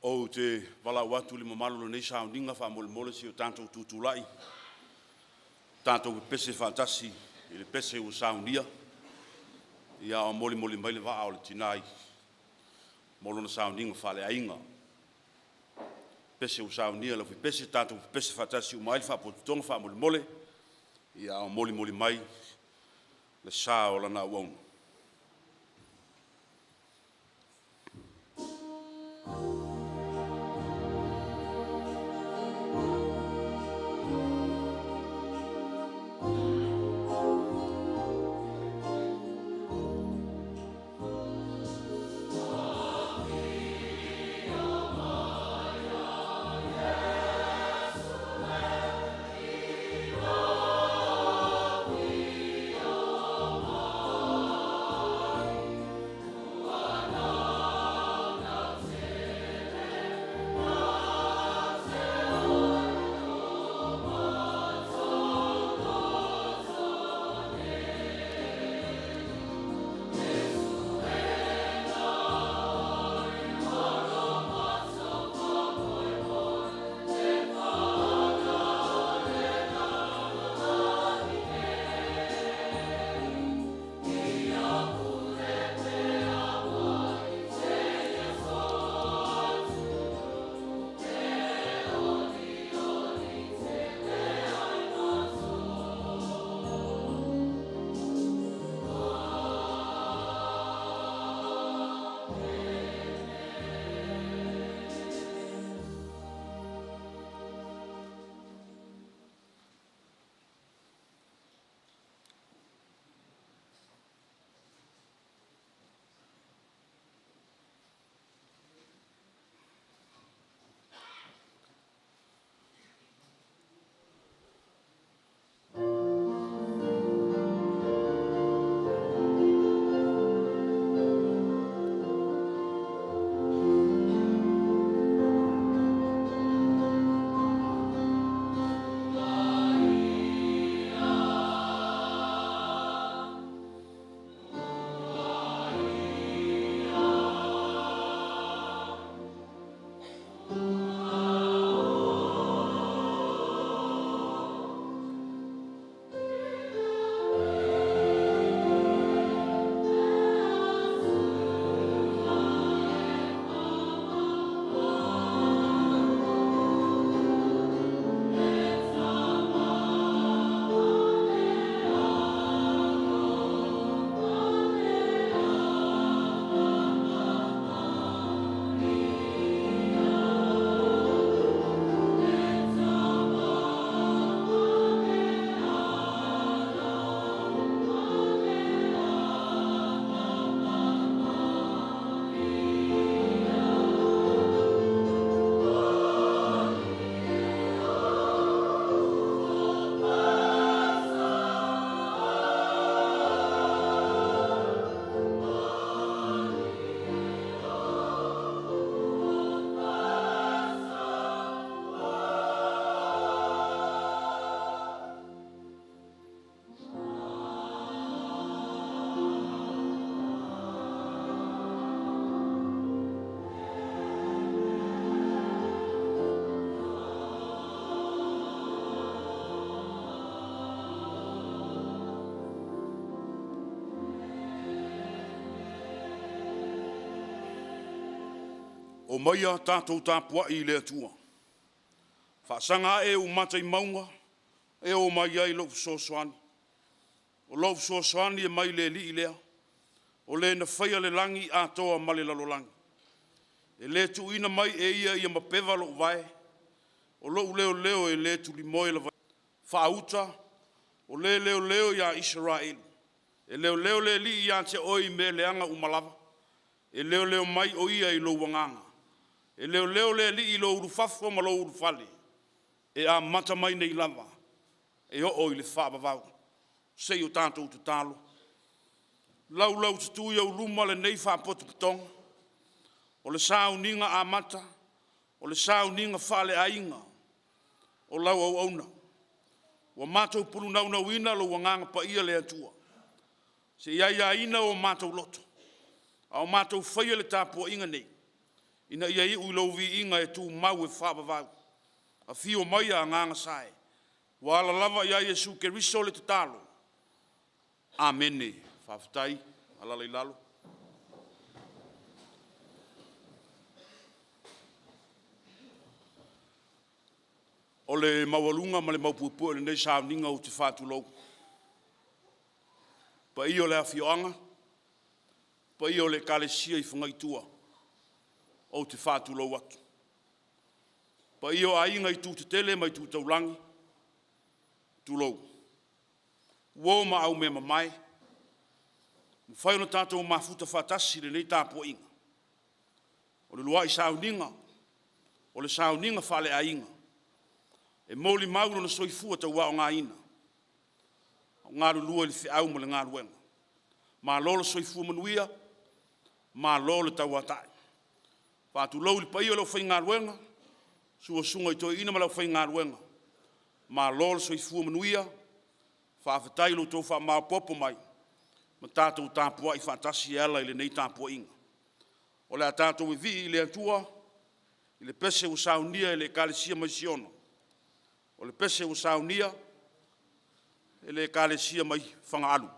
Ou te valaau atu i le mamalu o lenei sauniga, faamolemole se i o tatou tutulai, tatou pepese faatasi i le pese ua saunia, ia a o molimoli mai le vaa o le tina mo lona sauniga faaleaiga. Pese ua saunia e le aufaipese, tatou pepese faatasi uma ai le faapotopotoga faamolemole, ia a o molimoli mai le sa o lana auauna. Omaia tatou tapuai i le Atua. Faasaga ae ou mata i mauga e oo mai ai lou fesoasoani. O lou fesoasoani e mai le Alii lea, o Le na faia le lagi atoa ma le lalolagi. E le tuuina mai e Ia ia mapeva lou vae, o lou leoleo e le tulimoe faauta, o le leoleo ia Isaraelu. E leoleo le Alii ia te oe i mea leaga uma lava, e leoleo mai o Ia i lou agaga. E leoleo le Alii i lou ulufafo ma lou ulufale, e amata mai nei lava e oo i le faavavau. Se i o tatou tatalo. Laulaututu i ou luma lenei faapotopotoga, o le sauniga amata, o le sauniga faaleaiga o lau auauna. Ua matou pulunauauina lou Agaga Paia le Atua, se i aiaina o matou loto a o matou faia le tapuaiga nei. Ina ia iu i lou viiga e tumau e faavavau. Afio maia Agaga Sae, ua ala lava ia Iesu Keriso le tatalo. Amene. Faafetai. Alaala i lalo. O le maualuga ma le maupuepue o lenei sauniga ou te faatulou. Paia o le afioaga, paia o le Ekalesia i Fagaitua, ou te faatulou atu. Paia o aiga i itu tetele ma itu taulagi, tulou. Uo ma aumeamamae, ua mafai ona tatou mafuta faatasi i lenei tapuaiga. O le uluai sauniga, o le sauniga faaleaiga e molimau lona soifua tauaogaina a o galulue i le feau ma le galuega. Malo le soifua manuia, malo le tauatai. Faatulou i le paia o le aufaigaluega, susu susuga i toeaiina ma le aufaigaluega, malo le soifua manuia, faafetai i lo outou faamaopoopo mai ma tatou tapuai faatasi e ala i lenei tapuaiga. O le a tatou vivii i le Atua i le pese ua saunia e le Ekalesia mai Siono, o le pese ua saunia e le Ekalesia mai Fagaalu.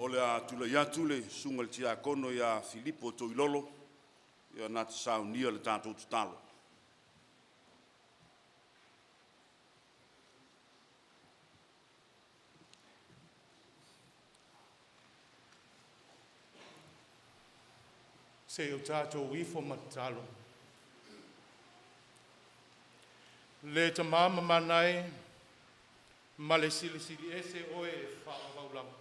O le a tulai atu le susuga i le Tiakono ia Filipo Toilolo na te saunia le tatou tatalo. Se i o tatou ifo ma tatalo. Le Tama mamana e ma le Silisili Ese Oe e faavavau lava,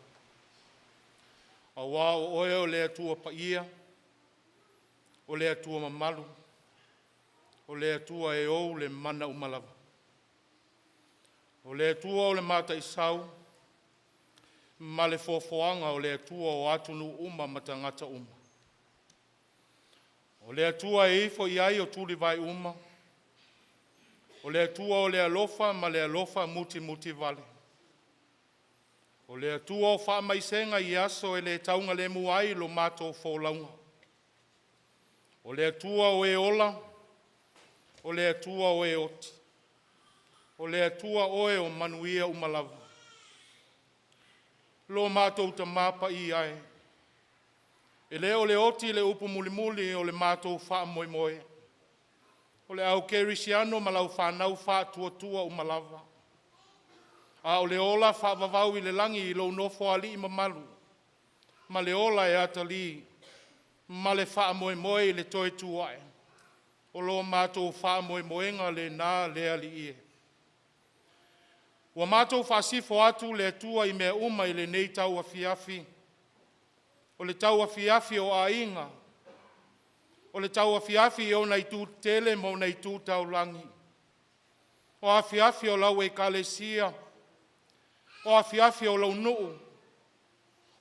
aua o Oe o le Atua paia, o le Atua mamalu, o le Atua e ou le mana uma lava. O le Atua o le Mataisau ma le Foafoaga, o le Atua o atunuu uma ma tagata uma. O le Atua e ifo i ai tulivae uma, o le Atua o le alofa ma le alofa mutimutivale, o le Atua o faamaisega i aso e le taugalemu ai lo matou folauga. O le Atua o e ola, o le Atua o e oti, o le Atua Oe o manuia uma lava. Lo matou Tama Paia e, e le o le oti le upu mulimuli o le matou faamoemoe, o le au kerisiano ma lau fanau faatuatua uma lava, a o le ola faavavau i le lagi i lou Nofoalii mamalu ma le ola e atalii ma le faamoemoe i le toe tu ae, o lo matou faamoemoega lena le Alii e. Ua matou faasifo atu le Atua i mea uma i lenei tauafiafi, o le tauafiafi o aiga, o le tauafiafi i ona itu tetele ma ona itu taulagi, o afiafi o lau Ekalesia, o afiafi o lou nuu,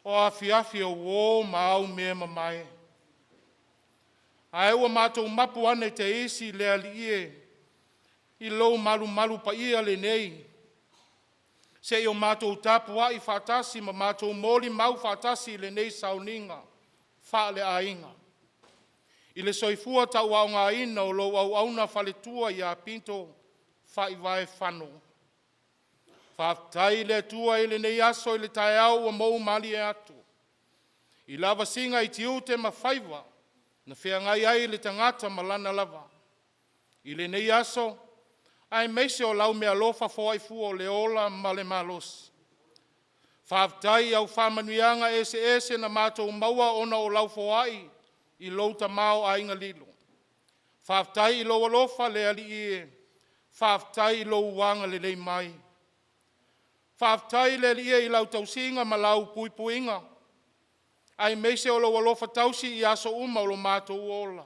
o afiafi o uo ma au mea mamae. Ae ua matou mapu ane te isi le Alii e, i lou malumalu paia lenei, se i o matou tapuai faatasi ma matou molimau faatasi i lenei sauniga faaleaiga, i le soifua tauaogaina o lau auauna faletua ia Pinto Faivae Fano. Faafetai i le Atua i lenei aso i le taeao ua mou malie atu i lavasiga i tiute ma faiva na feagai ai le tagata ma lana lava. I lenei aso aemaise o lau meaalofa foai fua o le ola ma le malosi. Faafetai i au faamanuiaga eseese na matou maua ona o lau foai i lou tamaoaiga lilo. Faafetai i lou alofa le Alii e, faafetai i lou agalelei mai. Faafetai le Alii e i lau tausiga ma lau puipuiga, aemaise o lou alofa tausi i aso uma o lo matou ola.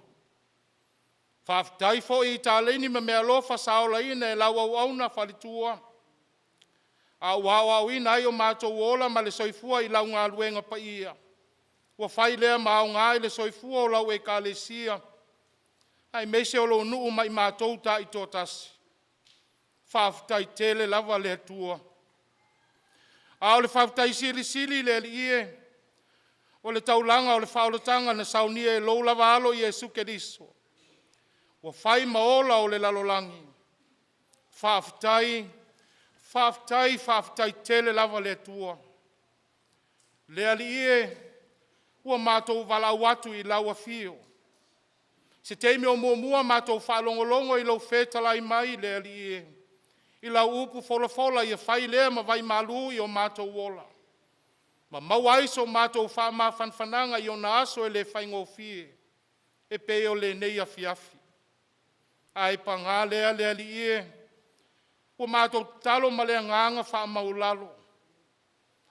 Faafetai foi i taleni ma meaalofa sa olaina e lau auauna faletua, a ua aoaoina ai o matou ola ma le soifua i lau galuega paia, ua fai lea ma aoga i le soifua o lau Ekalesia, aemaise o lou nuu ma i matou taitoatasi. Faafetai tele lava le Atua. A o le faafetai silisili le Alii e, o le taulaga o le faaolataga na saunia e lou lava Alo Iesu Keriso ua fai ma ola o le lalolagi. Faafetai, faafetai, faafetai tele lava le Atua. Le Alii e, ua matou valaau atu i lau afio, se taimi o muamua matou faalogologo i lou fetalai mai le Alii e, i lau upu folafola ia fai lea ma vaimalu i o matou ola, ma maua ai so matou faamafanafanaga i ona aso e le faigofie e pei o lenei afiafi. Ae paga lea le Alii e, ua matou tatalo ma le agaga faamaualalo,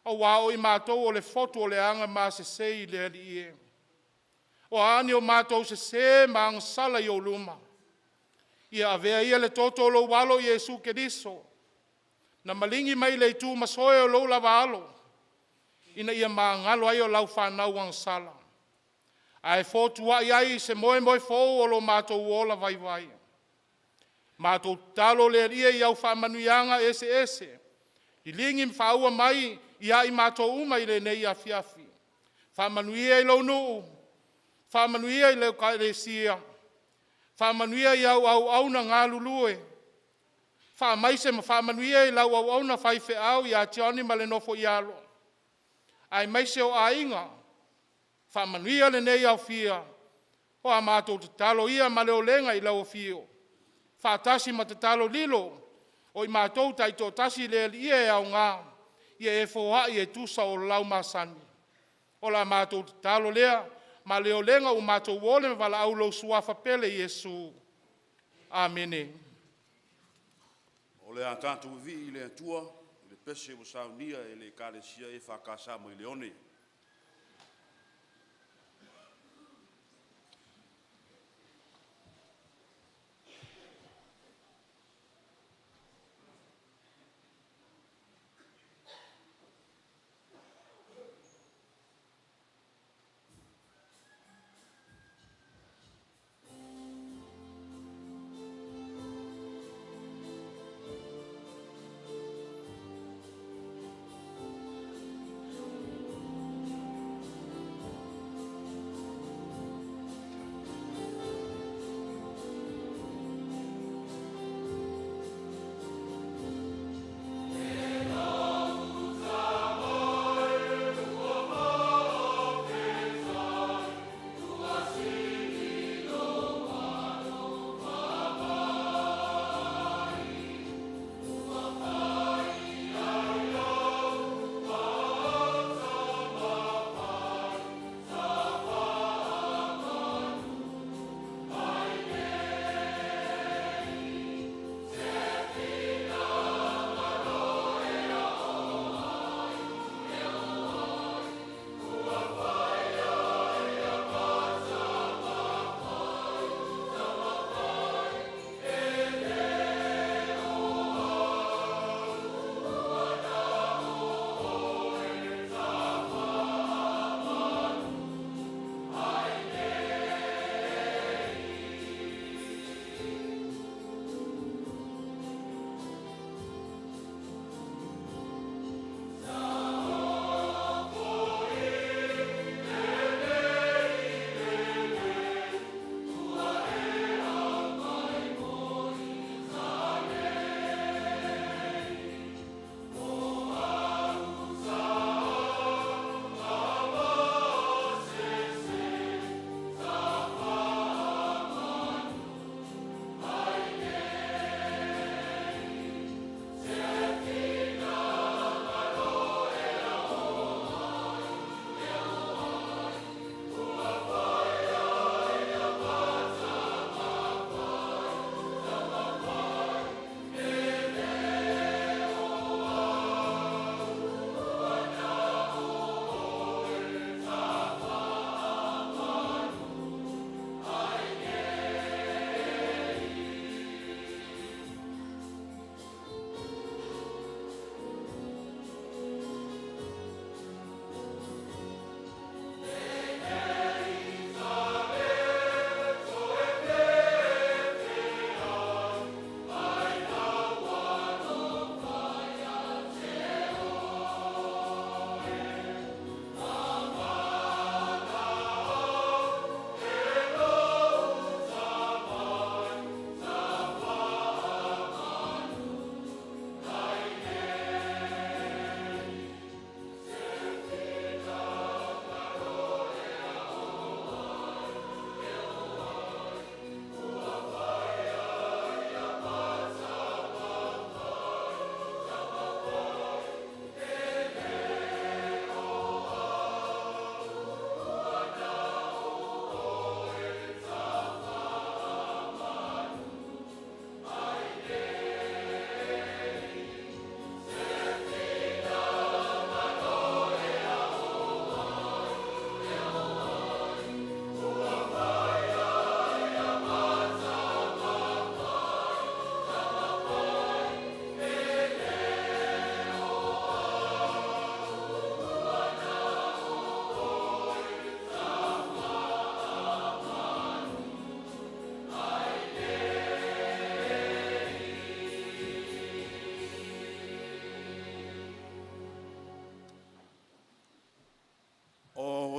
aua o i matou o le fotu o le agamasese i le Alii e. O a ni o matou sese ma agasala i ou luma, ia avea ia le toto o lou Alo Iesu Keriso na maligi mai le itu masoe o lou lava Alo, ina ia magalo ai lau fanau agasala, ae fotuai ai se moemoe fou o lo matou ola vaivai. Matou tatalo le Alii i au faamanuiaga eseese, liligi ma faaua mai ia i matou uma i lenei afiafi. Faamanuia i lou nuu, faamanuia i lau Ekalesia, faamanuia i au auauna galulue, faamaise ma faamanuia i lau auauna faifeau ia Tioni ma le nofoialo, aemaise o aiga. Faamanuia lenei aofia o a matou tatalo ia ma le olega i lau afio, faatasi ma tatalo lilo o i matou taitoatasi le Alii e, e aoga ia e foai e tusa o lau masani. O la matou tatalo lea ma le olega ua matou ole ma valaau i lou Suafa pele Iesu. Amene. O le a tatou vivii i le Atua i le pese ua saunia e le Ekalesia EFKS mai Leone.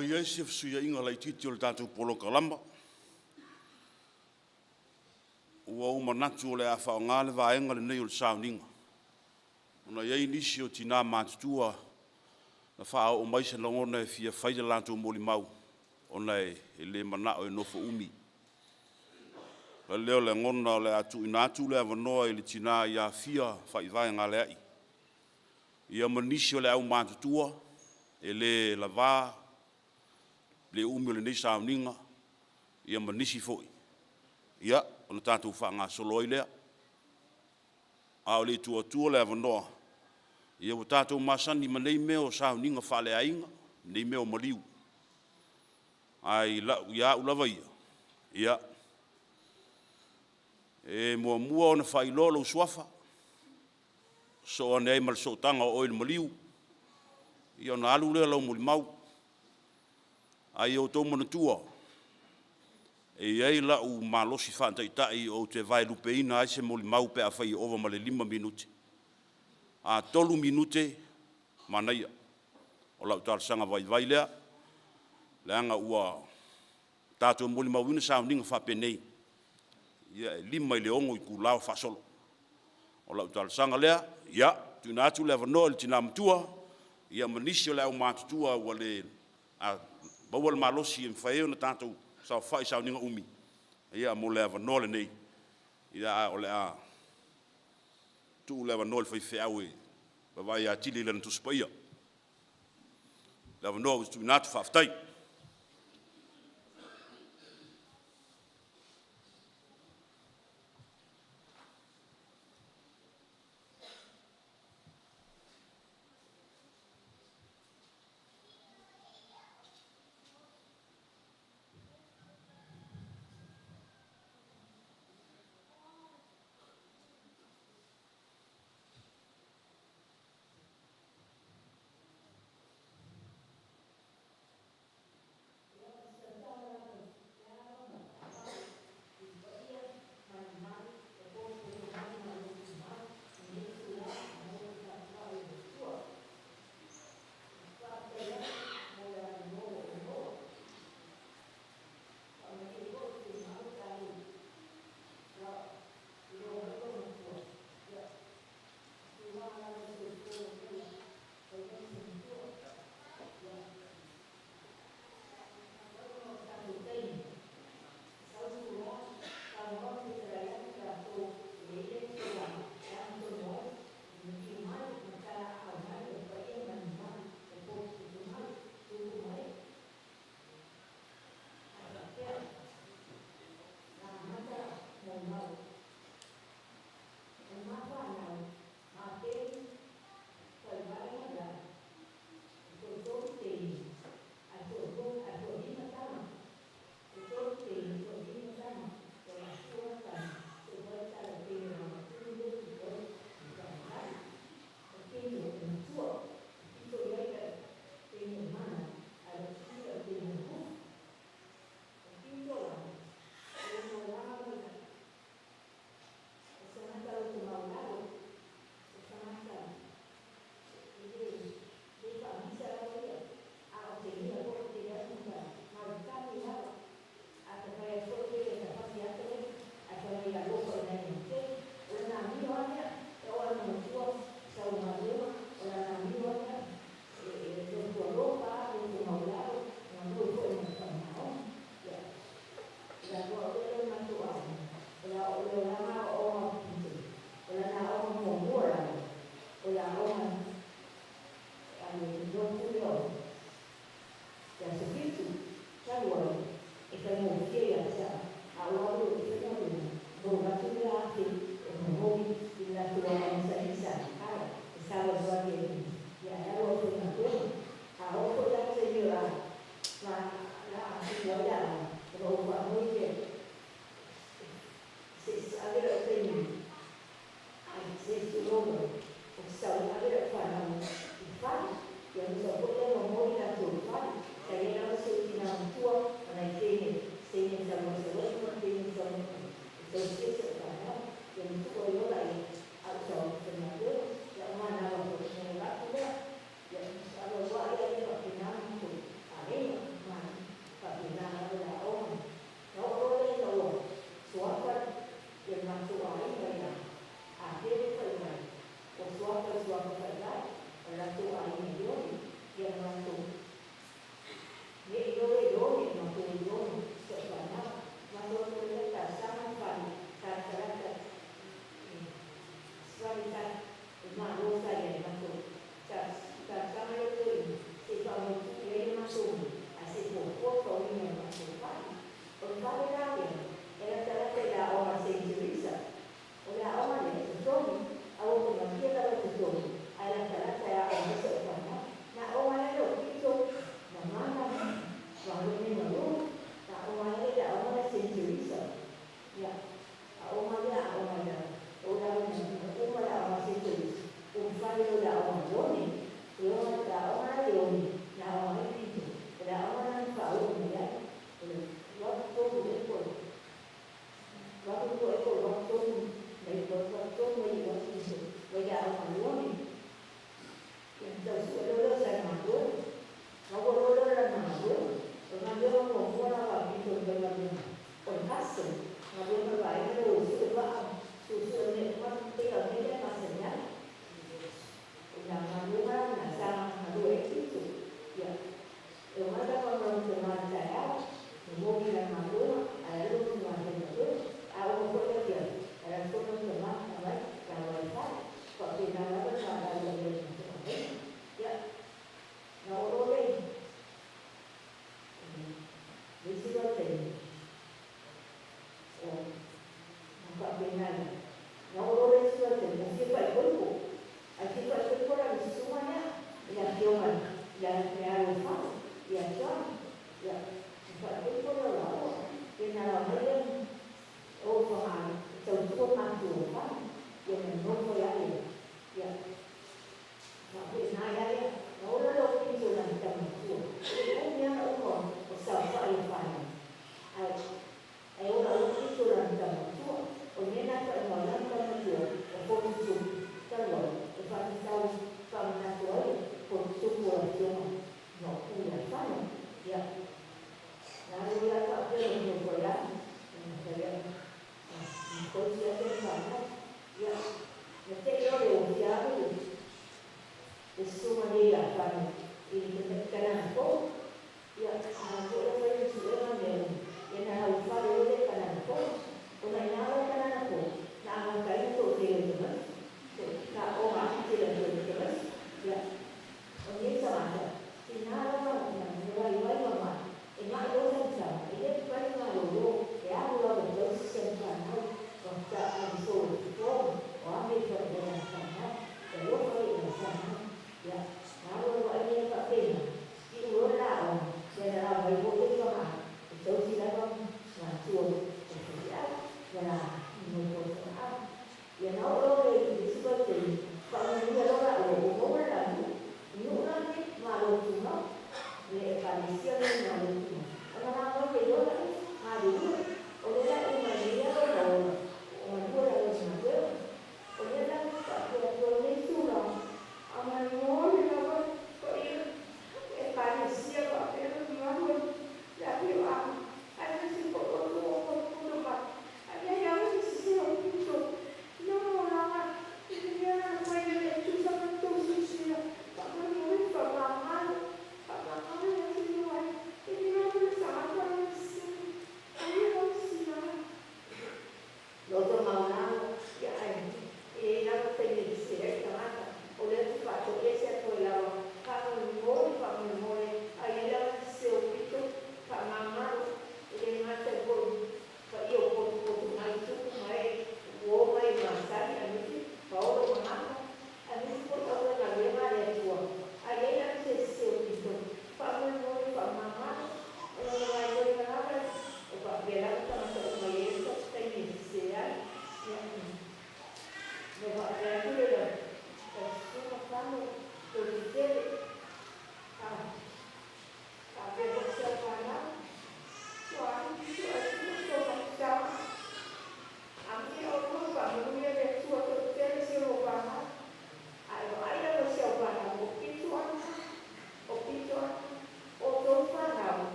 O i ai se fesuiaiga laitiiti o le tatou polokalama. Ua ou manatu o le a faaaoga le vaega lenei o le sauniga, ona e i ai nisi o tina matutua. na faaoo mai se lagona e fia fai le latou molimau ona e le manao e nofo umi. O le ala lea o le lagona o le a tuuina atu le avanoa i le tina ia Fia Faivaeogaleai, ia ma nisi o le aumatutua e le lava le umi o lenei sauniga, ia ma nisi foi, ia, ona tatou faagasolo ai lea. A o le i tuu atua le avanoa, ia ua tatou masani ma nei mea o sauniga faaleaiga, nei mea o maliu. Ae ia au lava ia, e muamua ona faailoa lou suafa, sosoo ane ai ma le sootaga o oe i le maliu, ia ona alu lea o lau molimau. Ae ia outou manatua, e i ai lau malosi faataitai ou te vaelupeina ai se molimau pe afai e ova ma le 5 minute. A 3 minute, manaia. O lau talosaga vaivai lea, leaga ua tatou molimauina sauniga faapenei, ia e 5 i le 6 itula o faasolo. O lau talosaga lea, ia, tuuina atu le avanoa i le tina matua ma nisi o le aumatutua ua le maua le malosi e mafai ai ona tatou saofai i sauniga umi, ia mo le avanoa lenei, ae o le a tuu le avanoa i le faifeau e vaavaai atili i Lana Tusi Paia. Le avanoa ua tuuina atu, faafetai.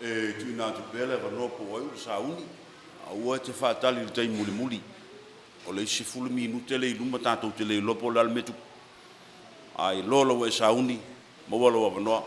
E tuuina atu pea le avanoa po o ai ua sauni. Aua e te faatali i le taimi mulimuli. O le isi 10 minute lea i luma tatou te le iloa po o le a le mea e tupu. A iloa loa ua e sauni, maua lou avanoa.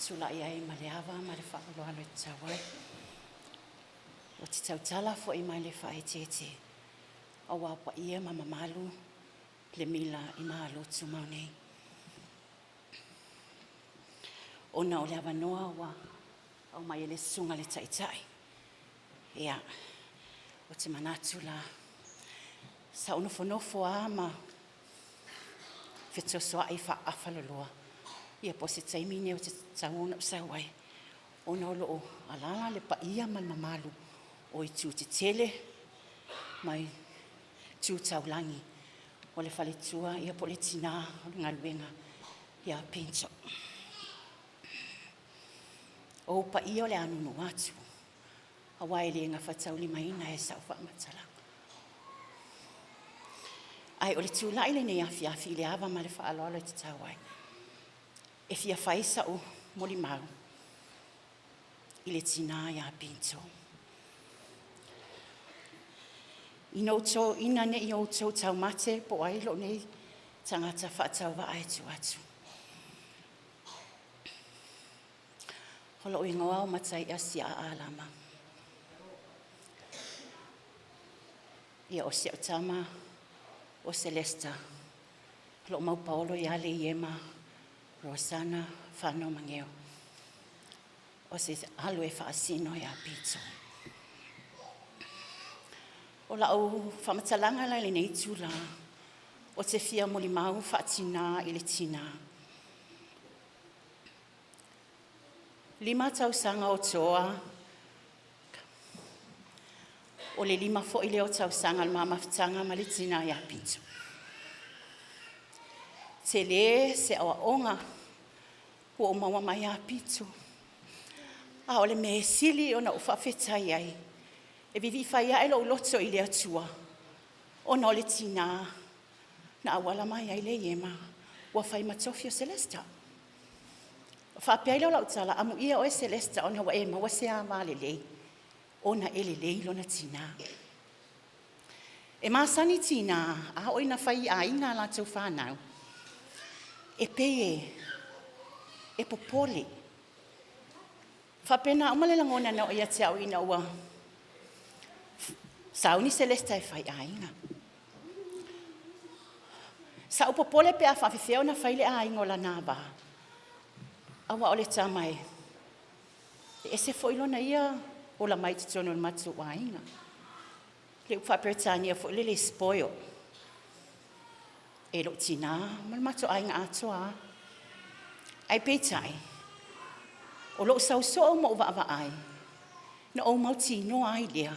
Tulai ai ma le ava ma le faaaloalo e tatau ai. Ou te tautala foi mai le faaeteete aua paia ma mamalu le mila i Malo Tumau nei. Ona o le avanoa ua aumai e le Susuga i le Taitai, ia, ou te manatu la, sa ou nofonofo lava ma fesoasoai faaafaloloa, ia po o se taimi lenei ou te tatau ona ou sau ai, ona o lo o alaala le paia ma le mamalu o itu tetele ma itu taulagi. O le faletua po o le tina o le galuega ia Pinto. O ou paia o le a nuunuu atu aua e le gafataulimaina e sau faamatalaga. Ae o le tulai i lenei afiafi i le ava ma le faaaloalo e tatau ai, e fia fai sau molimau i le tina ia Pinto. Ina ne i outou taumate po o ai lou nei tagata faatauvaa e tu atu. O lou igoa o Mataia Siaa Alama. Ia, o si au tama o Selesta, o lo o mau paolo ia Leiema Rosana Fano Mageo, o se alo e faasino ia Pito. O lau faamatalaga la i lenei itula, ou te fia molimau faatina i le tina. 5 tausaga o toa, o le 5 foi lea o tausaga o le ma mafutaga ma le tina ia Pito. Tele se aoaoga ua ou maua mai ia Pito, a o le mea e sili ona ou faafetai ai, e vivii fai ae lou loto i le Atua ona o le tina na auala mai ai Leiema ua fai ma tofi o Selesta. Ona faapea ai lea o lau tala, amuia oe Selesta ona ua e maua se ava lelei ona e lelei lona tina. E masani tinā, a oo ina fai aiga a latou fanau, e pei e popole. Faapena uma le lagona na oo ia te au ina ua sauni Celesta e fai aiga. Sa ou popole pe a faafefea ona fai le aiga o lana va, aua o le tama e ese foi lona ia ola mai i totonu o le matou aiga. Le upu faa-Peretania foi lele e spoil e lou tinā ma le matou aiga atoa lava. Ae peitai, o lou sau soo ma ou vaavaai, na ou mautinoa ai lea,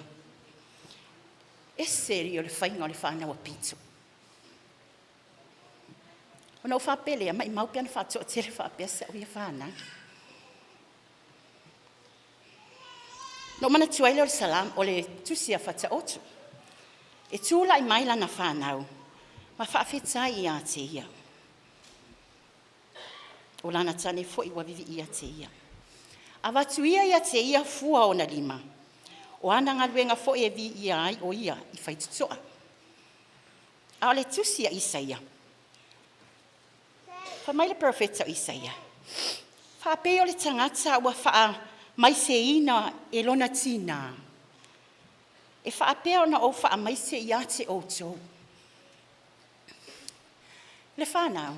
ese ia o le faiga o le fanau a Pito. Ona ou faapea lea, maumau pe ana faatoatele faapea si au ia fanau. Na ou manatua ai lea o le Salamo, o le tusi a Fataoto, e tulai mai lana fanau ma faafetai ia te ia. O lana tane foi ua vivii ia te ia. Avatu ia ia te ia fua o ona lima, o ana galuega foi e viia ai o ia i faitotoa. A o le tusi a Isaia, fai mai le perofeta o Isaia, faapei o le tagata ua faamaiseina e lona tinā, e faapea ona ou faamaise ia te outou. Le fanau,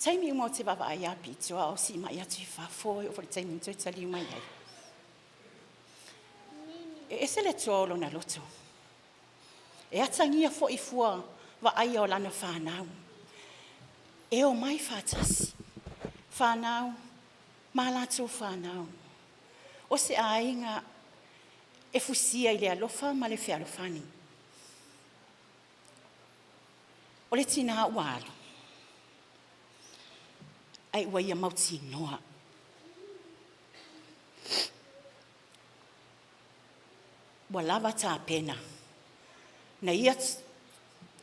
taimi uma ou te vaavaai ia Pito a o siimai atu i fafo, e oo foi i le taimi na toe taliu mai ai, e ese le toa o lona loto. E atagia foi i fua vaaia o lana fanau, e omai faatasi, fanau ma latou fanau. O se aiga e fusia i le alofa ma le fealofani. O le tinā ua alu, ae ua ia mautinoa ua lava tapena, na ia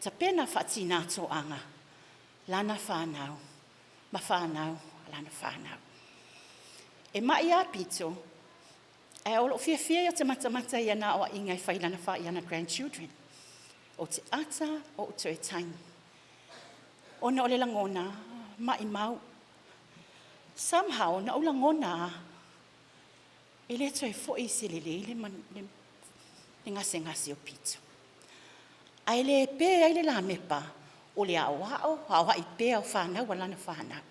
tapena faa-tina toaga lana fanau ma fanau a lana fanau. E mai lava Pito, ae o lou fiafia ia ou te matamata i ana aoaiga e fai i ana grandchildren. Ou te ata, ou toe tagi. Ona o le lagona, maumau. Somehow, na ou lagona lava, e le toe foi se lelei le gasegase o Pito. Ae le pe ai le lamepa o le aoao, aoai pea o fanau a lana fanau.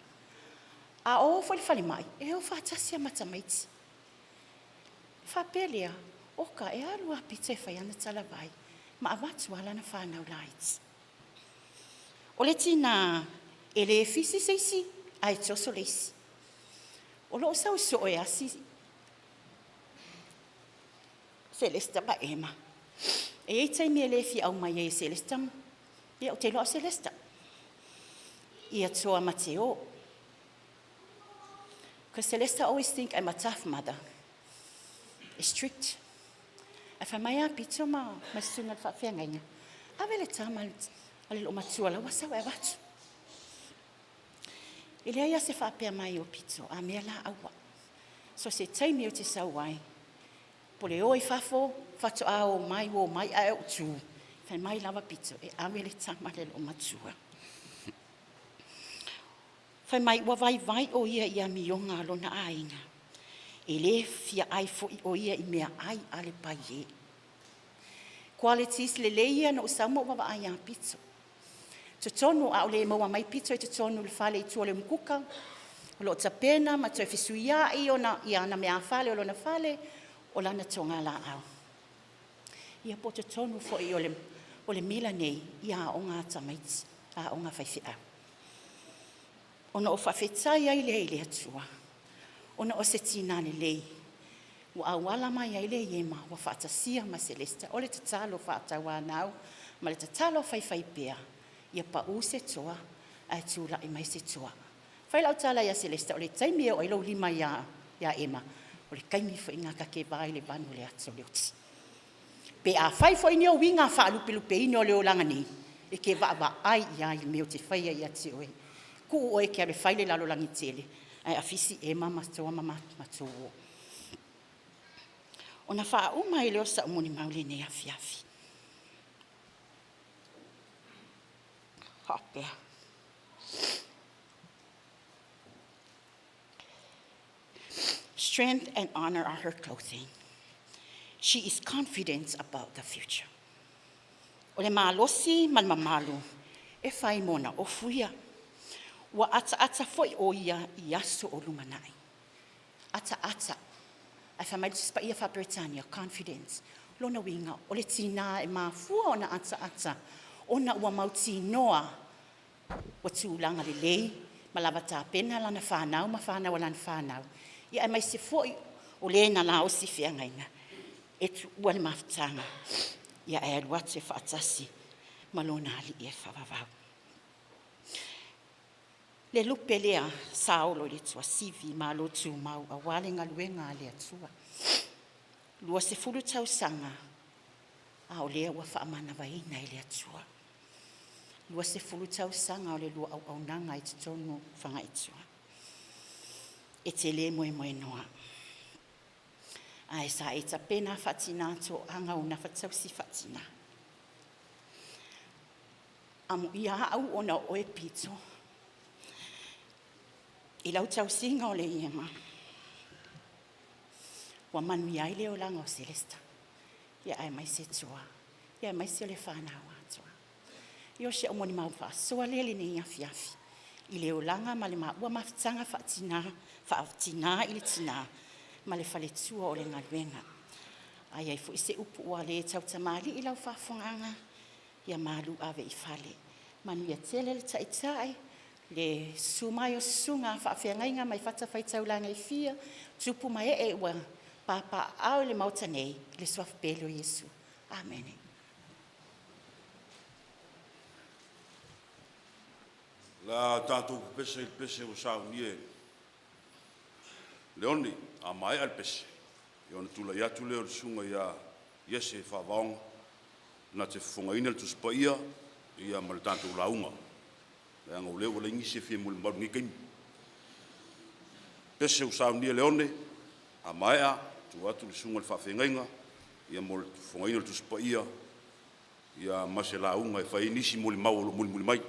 A o foi i le falemai, e o faatasi lava ma tamaiti. Faapea lea, oka, e alu lava Pito e fai ana talavai ma avatu lava lana fanau laiti. O le tinā, e le fisi se isi ae toso le isi. O lou sau soo e asi Celesta ma Ema, e i ai taimi e le fia au mai ai e Celesta, ia ou te iloa o Celesta, ia Toa ma te o. Because Celesta always think I'm a tough mother, strict. Ae fai mai lava Pito ma le susuga i le faafeagaiga, ave le tama a le loomatua la ua sau e avatu. E leai lava se faapea mai o Pito, a mea la aua. So se taimi ou te sau ai, po o le o i fafo, faatoa o mai, o mai, ae ou tu, fai mai lava Pito, e ave le tama a le loomatua. Fai mai ua vaivai o ia i amioga a lona aiga, e le fia ai foi o ia i meaai a le paiē. Qualities lelei ia na ou sau ma ou vaavaai ia Pito. Totonu a o le maua mai Pito i totonu o le fale i tua o le umukuka, o lo o tapena ma toe fesuiai ona ia ana meafale o lona fale, o lana togalaau. Ia po o totonu foi o le mila nei i aoga a tamaiti, aoga a faifeau. Ona ou faafetai ai lea i le Atua, ona o se tina lelei ua auala mai ai le Iema ua faatasia ma Celesta. O le tatalo faatauanau ma le tatalo faifaipea, ia pau se toa ae tulai mai se toa. Fai lau tala ia Celesta, o le taimi e oo ai lou lima ia Ema, o le taimi foi lena ta te va ai i le vanu o le ata o le oti. Pe afai foi ni ou uiga faalupelupeina o le olaga nei, e te vaavaai i ai i mea ou te faia ia te oe. Tuu oe e te alu e fai le lalolagi tele, Ae afisi Ema ma Toa ma Matuo. Ona faauma ai lea o sa'u molimau i lenei afiafi. Faapea, "Strength and honor are her clothing. She is confident about the future." O le malosi ma le mamalu e fai mo ona ofu ia. Ua ataata foi o ia i aso o lumanai. Ataata. Ae fai mai le Tusi Paia Faa-Peretania, confidence. Lona uiga, o le tinā e mafua ona ataata, ona ua mautinoa ua tulaga lelei ma lava tapena lana fanau ma fanau a lana fanau, ia aemaise foi o le na gaosi feagaiga e tuua le mafutaga, ia ae alu atu e faatasi ma lona Alii e faavavau. Le lupe lea sa olo i le tuasivi malo tumau aua le galuega a le Atua. 20 tausaga a o lea ua faamanavaina e le Atua. 20 tausaga o le lua auaunaga i totonu o Fagaitua. E te le moemoenoa, ae sa e tapena faatina toaga ou gafatausi faatina. Amuia au ona o oe Pito i lau tausiga o le iega ua manuia ai le olaga o Selesta, ia aemaise Toa, ia aemaise o le fanau atoa. Ia o si au molimau faasoa lea i lenei afiafi i le olaga ma le maua mafutaga faatina, faatina i le tina ma le faletua o le galuega. A i ai foi se upu ua le tautamalii i lau faafofogaaga, ia malu ave i fale. Manuia tele le Taitai, le susu mai o susuga i faafeagaiga mai fatafaitaulaga e fia, tupu ma ee ua papaaao i le Maota nei i le suafa pele o Iesu. Amene. O le a tatou pepese i le pese ua saunia e Leone. A maea le pese, ona tulai atu lea o le susuga ia Iese Faavaoga na te fofogaina le Tusi Paia ia ma le tatou lauga, leaga o lea ua leai nisi e fia molimau i lenei taimi. Pese ua saunia e Leone, a maea tuu atu i le susuga i le faafeagaiga mo le fofogaina o le Tusi Paia ma se lauga e fai ai nisi molimau o lo o mulimuli mai.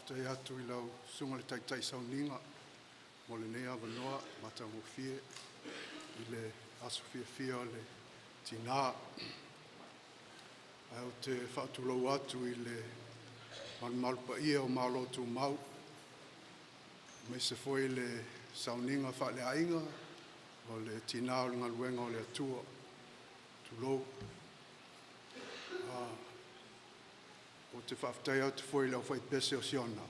Faafetai atu i lau Susuga i le Taitai Sauniga mo lenei avanoa matagofie i le aso fiafia o le Tina. Ae ou te faatulou atu i le malumalu paia o Malo Tumau, aemaise foi le sauniga faaleaiga o le Tina o le Galuega a le Atua. Tulou. Ou te faafetai atu foi i le aufaipese o Siona,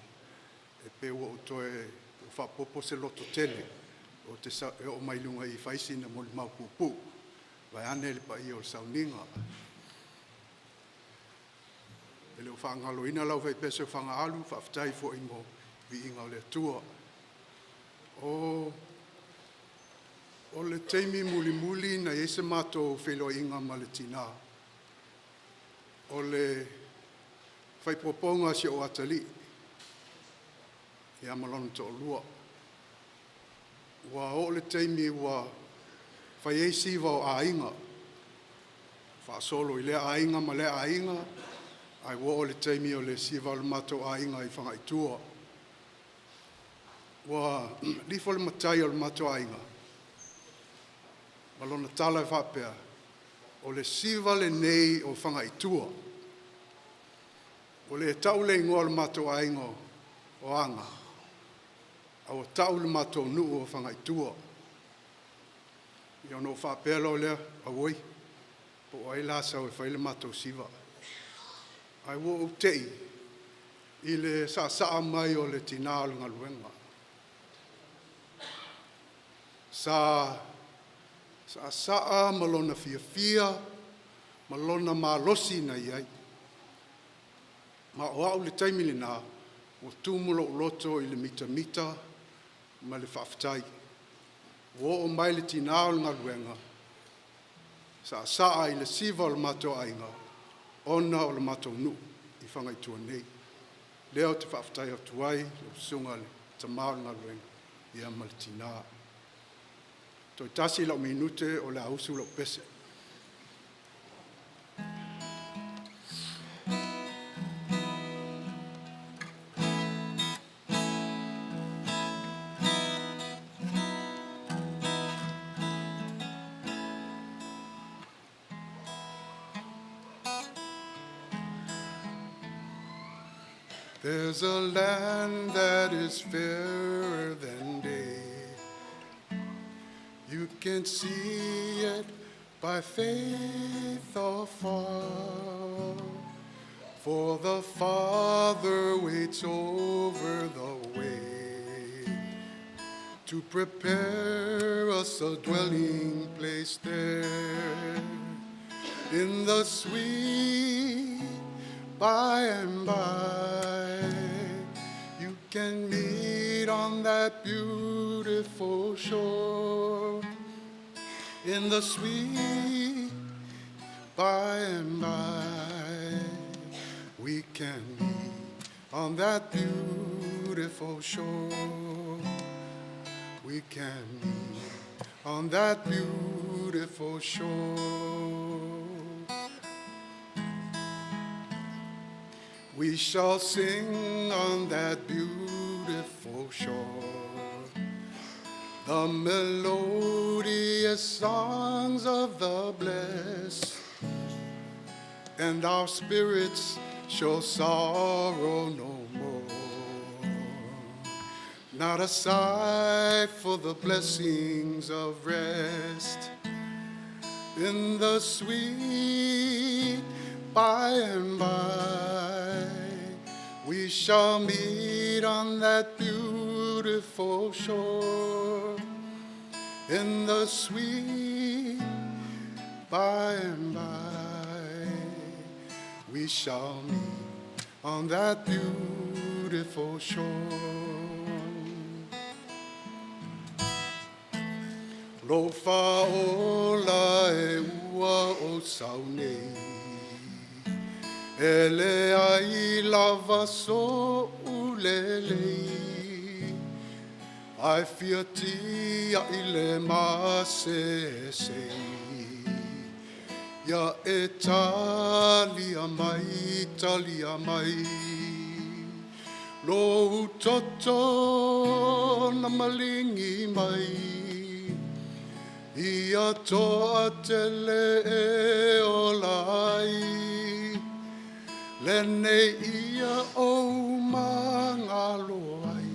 e pei ua ou toe faaopoopo se lototele ou te oo mai i luga i i e fai sina molimau puupuu, vaeane le paia o le sauniga. E le o faagaloina le aufaipese o Fagaalu, faafetai foi mo le viiga o le Atua. O le taimi mulimuli na i ai se matou feiloaiga ma le tina, o le faaipoipoga o si ou atalii ia ma lona toalua. Ua oo i le taimi ua fai ai siva o aiga, faasolo i lea aiga ma lea aiga, ae ua oo i le taimi o le siva o le matou aiga i Faga i tua. Ua lilifa le matai o le matou aiga ma lona tala e faapea, “O le siva lenei o Faga'itua.” Ua le ta'u le igoa o le matou aiga o Aga ae ua ta'u le matou nuu o Faga'itua. Ia ona ou faapea loa lea, auoi, po o ai la a sau e fai le matou siva. Ae ua ou te'i i le sa'asa'a mai o le tina o le galuega. Sa sa'asa'a ma lona fiafia ma lona malosi na i ai. Ma o au i le taimi lena ua tumu lo'u loto i le mitamita ma le faafetai. Ua oo mai le tina o le galuega, sa'asa'a i le siva o le matou aiga ona o le matou nuu i Faga'itua nei. O lea ou te faafetai atu ai i lau susuga i le tama o le galuega ia ma le tina. Toe tasi lau minute o le a usu lau pese. There's a land that is fairer than day. You can see it by faith afar. For the Father waits over the way to prepare us a dwelling place there in the sweet by and by. You can meet on that beautiful shore in the sweet by and by. We can meet on that beautiful shore. We can meet on that beautiful shore. We shall sing on that beautiful shore the melodious songs of the blessed, and our spirits shall sorrow no more. Not a sigh for the blessings of rest in the sweet by and by. We shall meet on that beautiful shore in the sweet by and by. We shall meet on that beautiful shore. Lou fāola e ua ou sau nei, e leai lava so'u lelei, ae fia tia'i le masesei. Ia e talia mai, talia mai. Lou toto na maligi mai ia toatele e ola ai lenei ia ou magalo ai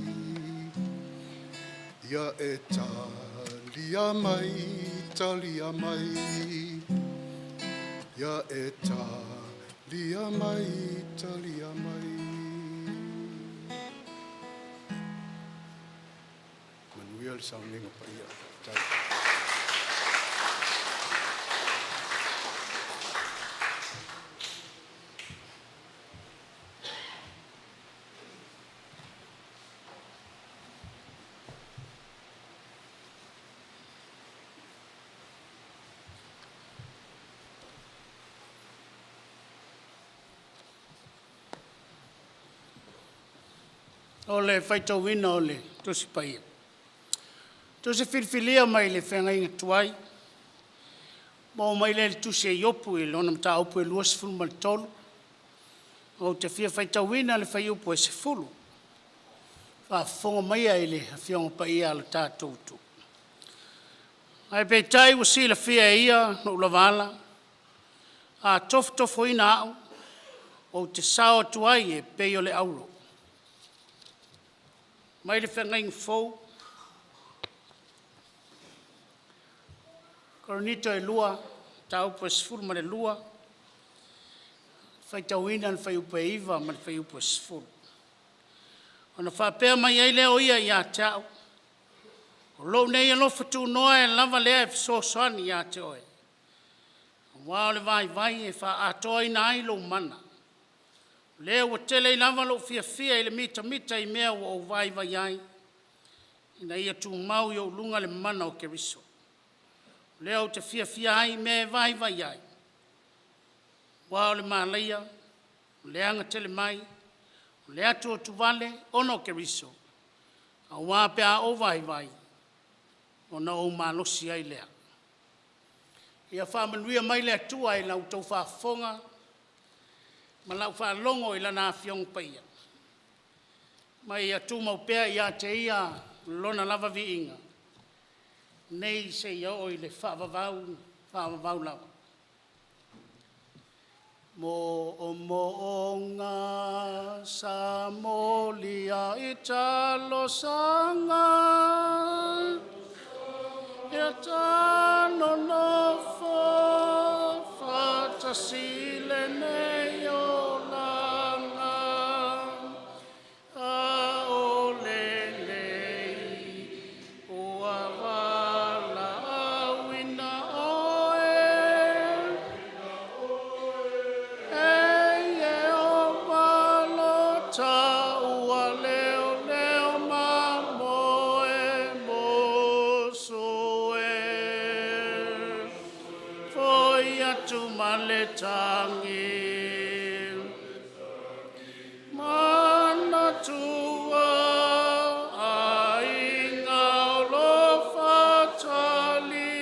ia e talia mai talia mai ia e talia mai talia mai. Manuia le sauniga paia. Faafetai. O le faitauina o le Tusi Paia. Tusi filifilia mai le feagaiga tuai, maua mai lea i le tusi a Iopu i lona mataupu e 23. Ou te fia faitauina le fuaiupu e 10. Faafofoga maia i le Afioga Paia a lo tatou Atua. Ae peitai ua silafia e Ia lou lava ala, a tofotofoina au, ou te sao atu ai e pei o le auro mai le Feagaiga Fou, Korinito 2, mataupu e 12, faitauina le fuaiupu e 9 ma le fuaiupu e 10. Ona faapea mai ai lea o Ia ia te au, o lou nei alofa tunoa e lava lea e fesoasoani ia te oe, aua o le vaivai e faaatoaina ai lou mana. O lea ua tele ai lava lou fiafia i le mitamita i mea ua ou vaivai ai, ina ia tumau i ou luga le mana o Keriso. O lea ou te fiafia ai i mea e vaivai ai, aua o le malaia, o le leaga tele mai, o le atuatuvale ona o Keriso, aua pe a ou vaivai, ona ou malosi ai lea. Ia faamanuia mai le Atua i la outou faafofoga ma lau faalogo i Lana Afioga Paia, ma ia tumau pea ia te Ia Lona lava viiga, nei seia oo i le faavavau, faavavau lava. Moomooga sa molia i talosaga ia nonofo faatasi lenei olaga. A o lenei ua valaauina oe, e Ieova lo taua leoleo ma moe musu e. Foi atu ma le tagi, manatua aiga o lo fatali,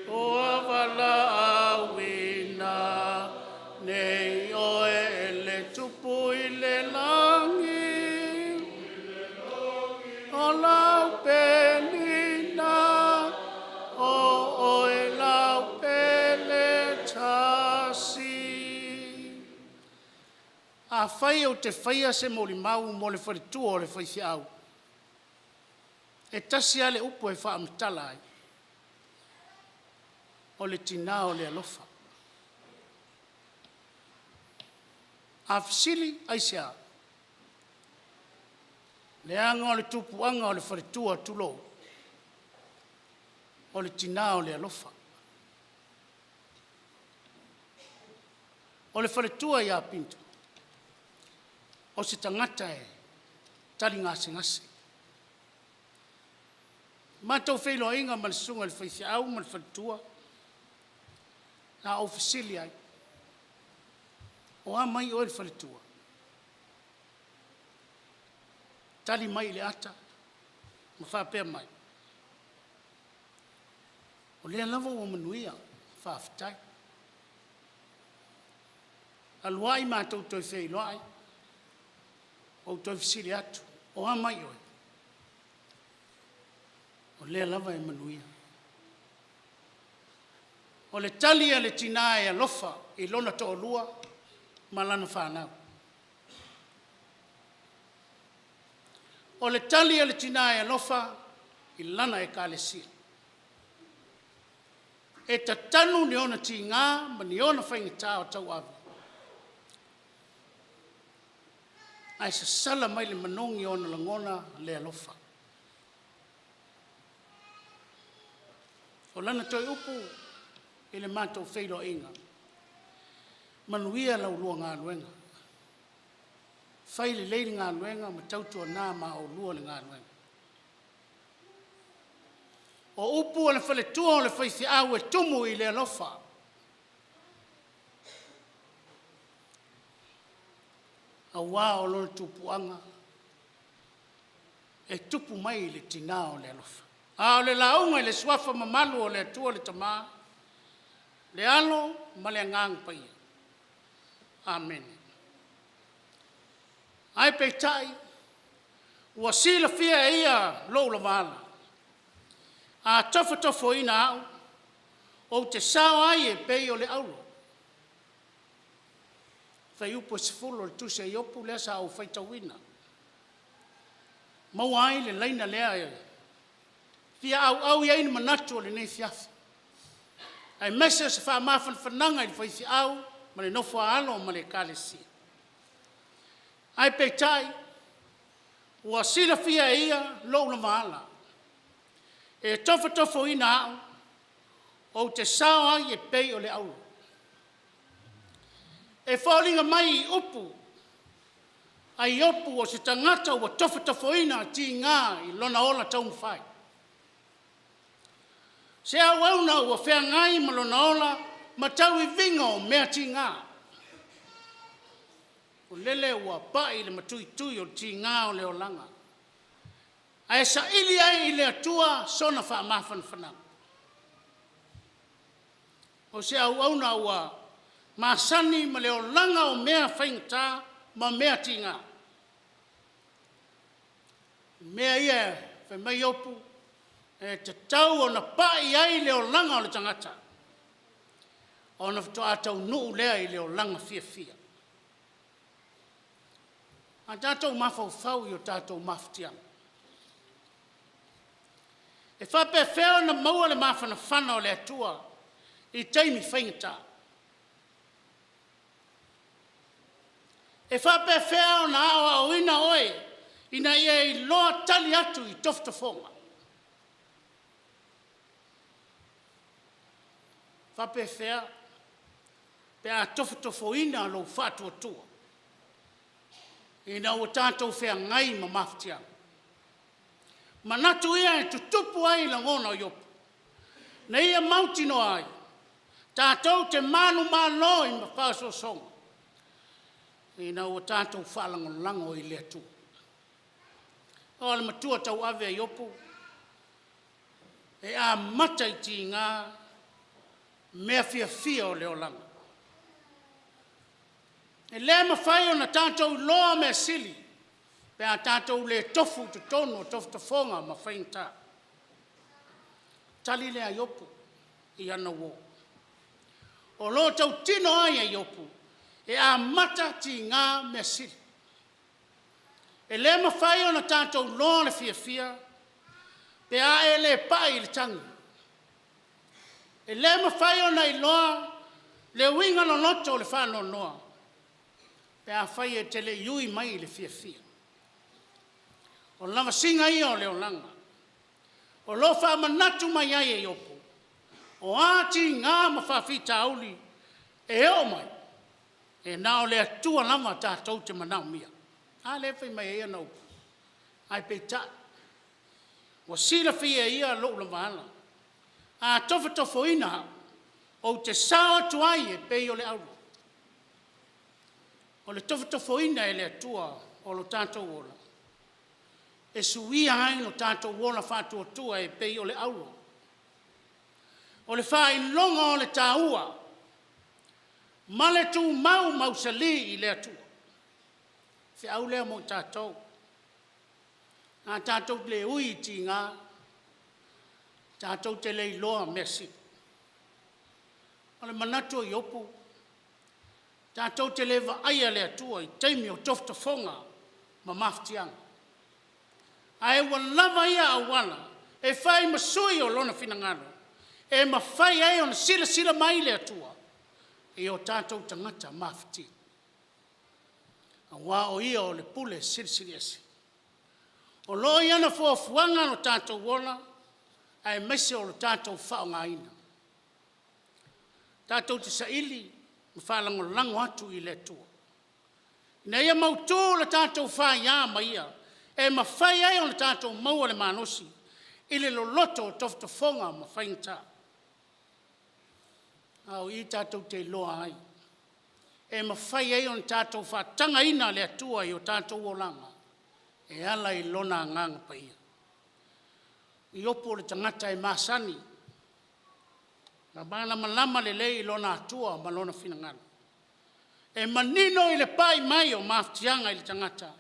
ua valaauina nei oe e le Tupu i le lagi, o lau penina, o oe lau pele tasi. Afai ou te faia se molimau mo le faletua o le faifeau, e tasi lava le upu e faamatala ai, o le tina o le alofa. A fesili, aisea? Leaga o le tupuaga o le faletua, tulou, o le tina o le alofa. O le faletua ia Pinto, o se tagata e tali gasegase. Matou feiloaiga ma le susuga i le faifeau ma le faletua, na ou fesili ai, o a mai oe le faletua? Tali mai i le ata ma faapea mai, o lea lava ua manuia, faafetai. Alu ai matou toe feiloai. Ou toe fesili atu, o a mai oe? O lea lava e manuia. O le tali a le tina e alofa i lona toalua ma lana fanau. O le tali a le tina e alofa i lana ekalesia. E tatanu i ona tiga ma ona faigata o tauave, ae sasala mai le manogi ona lagona le alofa. O lana toe upu i le matou feiloaiga, manuia la ulua galuega, fai lelei le galuega ma tautuana ma oulua le galuega. O upu a le faletua o le faifeau e tumu i le alofa, aua o lona tupuaga e tupu mai i le tina o le alofa. A o le lauga i le suafa mamalu o le Atua le Tama, le Alo ma le Agaga Paia. Amene. Ae peitai, ua silafia e ia lou lavaala, a tofotofoina au, ou te sao ai e pei o le auro. Fuaiupu 10 o le tusi a Iopu lea sa ou faitauina. Maua ai le laina lea e fia auau i ai ni manatu o lenei afiafi, aemaise o se faamafanafanaga i le faifeau ma le nofo a alo ma le ekalesia. Ae peitai, ua silafia e ia lou lavaala, e tofotofoina au, ou te sao ai e pei o le auro. E foliga mai i upu a Iopu o se tagata ua tofotofoina tiga i lona ola taumafai. Se auauna ua feagai ma lona ola ma tauiviga o mea tiga. O lele ua pai le matuitui o le tiga o le olaga, ae saili ai i le Atua sona faamafanafanaga. O se auauna ua masani ma le olaga o mea faigata ma mea tiga. O mea ia fai mai Iopu, e tatau ona pai i ai le olaga o le tagata, ona faatoa taunuu lea i le olaga fiafia. A tatou mafaufau i o tatou mafatiaga, e faapefea ona maua le mafanafana o le Atua i taimi faigata? E faapefea ona aoaoina oe ina ia e iloa tali atu i tofotofoga? E faapefea pe a tofotofoina lou faatuatua ina ua tatou feagai ma mafatiaga? Manatu ia e tutupu ai lagona o Iopu, na ia mautinoa ai, tatou te manumalo i faaosoosoga, ina ua tatou faalagolago i le Atua. O le matua tauave a Iopu, e amata i tiga mea fiafia o le olaga. E le mafai ona tatou iloa mea sili pe a tatou le tofu i totonu o tofotofoga ma faigata. Tali lea a Iopu i ana uo. O lo o tautino ai a Iopu, e amata tiga mea sili. E le mafai ona tatou iloa le fiafia pe a e le pai i le tagi. E le mafai ona iloa le uiga loloto o le faanoanoa pe afai e te le i ui mai i le fiafia. O le lavasiga ia o le olaga o lo o faamanatu mai ai e Iopu, o a tiga ma faafitauli e oo mai, e na o le Atua lava tatou te manaomia. A lea e fai mai ai ana upu, ae peitai, ua silafia e ia lou lavaala, a tofotofoina au, ou te sao atu ai e pei o le auro. O le tofotofoina e le Atua o lo tatou ola, e suia ai lo tatou ola faatuatua e pei o le auro. O le faailoga o le taua ma le tumau mausali i le Atua. Feau lea mo i tatou. A tatou le ui i tiga, tatou te le iloa mea sili. O le manatu o Iopu, tatou te le vaaia le Atua i taimi o tofotofoga ma mafatiaga. Ae ua lava ia auala e fai ma sui o lona finagalo, e mafai ai ona silasila mai le Atua i o tatou tagata mafatia. Aua o Ia o le pule silisili ese. O lo o i ana fuafuaga lo tatou ola, aemaise o lo tatou faaaogaina. Tatou te saili ma faalagolago atu i le Atua, ina ia mautu le tatou faia ma Ia, e mafai ai ona tatou maua le malosi i le loloto o tofotofoga ma faigata. A o i tatou te iloa ai, e mafai ai ona tatou faatagaina le Atua i o tatou olaga e ala i Lona Agaga Paia. Iopu o le tagata e masani ma malamalama lelei i lona Atua ma lona finagalo. E manino i le pai mai o mafatiaga i le tagata,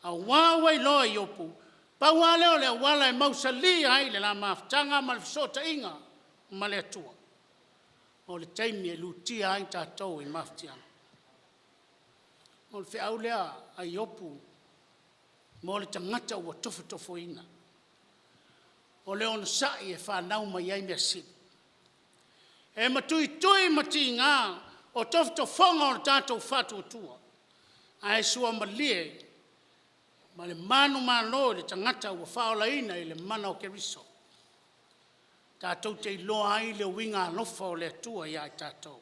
aua ua iloa e Iopu, pau lava lea o le auala e mausali ai le la mafutaga ma le fesootaiga ma le Atua, o le taimi e lutia ai tatou i mafatiaga. O le feau lea a Iopu mo le tagata ua tofotofoina. O le onosai e fanau mai ai measili. E matuitui ma tiga o tofotofoga o le tatou faatuatua, ae suamalie ma le manumalo i le tagata ua faaolaina i le mana o Keriso. Tatou te iloa ai le uiga alofa o le Atua ia i tatou.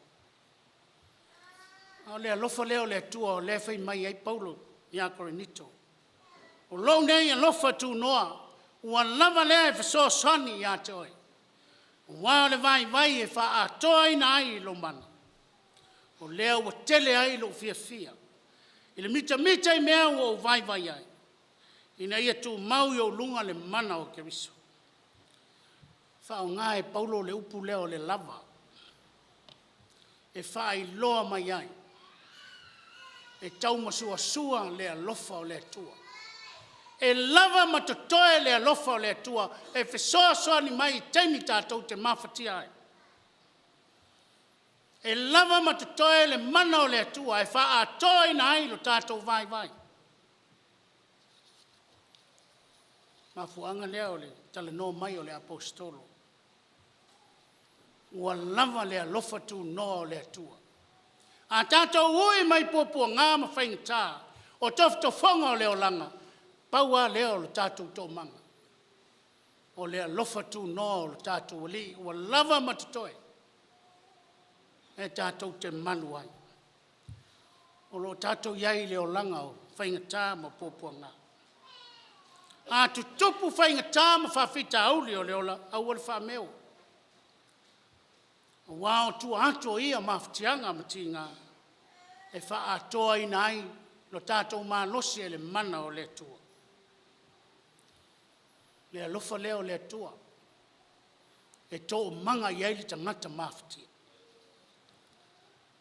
A o le alofa lea o le Atua o lea e fai mai ai Paulo ia Korinito, o lou nei alofa tunoa ua lava lea e fesoasoani ia te oe, aua o le vaivai e faaatoaina ai lou mana. O lea ua tele ai lou fiafia i le mitamita i mea ua ou vaivai ai, ina ia tumau i ou luga le mana o Keriso. Faaaoga e Paulo le upu lea o le lava e faailoa mai ai, e taumasoasoa le alofa o le Atua. E lava ma totoe le alofa o le Atua e fesoasoani mai i taimi tatou te mafatia ai. E lava ma totoe le mana o le Atua e faaatoaina ai lo tatou vaivai. Mafuaaga lea o le talanoa mai o le Aposetolo, ua lava le alofa tunoa o le Atua. A tatou ui mai puapuaga ma faigata o tofotofoga o le olaga, pau lava lea o le tatou toomaga, o le alofa tunoa o le tatou Alii ua lava ma totoe e tatou te malu ai. O lo o tatou i ai i le olaga o faigata ma puapuaga. A tutupu faigata ma faafitauli o le ola, aua le faameo, aua o tua atu o ia mafatiaga ma tiga e faaatoaina ai lo tatou malosi e le mana o le Atua. Le alofa lea o le Atua e toomaga i ai le tagata mafatia.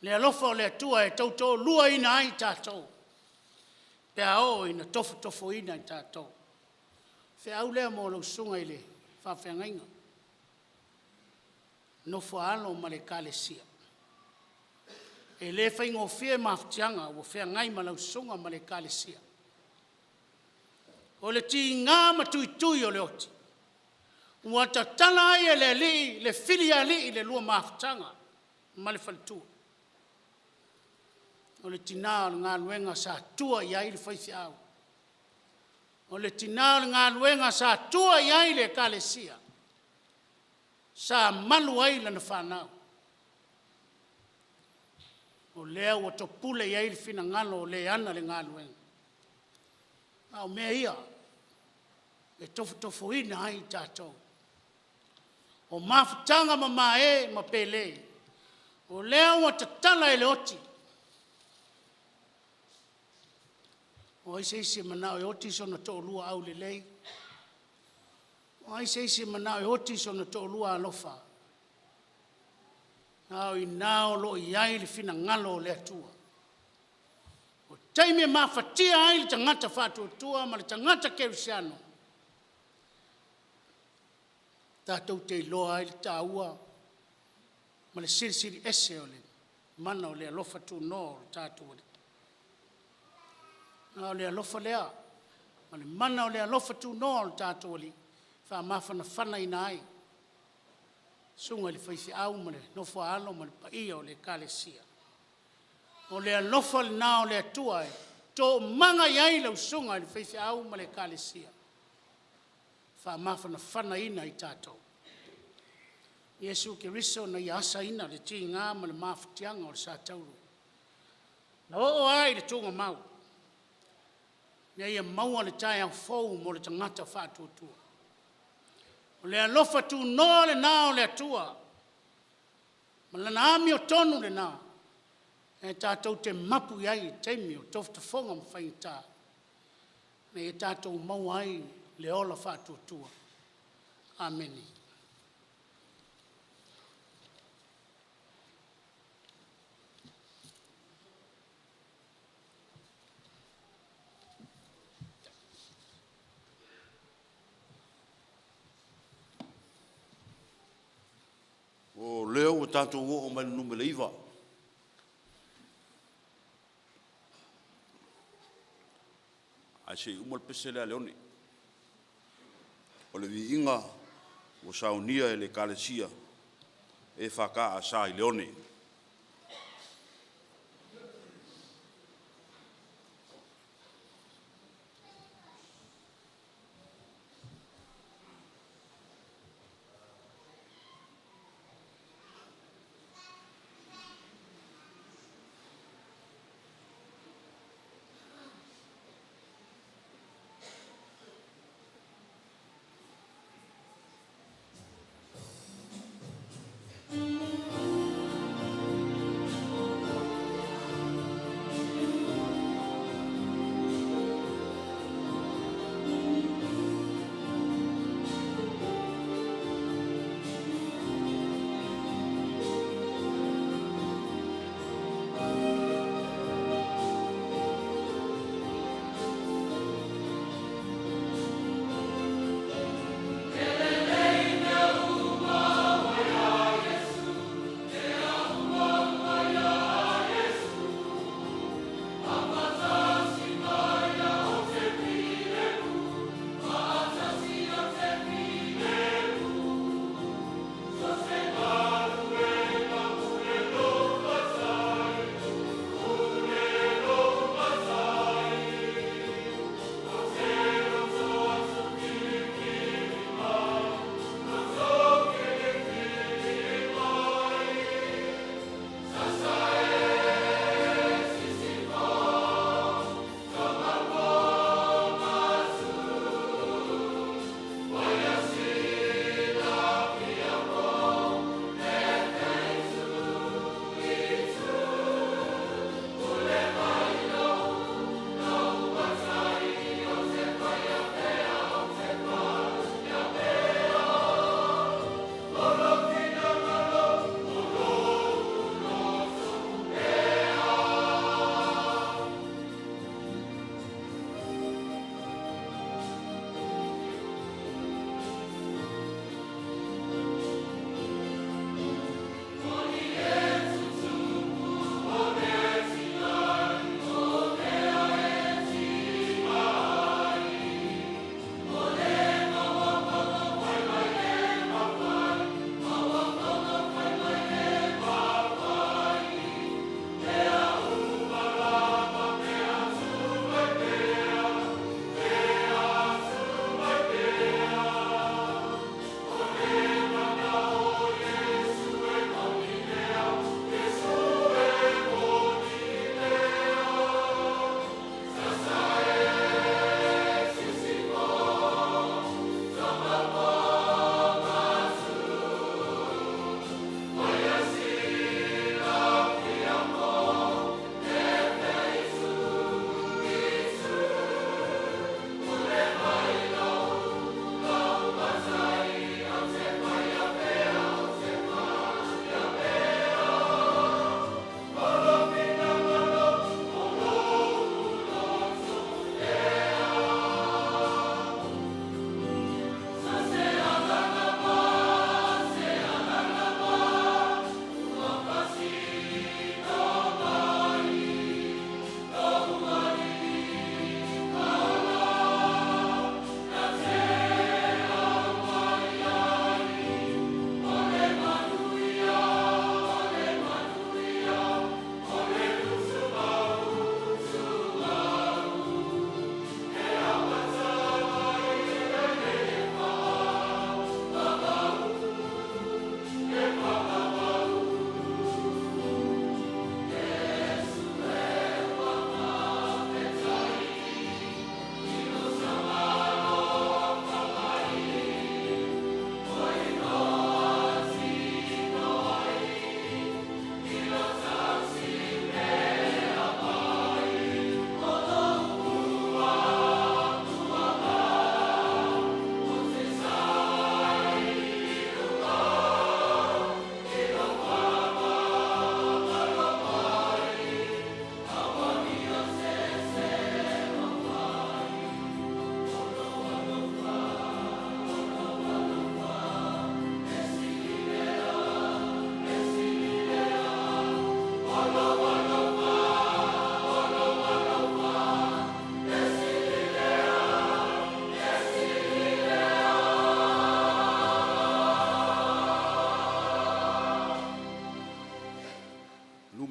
Le alofa o le Atua e tautoaluaina ai i tatou pe a oo ina tofotofoina i tatou. O le feau lea mo lau susuga i le faafeagaiga, nofo a alo ma le ekalesia. E le faigofie mafatiaga ua feagai ma lau susuga ma le ekalesia. O le tiga ma tuitui o le oti, ua tatala ai e le Alii le filialii i le lua mafutaga ma le faletua. O le tina o le galuega sa tua i ai le faifeau. O le tina o le galuega sa tua i ai le ekalesia. Sa malu ai lana fanau. O lea ua topule i ai le finagalo o le ana le galuega. A o mea ia e tofotofoina ai i tatou. O mafutaga mamae ma pele, o lea ua tatala e le oti. O ai se isi e manao e oti sona toalua aulelei? O ai se isi e manao e oti sona toalua alofa? A o i ina o lo o i ai le finagalo o le Atua. Taimi e mafatia ai le tagata faatuatua ma le tagata kerisiano, tatou te iloa ai le taua ma le silisili ese o le mana o le alofa tunoa o le tatou Alii. A o le alofa lea ma le mana o le alofa tunoa o le tatou Alii e faamafanafanaina ai susuga i le faifeau ma le nofo a alo ma le paia o le Ekalesia. O le alofa lena o le Atua e toomaga i ai lau susuga i le faifeau ma le Ekalesia, faamafanafanaina i tatou. Iesu Keriso na ia asaina le tiga ma le mafatiaga o le sa taulu, na oo lava i le tugamau, ina ia maua le taeao fou mo le tagata faatuatua. O le alofa tunoa lena o le Atua ma Lana amiotonu lena e tatou te mapu i ai i taimi o tofotofoga ma faigata, ina ia tatou maua ai le ola faatuatua. Amene. O lea ua tatou oo mai i le numera 9. Ae se i uma le pese lea a Leone. O le viiga ua saunia e le Ekalesia EFKS i Leone.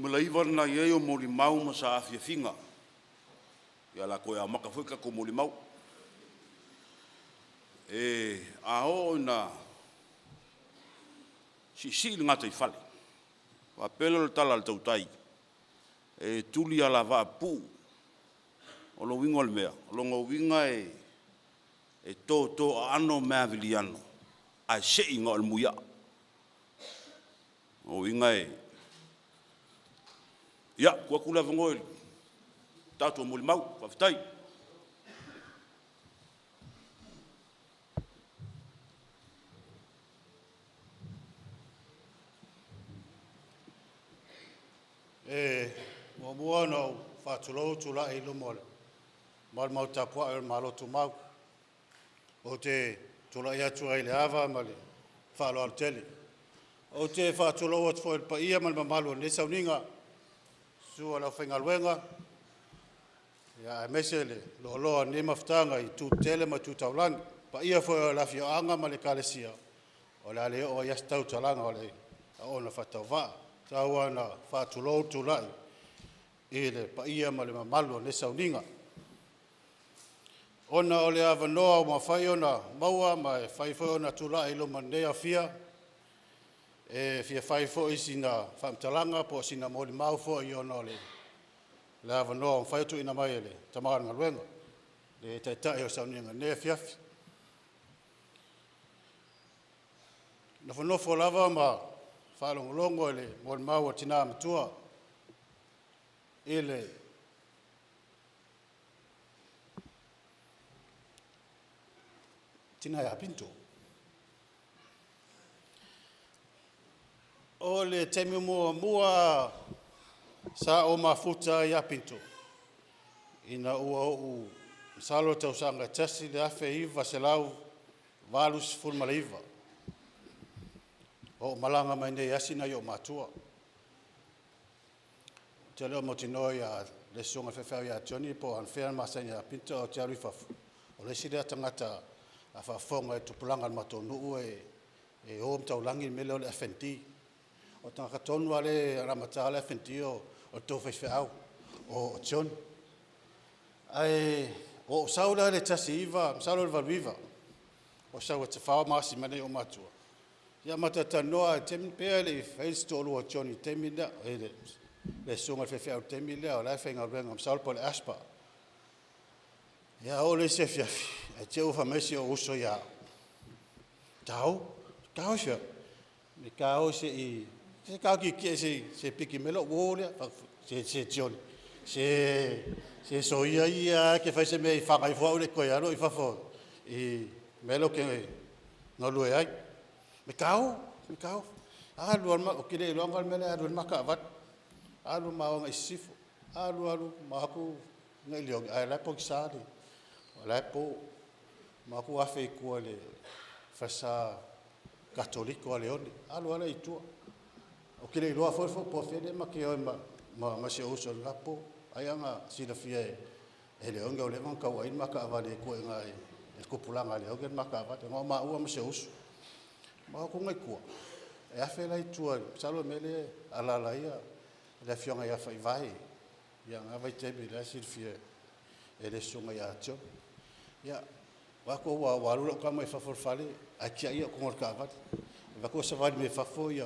Numera 9 lena i ai o molimau ma saafiafiga. Ia o le a toe amata foi tatou molimau. E a oo ina siisii le gataifale, faapea lea o le tala a le tautai, e tuli alavaa pupuu. O le uiga o le mea, o lona uiga e toto aano meaaviliano ae sei na o le muiaa. O lona uiga e… Ia, tuu atu le avanoa i le tatou molimau. Faafetai. E muamua ona ou faatulou tulai i luma o le malumalu tapuai o le Malo Tumau. Ou te tulai atu ai i le ava ma le faaaloalo tele. Ou te faatulou atu foi i le paia ma le mamalu o lenei sauniga, susu o le aufaigaluega, aemaise le loaloa o lenei mafutaga i itu tetele ma tu taulaga. Le paia foi o le afioaga ma le Ekalesia o le a le oo i ai se tautalaga o le auauna faatauvaa. Tau lava ina faatulou le tulai i le paia ma le mamalu o lenei sauniga. Ona o le avanoa ua mafai ona maua ma e fai foi ona tulai i luma o lenei aofia, e fia fai foi sina faamatalaga po o sina molimau foi ona o le avanoa ua mafai ona tuuina mai e le Tama o le Galuega, le Taitai o le sauniga i lenei afiafi. E nofonofo lava ma faalogologo i le molimau a le tina matua i le tina ia Pinto. O le taimi muamua sa ou mafuta ai ia Pinto, ina ua ou, masalo o le tausaga e 1989, ua ou malaga mai nei e asi nai ou matua. Ou te le o mautinoa le susuga i le faifeau ia Johnny po o anafea na masani ai ia Pinto ae ou te alu i fafo, o le isi lea tagata a faafofoga i tupulaga o le matou nuu e o ma taulagi le mea lea o le FND. O le tagata tonu lava lea na amataina le FND o le tou faifeau o Johnny. Ae ua ou sau la i le 19, masalo o le 1989 ua ou sau e tafao ma asi mai nai ou matua, ia ma talatalanoa lava, pei lava e le i faia se toalua o Johnny i le taimi lea, le susuga i le faifeau i le taimi lea o la e faigaluega masalo po o le ASPA. Ia oo lea i se afiafi ae te i ua fai mai si ou uso ia au, “Tao.” Tao aisea? Ta o se i tietie se i piki mai lou uo lea. Ou fai atu, se se Johnny, se se soia ia lava e te fai se mea e fana ifo au e le i toe alu au i fafo i le mea lea ou te galue ai. Ta o, ta o. Alu lava, ou te le iloaina le mea la e alu ai le ma taavale. Alu ma o agai i sisifo, alu alu ma o atu agai i Leogi ae o la e pogisa, o la e po. Ma o atu afe i tua i le falesa Katoliko a Leone, alu lava la i tua. Ou te le iloa foi po o afea lea ma te o ai ma si ou uso i lena po. Ai ana silafia e Leogi ua leva ona tauai le ma taavale i tua i ina i le tupulaga a Leogi le ma taavale. Na o maua ma si ou uso. Ma o atu agai i tua, e afe la i tua masalo o le mea lea e alaala ai le afioaga ia Faivae i lena vaitaimi, o la e silafia e le susuga ia Johnny. Ia, vaai atu ua alu lau tama i fafo o le fale ae tiai au i totonu o le taavale. Vaai atu ua savali mai fafo ai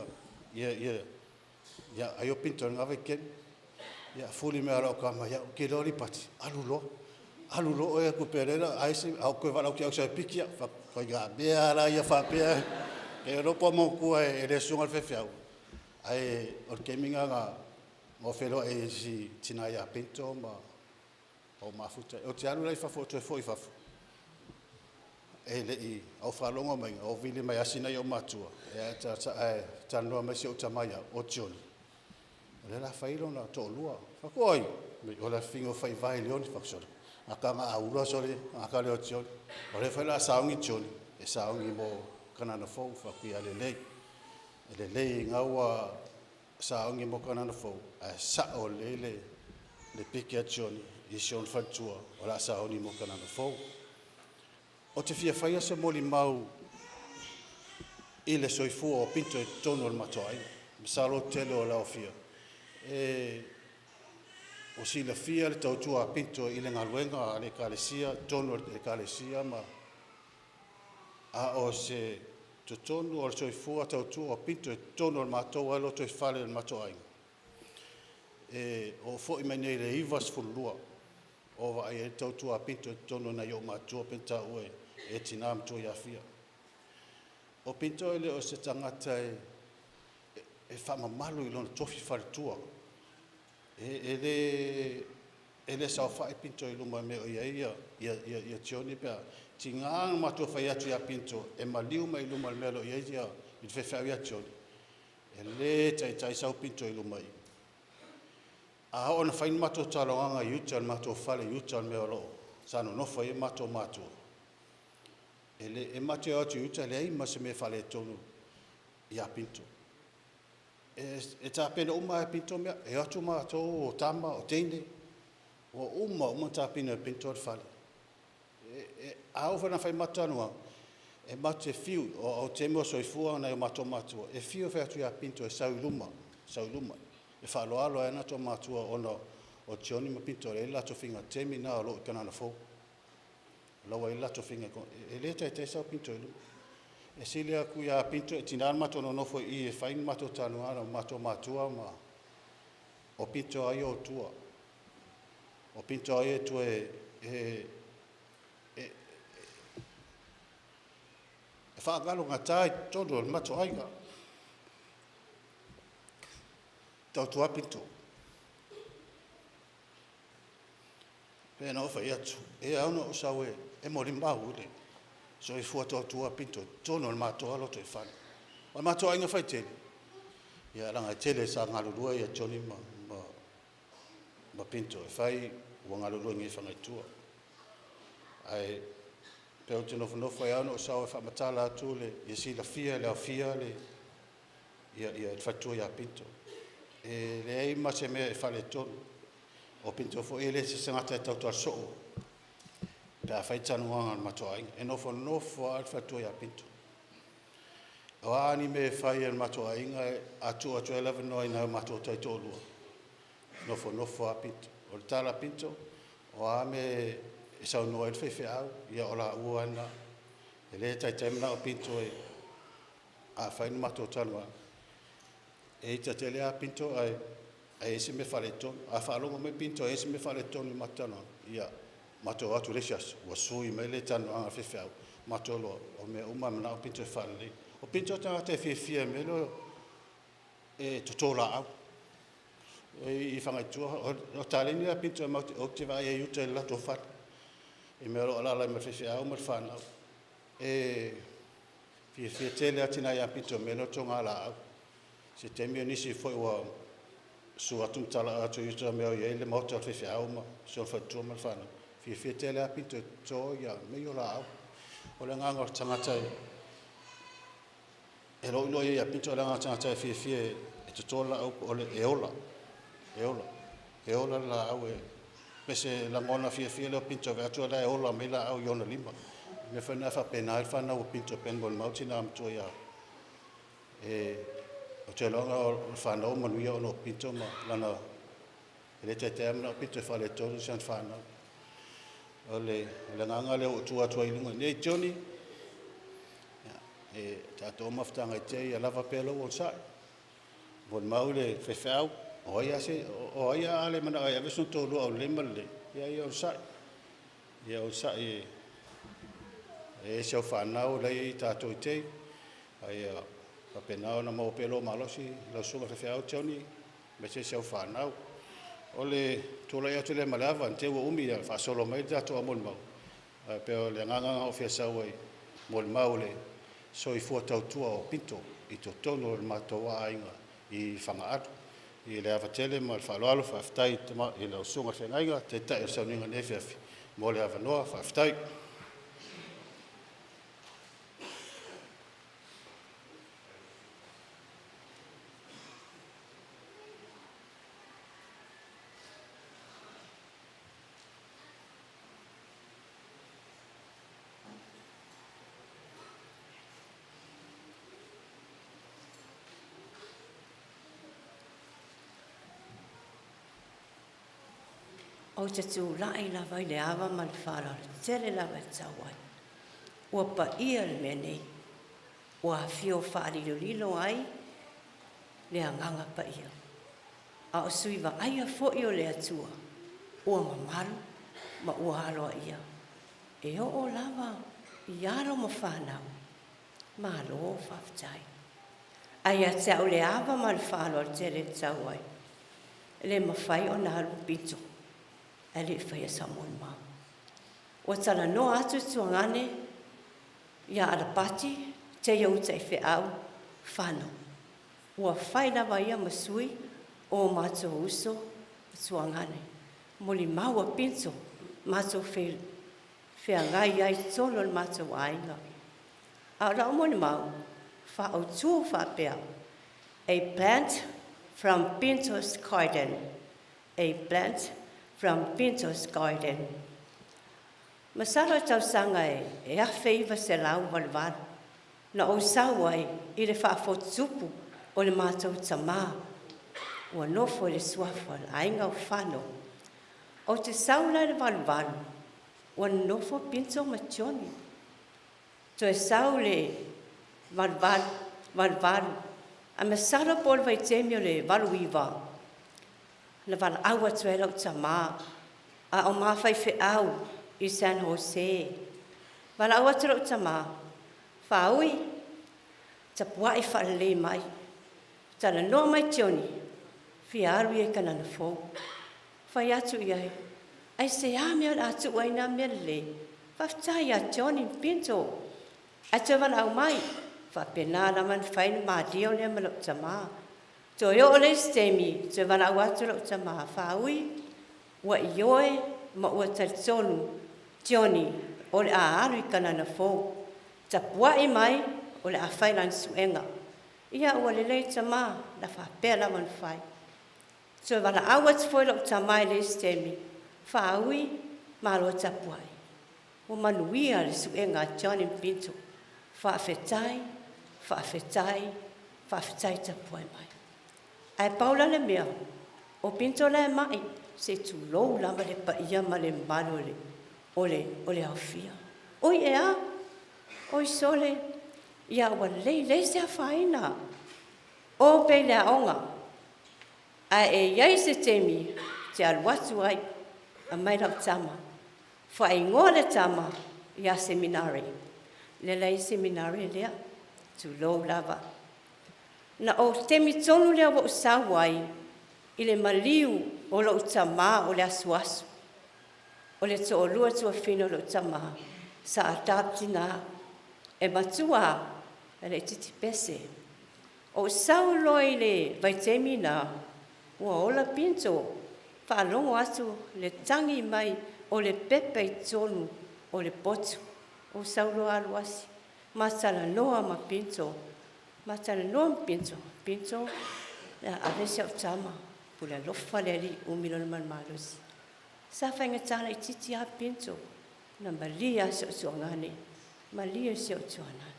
o Pinto i lena vaitaimi. Ia, fuli mai lava o lau tama ia au, “E te iloa Lipati, alu loa, alu loa oe ae ou toe valaau atu ia te oe e piki au.” Ou fai atu, o ituaiga mea lava la ia faapea, e le iloa po o manatua e le susuga i le faifeau, ae o le taimi lena na ou feiloai ai i le tina ia Pinto ma ou mafuta ai. Ou te alu la i fafo ou toe foi i fafo, ae ou faalogo mai ua vili mai e asi nai ou matua ae talanoa mai si ou tama ia au, o Johnny, o lea o le a fai lona toalua. Ou fai atu, o ai? Fai mai, o le afafine o Faivae Leone. Ou fai atu, sole, gata na aula sole gata lea o Johnny. O lea foi o le a sauni Johnny, e sauni mo Kanana Fou. Ou fai atu, ia lelei, e lelei o lena ua sauni mo Kanana Fou, ae sao lelei le piki a Johnny i si ona faletua o le a sauni mo Kanana Fou. Ou te fia faia se molimau i le soifua o Pinto i totonu o le matou aiga. Masalo o le tele o le aofia E ua silafia le tautua a Pinto i le galuega a le Ekalesia, totonu o le Ekalesia ma a o se totonu o le soifua tautua o Pinto i totonu o le matou lava lotoifale o le matou aiga, e oo foi mai nei i le 92 o vaai ai le tautua a Pinto i totonu o nai ou matua pei ona taua e tina matua ia Fia. O Pinto e le o se tagata e faamamalu i lona tofi faletua. E le saofai Pinto i luma i mea o i ai ia Tioni pe a tiga ona matou fai atu ia Pinto e maliu mai luma i le mea o lo o i ai le faifeau ia Tioni, e le taitai sau Pinto i luma i i. A oo ina fai ni matou talanoaga i uta i le matou fale i uta i le mea o lo o sa nonofo ai o matou matua, e matou te o atu i uta e leai ma se mea e faaletonu ia Pinto. E tapena uma lava e Pinto mea. E o atu matou o tama, o teine, ua uma uma ona tapena e Pinto le fale. A oo foi ina fai matou talanoaga, e matou te fiu, o taimi o soifua nai o matou matua, e fiu e fai atu ia Pinto e sau i luma, sau i luma, e faaaloalo ai lava o matou matua ona o Tioni ma Pinto e i ai le latou faiga i le taimi lena o lo o i Kanana Fou. O la ua i ai le latou faiga, e le taitai sau Pinto i luma. E sili atu ia Pinto, e tiga ona matou nonofo i i e fai ni matou talanoaga ma matou matua ma o Pinto lava ia o tua. O Pinto lava ia e tua e faagalogata i totonu o le matou aiga. Tautua Pinto. Pei ona ou fai atu, e ao ona ou sau e molimau i le soifua tautua o Pinto i totonu o le matou lava lotoifale. O le matou aiga faitele, ia leaga e tele sa galulue Tioni ma Pinto e fai ua galulue nei i Fagaitoa. Ae pei ou te nofonofo e ao ona ou sau e faamatala atu ia silafia e le aofia le faletua ia Pinto. E leai ma se mea e faaletonu. O Pinto foi e le o se tagata e tautala soo pe a fai talanoaga a le matou aiga. E nofonofo lava le faletua ia Pinto. O a ni mea e fai a le matou aiga, a tuu atu ai le avanoa i nai o matou taitoalua, nofonofo lava Pinto. O le tala a Pinto, o a mea e saunoa ai le faifeau, ia o laua lava na. E le taitai manao Pinto a fai ni matou talanoaga, e ita tele lava Pinto ae i ai se mea faaletonu. A faalogo mai Pinto e i ai se mea faaletonu i le matou talanoaga, ia matou o atu i le isi aso ua sui mai le talanoaga a le faifeau, matou iloa o mea uma e manao Pinto e faalelei. O Pinto o le tagata e fiafia i le mea lea e toto laau. I Fagaitoa, o taleni la a Pinto ou te vaai ai i uta i le latou fale i mea o lo o alaala ai ma le faifeau ma le fanau. E fiafia tele lava tina ia Pinto i le mea lea o le toga laau. Se taimi o nisi foi ua susu atu ma talaaga atu i uta i le mea o i ai le maota o le faifeau ma si ona faletua ma le fanau, fiafia tele lava Pinto e toto mea ia o laau. O le agaga o le tagata e loiloi ai ia Pinto, o le agaga o le tagata e fiafia e toto le laau, e ola, e ola, e ola le laau. E pese lagona fiafia lea o Pinto e vaai atu o la e ola mai laau i ona lima. O le mea foi lena e faapena ai le fanau a Pinto pei ona molimau tina matua ia ou te iloa o le fanau ua manuia ona o Pinto ma lana, e le taitai lava manao Pinto e faaletonu si ana fanau. O le agaga lea ua ou tu atu ai i luga nei, Tioni, e tatou mafutaga e tea ia lava pea lou onosai, molimau le faifeau, o ai a le manao e ave sona toalua aulelei ma lelei, ia ia onosai. Ia onosai e i ai si au fanau la e i ai tatou i tai, a ia faapena ona maua pea lou malosi lau susuga i le faifeau Tioni, aemaise si au fanau. O le tulai atu lea ma le ava, ne i te i ua umi ae faasolo mai le tatou au molimau, ae pei o le agaga lena na ou fia sau ai e molimau i le soifua tautua o Pinto i totonu o le matou aiga i Fagaalu. I le ava tele ma le faaaloalo, faafetai i lau susuga i le feagaiga, taitai o le sauniga i lenei afiafi mo le avanoa. Faafetai. Ou te tulai lava i le ava ma le faaaloalo tele lava e tatau ai. Ua paia le mea nei, ua afio faalilolilo ai le Agaga Paia, a o sui vaaia foi o le Atua ua mamalu ma ua aloaia, e oo lava i alo ma fanau. Malo faafetai. Ae ia te au le ava ma le faaaloalo tele e tatau ai, e le mafai ona alu pito ae le i faia sau molimau. Ua talanoa atu Tuagane ia Alapati Teia Utaifeau Fano, ua fai lava ia ma sui o matou uso Tuagane, molimau a Pito matou feagai ai i totonu o le matou aiga. A o lau molimau faaautu faapea, a plant from Pinto's garden, a plant from Pinto's garden. Masalo i tausaga e 1988 na ou sau ai i le faafotutupu o le matou tama ua nofo i le suafa o le aiga o Fano. Ou te sau la i le 88 ua nonofo Pinto ma Tioni. Toe sau le 88, 88, ae masalo po o le vaitaimi o le 89 na valaau atu ai lou tama a o ma faifeau i San Jose. Valaau atu lou tama, Faaui, tapuai faalelei mai, talanoa mai Tioni fia alu ia i Kanana Fou. Fai atu i ai, aisea mea o le a tuu ai na mea lelei? Faafetai ia Tioni ma Pinto. Ae toe valaau mai, faapena lava ona fai le ma deal lea ma lou tama. Toe oo le isi taimi toe valaau atu lou tama, Faaui, ua ioe ma ua talitonu Tioni o le a alu i Kanana Fou. Tapuai mai o le a fai lana suega. Ia ua lelei tama, o le a faapea lava ona fai. Toe valaau atu foi lou tama i le isi taimi, Faaui, malo tapuai, ua manuia le suega a Tioni ma Pinto. Faafetai, faafetai, faafetai tapuai mai. Ae pau la le mea, o Pinto la e ma'i, se i tulou lava le paia ma le mamalu o le aofia. Oi e a? Oi sole, ia ua lelei, leai se afaina, o pea i le aoga, ae e i ai se taimi e te alu atu ai, aumai lau tama. Faaigoa le tama ia Seminare. Lea la e i ai Seminare lea, tulou lava. Na ou taimi tonu lea ua ou sau ai i le maliu o lou tama o le Asuasu. O le toalua tuafafine o lou tama sa adopt ina e matua lava ae laitiiti Pese. Ou sau loa i le vaitaimi lena ua ola Pinto, faalogo atu i le tagi mai o le pepe i totonu o le potu. Ou sau loa alu asi ma talanoa ma Pinto, ma talanoa ma Pinto, Pinto o le a ave si au tama, pule alofa le Alii umi lona malomalosi. Sa faigata laitiiti lava Pinto na malie lava si ou tuagane, malie si ou tuagane.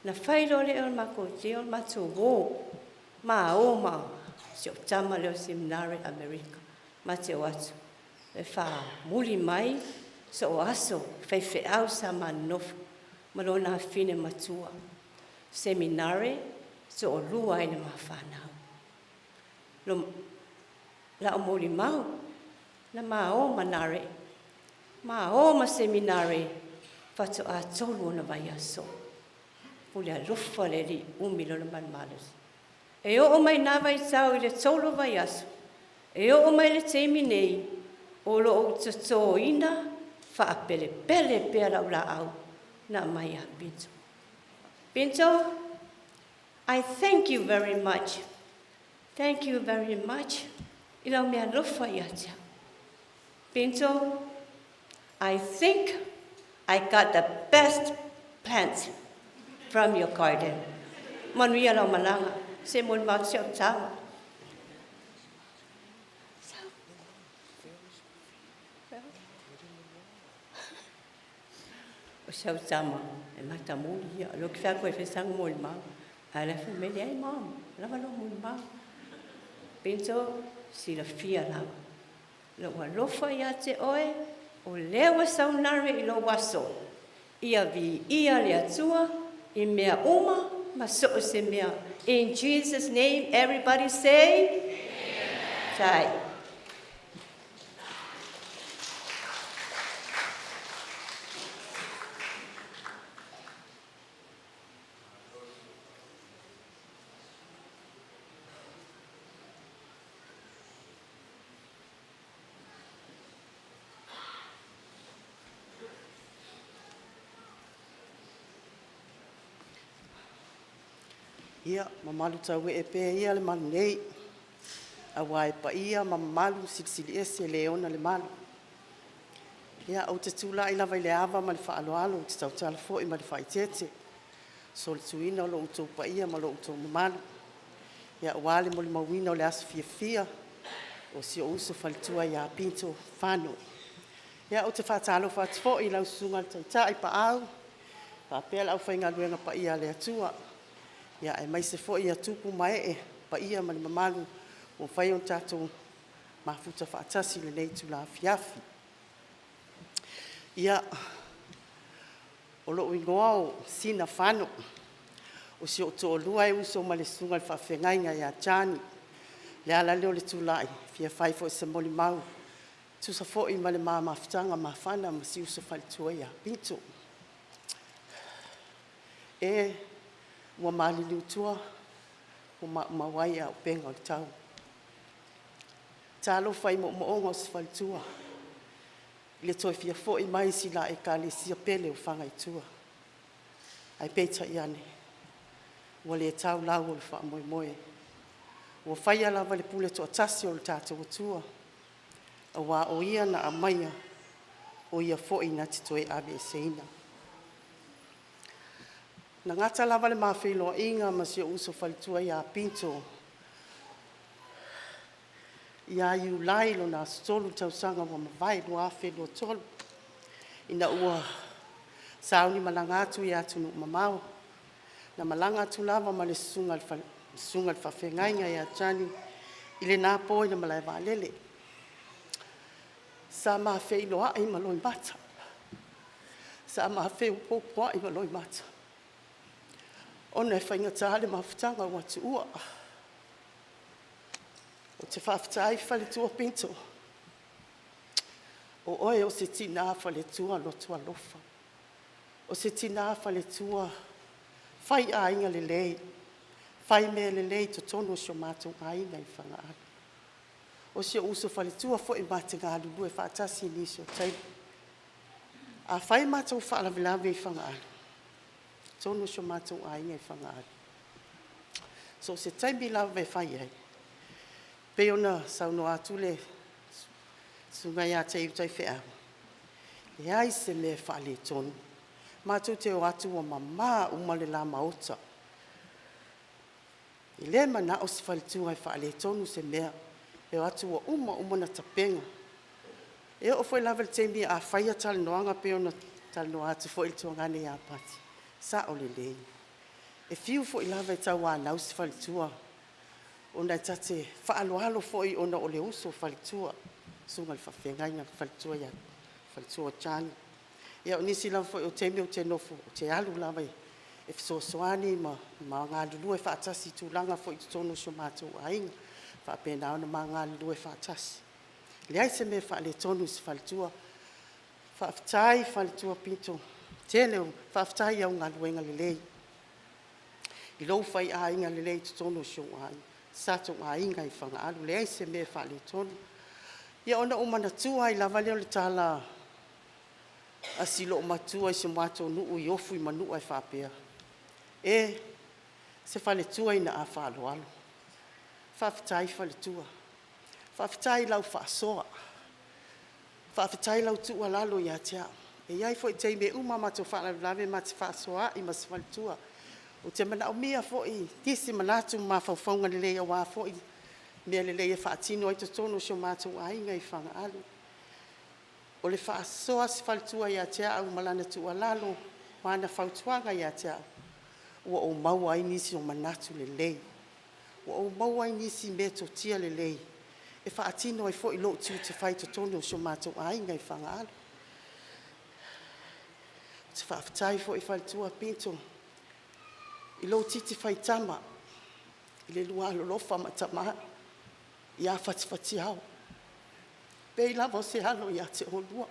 Na fai loa lea o le matou deal matou o, ma o ma si ou tama lea o Seminare Amerika. Ma te o atu e faamuli mai so o aso faifeau sa ma nonofo ma lona afafine matua. Seminare, toalua ai na ma fanau. La'u molimau, na ma o ma Nare, ma o ma Seminare, faatoa 3 ona vaiaso. Pule alofa le Alii, umi lona malomalosi. E oo mai na vaitau i le 3 o vaiaso, e oo mai le taimi nei o lo o ou totoina faapelepele pea lau laau na aumai ia Pinto. Pinto, I thank you very much. Thank you very much i lau mea alofa ia te au. Pinto, I think I got the best plant from your garden. Manuia lau malaga, se molimau si au tama. O si au tama e matamuli ia, o lea ou te fai atu e fai sana molimau, ae o la e fai mai, leai mom, lava lou molimau. Pinto, silafia lava. Lou alofa ia te oe, o lea ua saunare i lou aso. Ia viia le Atua i mea uma ma so o se mea. In Jesus name, everybody say Amen. Tai. Ia, mamalu tauee pea ia le malu nei, aua e paia ma mamalu silisiliese le ona le malu. Ia, ou te tulai lava i le ava ma le faaaloalo ou te tautala foi ma le faaeteete solituina o lo outou paia ma lo outou mamalu, ia aua le molimauina o le aso fiafia o si ou uso faletua ia Pinto Fano. Ia, ou te faatalofa atu foi i lau Susuga i le Taitai Paau faapea le aufaigaluega paia a le Atua, aemaise foi tupu ma ee paia ma le mamalu ua mafai ona tatou mafuta faatasi i lenei itula afiafi. Ia, o lou igoa o Sina Fano, o si ou toalua e uso ma le susuga i le faafeagaiga ia Johnny. O le ala lea o le tulai, e fia fai foi se molimau e tusa foi ma le ma mafutaga mafana ma si uso faletua ia Pinto. E, ua maliliu i tua ua maumau ai auupega o le tau. Talofa i moomooga o si faletua i le toe fia foi mai i si la Ekalesia pele o Fagaitua, ae peitai ane, ua le tau lau o le faamoemoe. Ua faia lava le pule toatasi a lo tatou Atua, aua o Ia na aumaia, o Ia foi na te toe aveeseina. Na gata lava le ma feiloaiga ma si ou uso faletua ia Pinto ia Iulai lona aso 3 i le tausaga ua mavae 2023, ina ua sauni malaga atu i atunuu mamao. Na malaga atu lava ma le susuga i le faafeagaiga ia Johnny i lena po i le malaevaalele. Sa ma feiloai ma loimata, sa ma feopoopoai ma loimata, ona e faigata le mafutaga ua tuua. Ou te faafetai faletua Pinto, o oe o se tina faletua loto alofa, o se tina faletua faiaiga lelei, fai mea lelei i totonu o si o matou aiga i Fagaalu. O si ou uso faletua foi ma te galulue faatasi i nisi o taimi. Afai matou faalavelave i Fagaalu, i totonu o si o matou aiga i Fagaalu, so o se taimi lava e fai ai, pei ona saunoa atu le Susuga ia Teiu Taifeau, e leai se mea e faaletonu. Matou te o atu ua mama uma le la maota. E le manao se faletua e faaletonu se mea, e o atu ua uma uma ona tapena. E oo foi lava i le taimi a fai a talanoaga pei ona talanoa atu foi le tuagane ia Pati, e sao lelei. E fiu foi lava e tauanau se faletua ona ta te faaaloalo foi ona o le uso faletua, le susuga i le faafeagaiga, le faletua ia faletua Johnny. Ia o nisi lava foi o taimi ou te nofo ou te alu lava e fesoasoani ma galulue faatasi i tulaga foi i totonu o si o matou aiga, e faapena ona ma galulue faatasi. E leai se mea e faaletonu i si faletua. Faafetai faletua Pinto, faafetai i au galuega lelei, i lou faiaiga lelei i totonu o si tatou aiga i Fagaalu, leai se mea e faaletonu. Ia ona ou manatua ai lava lea o le tala a si loomatua i si o matou nuu i Ofu i Manua e faapea, “E, se faletua ina a faaaloalo.” Faafetai faletua, faafetai i lau faasoa, faafetai i lau tuualalo ia te au. E i ai foi taimi e uma matou faalavelave ma te fefaasoaai ma si faletua, ou te manaomia foi nisi manatu ma mafaufauga lelei aua foi mea lelei e faatino ai totonu o si o matou aiga i Fagaalu. O le faasoa a si faletua ia te au ma lana tuualalo ma ana fautuaga ia te au, ua ou maua ai nisi o manatu lelei, ua ou maua ai nisi metotia lelei. e faatino ai foi lou tiute fai i totonu o si o matou aiga i Fagaalo. Ou te faafetai foi faletua Pinto i lou titi faitama i le lua alolofa ma tama ia Fatifatiao, e pei lava o se alo ia te oulua.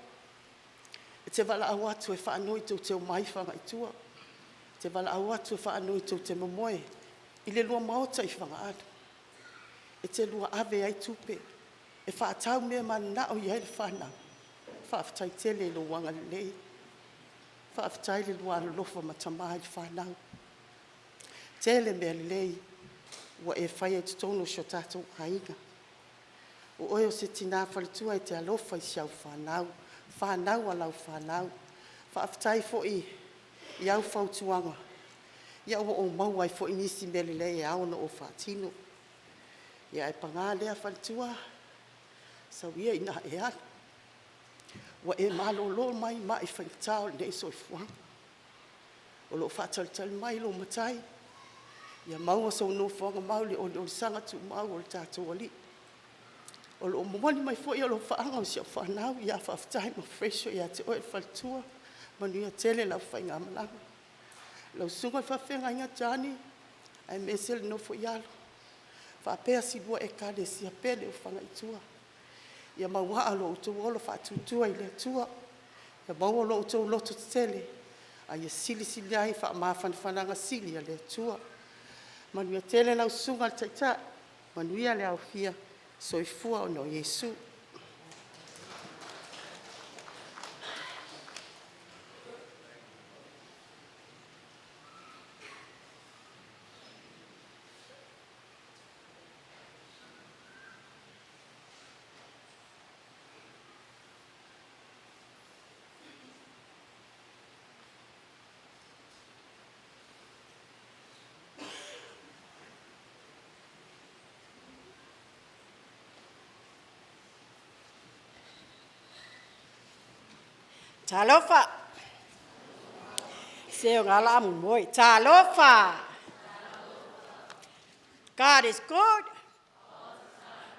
E te valaau atu e faanoi tou te omai i Faga i tua, e te valaau atu e faanoi tou te momoe i le lua maota i Fagaalo, e te lua ave ai tupe e faatau mea mananao i ai le fanau. Faafetai tele i lou agalelei, faafetai i le lua alolofa ma tama i le fanau. E tele mea lelei ua e faia i totonu o si o tatou aiga. O oe o se tina faletua e te alofa i si au fanau, fanau a lau fanau. Faafetai foi i au fautuaga ua ou maua ai foi nisi mea lelei e ao ona ou faatino. Ae paga lea faletua, sau ia ina e alu, ua e malolo mai mai faigata o lenei soifuaga. O lo o faatalitali mai lou matai ia maua sou nofoaga mau i le oliolisaga tumau a lo tatou Alii. O lo o momoli mai foi alofaaga o si au fanau ia Faafetai ma Fresho ia te oe le faletua, manuia tele lau faigamalaga. Lau susuga i le faafeagaiga Johnny aemaise le nofo a alo faapea si lua Ekalesia pele o Fagaitua, ia mauaa lo outou ola faatuatua i le Atua, ia maua lo outou lototetele a ia silisili ai faamafanafanaga sili a le Atua. Manuia tele lau Susuga i le Taitai, manuia le alofia, soifua ona o Iesu. Talofa! Se o la o le a momoe. Talofa! God is good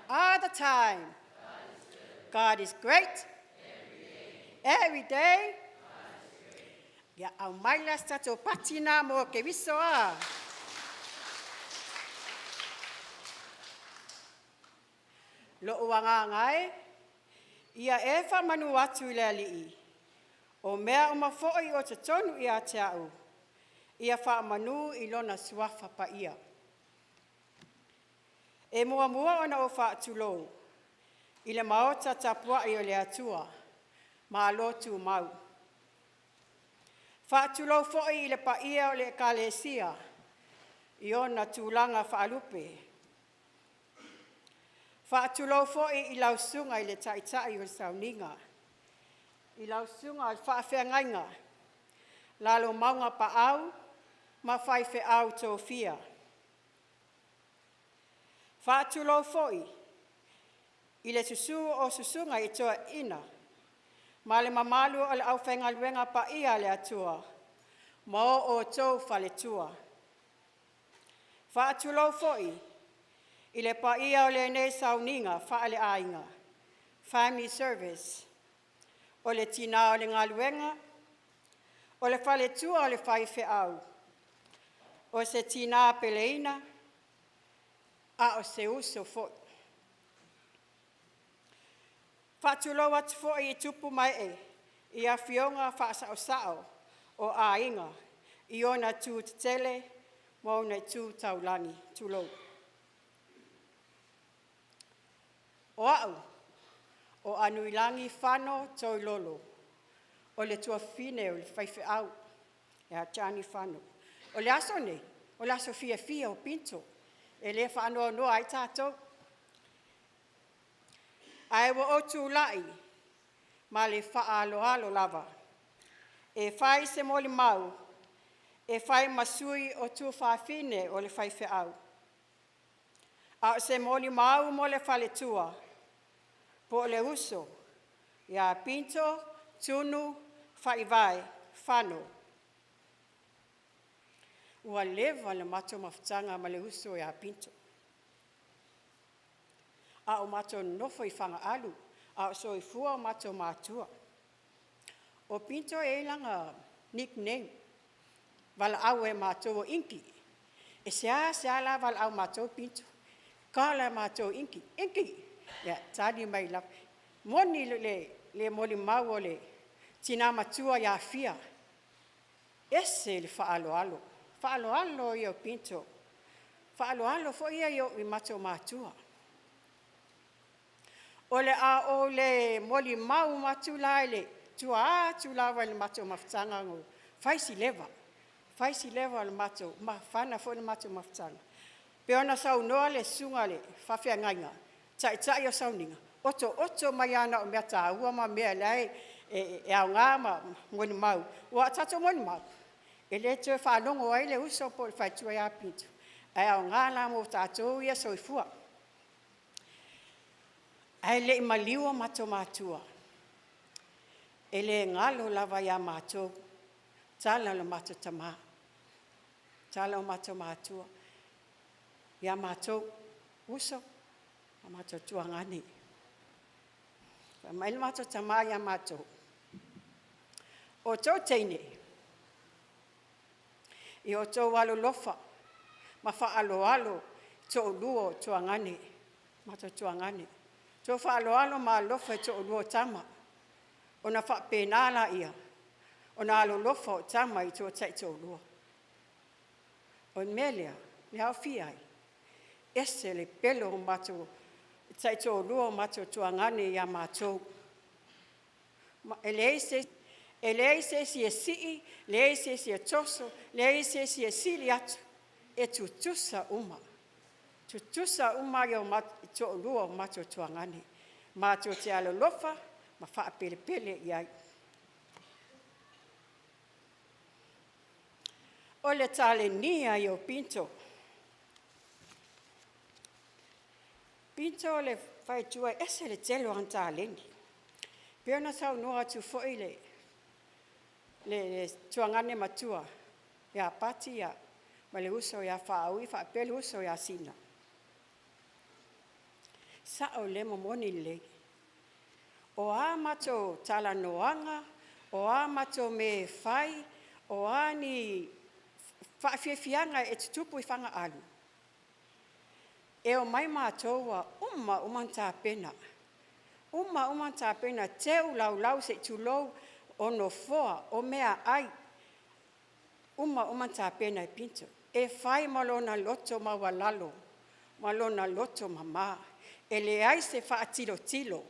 all the time. God is great every day. Ia aumai la se tatou pati lena mo Keriso a. Lo'u agaga e, ia e faamanu atu i le Alii, o mea uma foi o totonu ia te a'u, ia faamanu i lona Suafa Paia. E muamua ona ou faatulou i le maota tapuai o le Atua, malo tumau. Faatulou foi i le paia o le Ekalesia i ona tulaga faalupe. Faatulou foi i lau susuga i le Taitai o le Sauniga, i lau susuga i le Faafeagaiga Lalomauga Paau ma faifeau tofia. Faatulou foi i le susu o susuga i toeaiina ma le mamalu o le aufaigaluega paia a le Atua ma o outou faletua. Faatulou foi i le paia o lenei sauniga faaleaiga, family service, o le tina o le galuega, o le faletua o le faifeau, o se tina peleina, a o se uso foi. Faatulou atu foi i tupu ma ee i afioga faasa'osa'o o aiga i ona itu tetele ma ona itu taulagi, tulou. O a'u o Anuilagi Fano Toilolo, o le tuafafine o le faifeau ia Johnny Fano. O le aso lenei, o le aso fiafia o Pinto, e le faanoanoa ai tatou. Ae ua ou tulai ma le faaaloalo lava e fai se molimau e fai ma sui o tuafafine o le faifeau, a o se molimau mo le faletua po o le uso ia Pinto Tunu Faivae Fano. Ua leva le matou mafutaga ma le uso ia Pinto. A o matou nonofo i Fagaalu, a o soifua o matou matua. O Pinto e i ai lana nickname, valaau e matou o Inki. E seasea la valaau matou Pinto, call lava e matou, Inki, Inki, ia tali mai lava. Moni le molimau o le tina matua ia Fia, ese le faaaloalo, faaaloalo ia o Pinto, faaaloalo foi ia i matou matua. O le a ou le molimau atu la i le tua atu lava i le matou mafutaga na fai si leva, fai si leva o le matou, mafana foi le matou mafutaga. Pei ona saunoa le susuga i le faafeagaiga, taitai o Sauniga, otooto mai lava na o mea taua ma mea la e aoga ma molimau, aua o tatou molimau, e le toe faalogo ai le uso po o le faletua ia Pinto, ae aoga la mo tatou ia soifua. Ae le i maliu o matou matua, e le galo lava ia matou tala a lo matou tama, tala o matou matua ia matou, uso ma matou tuagane. Fai mai le matou tama ia matou, outou teine, ia outou alolofa ma faaaloalo i toalua o tuagane, matou tuagane. Outou faaaloalo ma alolofa i toalua o tama, ona faapena lea ona alolofa o tama i tou taitoalua. O le mea lea, e aofia ai, ese le pele o matou taitoalua o matou tuagane ia matou. Ma e leai se isi e sii, leai se isi e toso, leai se isi e sili atu, e tutusa uma, tutusa uma toalua o matou tuagane, matou te alolofa ma faapelepele i ai. O le talenia ai o Pinto. Pinto o le faletua e ese le tele o ana taleni. Pei ona saunoa atu foi le tuagane matua ia Pati ma le uso ia Faaui faapea le uso ia Sina, sao lea ma moni lelei. O a matou talanoaga, o a matou mea e fai, o a ni faafiafiaga e tutupu i Fagaalu, e omai matou ua uma uma ona tapena, uma uma ona tapena, teu laulau se i tulou o nofoa, o meaai, uma uma ona tapena e Pinto. E fai ma lona loto maualalo ma lona loto mama. E leai se faatilotilo,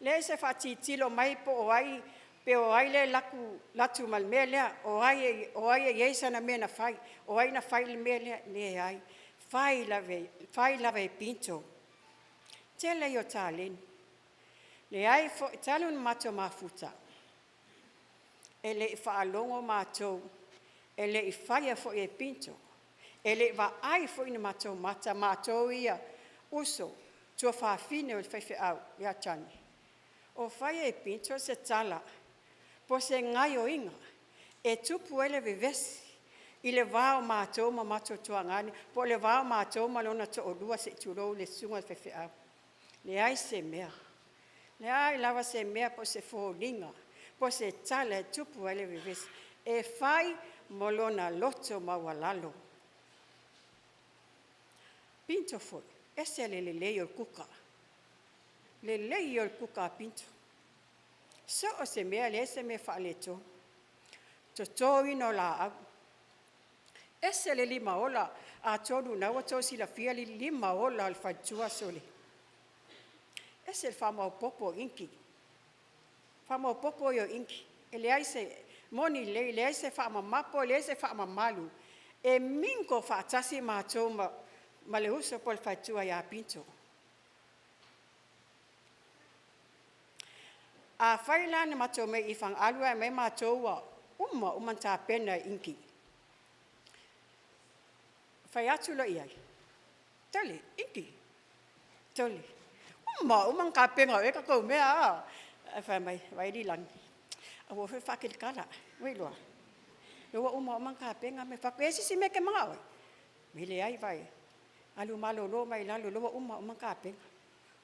leai se faatilotilo mai po o ai, pe o ai lea e alu atu ma le mea lea, o ai e i ai sana mea na fai, o ai na fai le mea lea. Leai, fai lava e Pinto. Tele ia o taleni. Leai foi, talu ona matou mafuta, e le i faalogo matou, e le i faia foi e Pinto, e le i vaai foi ni matou mata matou ia uso, tuafafine o le faifeau ia Johnny, o faia e Pinto se tala po o se gaioiga e tupu ai le vevesi i le va o matou ma matou tuagane, po o le va o matou ma lona toalua, se i tulou le susuga i le faifeau. Leai se mea, leai lava se mea po o se foliga po o se tala e tupu ai le vevesi, e fai ma lona loto maualalo. Pinto foi, ese le lelei o le kuka, lelei ia o le kuka a Pinto. So o se mea, leai se mea e faaletonu. Totoina o laau, ese le limaola, atonu o lena ua outou silafia le limaola o le faletua Sole, ese le faamaopoopo o inki, faamaopoopo ia o inki. E leai se, e moni lelei, e leai se faamamapo leai se faamamalu, e mingle faatasi matou ma le uso po o le faletua ia Pinto. Afai la na matou omai i Fagaalu ae aumai matou ua uma uma ona tapena e Inki, fai atu loa i ai, Tole, Inki, Tole, uma uma ona tapena e oe tatou mea a? Ae fai mai, vaai Lilagi, aua foi le faakelikala, ua iloa, o lea ua uma uma ona tapena mea. Ou fai atu, e i ai se isi mea e te manao ai? Fai mai, leai, vaai, alu malolo mai lalo o lea ua uma uma ona tapena.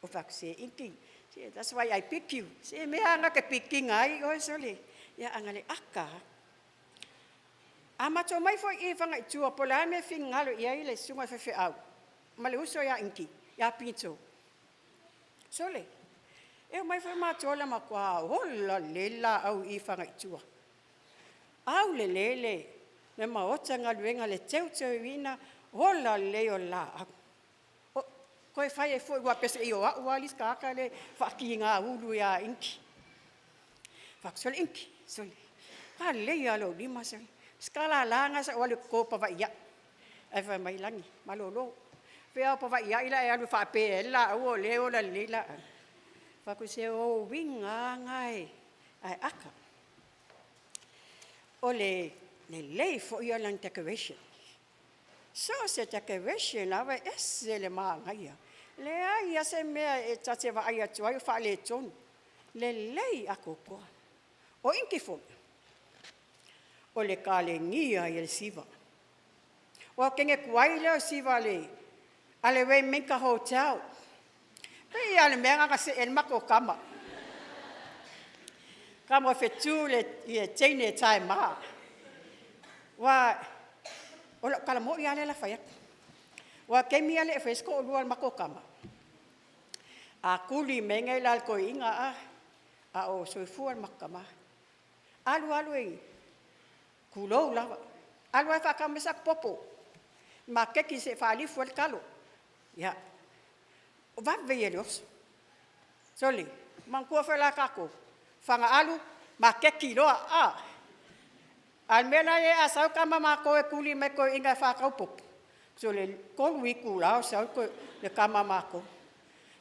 O fai atu, se Inki, se that's why I pick you. Se mea lava na te pick-ina ai oe sole. Ia a na le aka lava. A matou mai foi i i Fagaitua po o le a le mea e finagalo i ai le susuga i le faifeau ma le uso ia Inki, ia Pito. Sole, e omai foi matou o le matua ola lelei le laau i i Fagaitua. Aulelei le le maota galuega le teuteuina, ola lelei o le laau. Toe fai ai foi aua peiseai o au lava le isi tagata lea e faatiga ulu ia Inki. Fai atu, sole Inki, sole, matua lelei lava o lou lima sole. O si ta lala lena sa ou alu e toto Pavaai Ae fai mai Lagi, malolo. Pei lava o Pavaai la e alu e faape ai le laau o lea e ola lelei laau. Fai atu, se o ou uiga lava na e aka. O le lelei foi o lana decoration. So o se decoration lava e ese le manaia. Leai lava se mea e ta te vaai atu ai o faaletonu. Lelei atoatoa. O Inki foi, o le kalenia ia o le siva. Aua o kenge tuai lea o siva a le Waymaker Hotel. Pei lava o le mea lena na see ai le matou tama. Tama o fetu le teine e taema. Aua o lau tala moi lava lea o le a fai atu. Aua o le taimi lava lea e fai ai si toalua o le matou tama, a tuli mai nei la e le toeaina a o soifua le matou tama, alu alu e, tulou lava, alu lava e faatau mai sau popo i le maketi se i faalifu ai le talo. Ia, o vave ia o le oso. Sole, manatua foi la tatou, faga alu, maketi loa, a. A o le mea la lea a sau le tama matou e tuli mai e toeaiina e faatau popo, sole, e 3 itula o sau le tama a matou.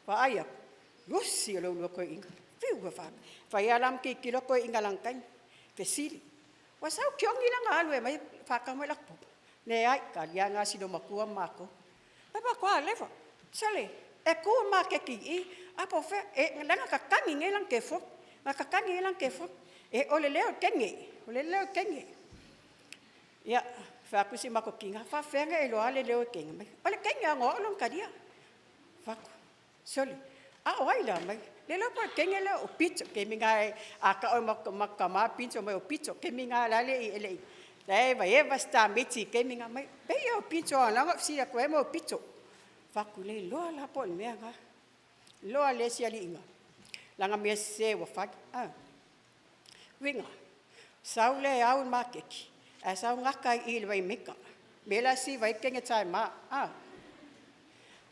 Vaai atu, lusi e le ulua toeaina. Fiu e fai lava la ma tilotilo toeaiina i lana taimi, fesili, ua sau Johnny lea na alu e aumai faatau mai laka popo? Leai, talia lena a si loomatua ma matou. Matua leva, sole, e tu i le maketi i i, ae po o fea, la e na tatagi nei lana telefoni, na tatagi nei lana telefoni. O le leo o le teine, o le leo o le teine. Ia, fai atu si matou tina, e faapefea ona e iloa le leo o le teine mai? O le teine lava na o a'u lona talia. Fai atu, sole, a o ai la mai? Le iloa po o le teine lea o Pito. O le taimi lena a tau e le matou tama Pito, fai mai o Pito. O le taimi lena la e le i, la e evaeva si tamaiti i le taimi lena, fai mai, pei lava o Pito aua na ona ou fesili atu ai o Pito. Fai atu, le iloa la po o le mea lena. Iloa lea e si alii lana mea sese ua fai. Uiga, sau lea e au i le maketi ae sau gata ai i i le Rainmaker, le mea la e siva ai le teine taema.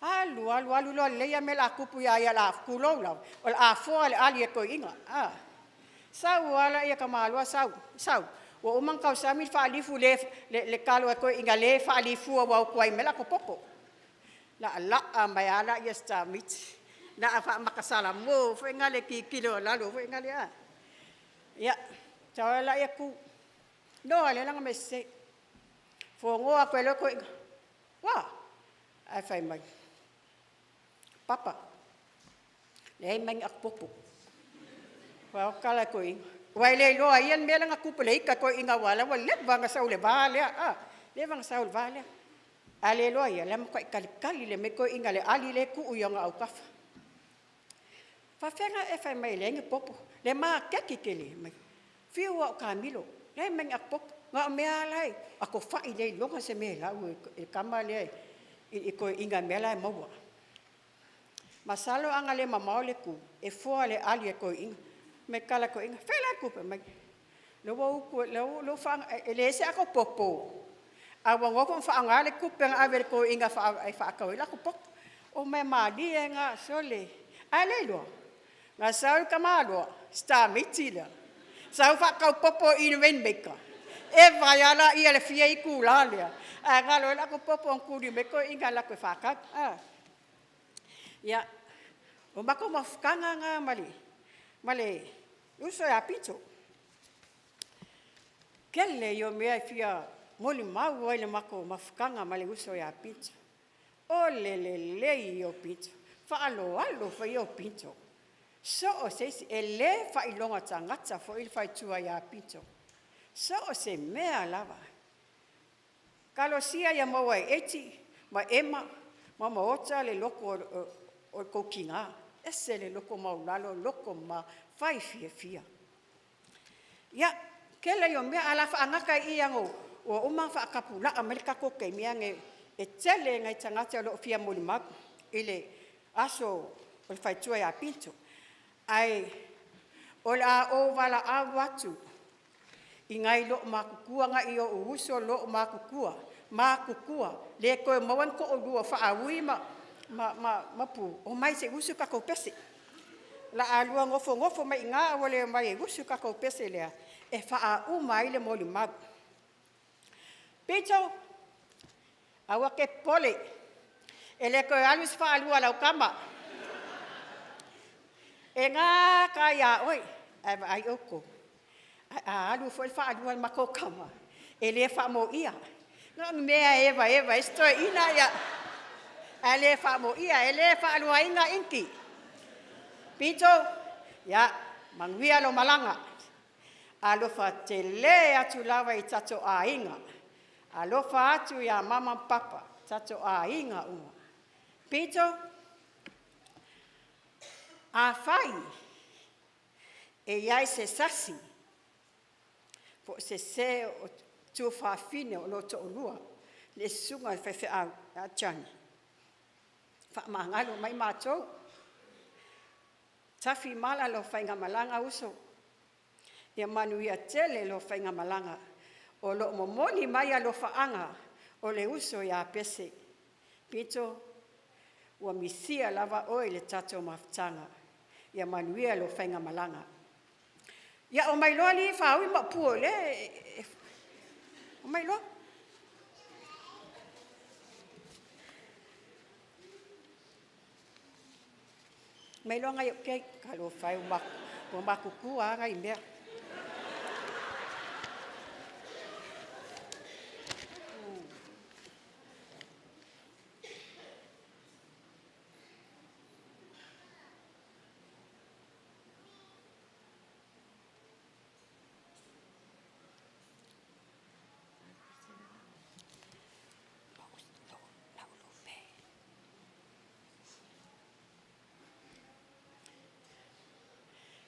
Alu, alu, alu iloa lelei lava le mea o le a tupu ia ia, tulou lava, o le a foa le ali a toeaiina. Sau lava lea tamaloa sau, sau, ua uma ona tausami le faalifu le talo a toeaiina le faalifua ua o tuai mai le latou popo. Laalaa mai lava lea o si tamaiti, na faamatasalamo foi lena le tilotilo i lalo foi lena a. Ia, sau ai lea tu, iloa lelei lana mea sese. Fono atu ai loa toeaiina, ua a? Ae fai mai, Papa, leai ma ni ato popo. Fai atu tala a toeaiina, aua e le iloa e ia le mea lea na tupu i le ita a toeaiina aua o la ua leva ona sau i le va lea, a, leva ona sau i le va lea. A le iloa e ia, o la e matuai talitali mai toeaiina i le ali lea e tuu i ona autafa. Faapefea ona e fai mai e leai ni popo? Le maketi tele, fai mai, fiu lava o taamilo, leai ma ni ato popo. Na o mea lava la e atofai le iloga se mea e lau e le tama lea i toeaiina i mea la e maua. Masalo ana le mamao le tu, e foa le ali a toeaiina. Fai mai le tala a toeaiina, fea la le tupe? Fai mai, lea ua utu, lea ua faaaoga, e leai se ato popo, ae ua nofo ma faaaoga le tupe na ave e le toeaina e faatau ai le ato popo. O mea malie na, sole, ae le iloa, na sau le tamaloa, si tamaiti lea, sau faatau popo i le Rainmaker, eva ai lava lea i le fia itula lea, ae galo ai le ato popo na tuli mai toeaiina e alu atu e faatau. Ia, o matou mafutaga na ma le uso ia Pito. Tele ia o mea e fia molimau ai le matou mafutaga ma le uso ia Pito. O le lelei ia o Pito, faaaloalo foi ia o Pito. So o se isi, e le faailoga tagata foi le faletua ia Pito. So o se mea lava. Talosia ia maua e Eti ma Ema ma Maota le loto o o le kou tiga, ese le loto maualalo, loto mama, fai fiafia. Ia, tele ia o mea, ae o le a faagata i i leaga ua uma ona faatapulaa mai le tatou taimi, e tele nai tagata o lo o fia molimau i le aso o le faletua ia Pinto. Ae o le a ou valaau atu i nai loomatutua, nai ou uso loomatutua, matutua, le toe maua ni toalua o Faaui ma Pu, omai se i usu le tatou pese. O le a lua nofonofo mai i ina ae ua le omai e usu le tatou pese lea e faauma ai le molimau. Pito, aua te popole, e le toe alu se faalua a lau tama. E gata lava ia oe, ae vaai outou, ae a alu foi le faalua a le matou tama, e le faamoia, na o ni mea lava e evaeva ai si toeaina, ae le faamoia, e le faaluaina Iniki'i. Pito, ia manuia lau malaga, alofa tele atu lava i tatou aiga, alofa atu ia mama ma papa, tatou aiga uma. Pito, afai e i ai se sasi po o sese o tuafafine o lou toalua, le susuga i le faifeau ia Johnny, faamagalo mai matou, tafi mala lau faigamalaga uso, ia manuia tele lau faigamalaga. O lo o momoli mai alofaaga o le uso ia Pese. Pito, ua misia lava oe i le tatou mafutaga. Ia manuia lau faigamalaga. Ia omai loa alii Faaui ma Upu o lea e... Omai loa. Omai loa nai ou keiki. Talofa e, ua matutua lava nai mea.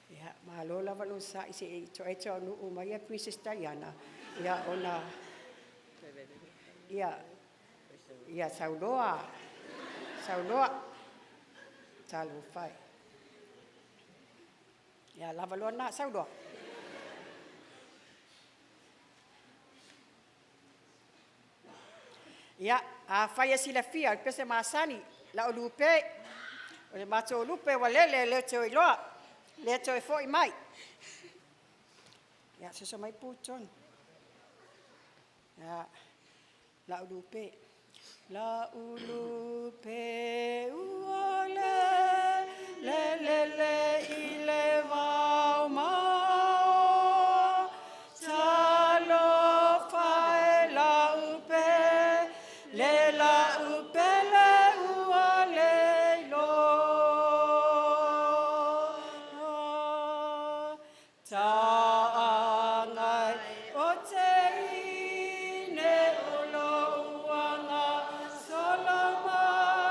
Ia, malo lava le onosai se i toai maia Princess Diana, ia ona... Ia, ia Sauloa, Sauloa, talofa e. Ia lava loa lena, Sauloa. Ia, afai e silafia o le pese masani, lau lupe, o le matou lupe ua lele e le toe iloa, le toe foi mai. Ia, soso mai Pu Johnny. Ia, lau lupe. Lau lupe ua lele lele i le vao mao, talofa e lau pele, lau pele ua le iloa. Ta'agai o teine o lo'u aga sola mai.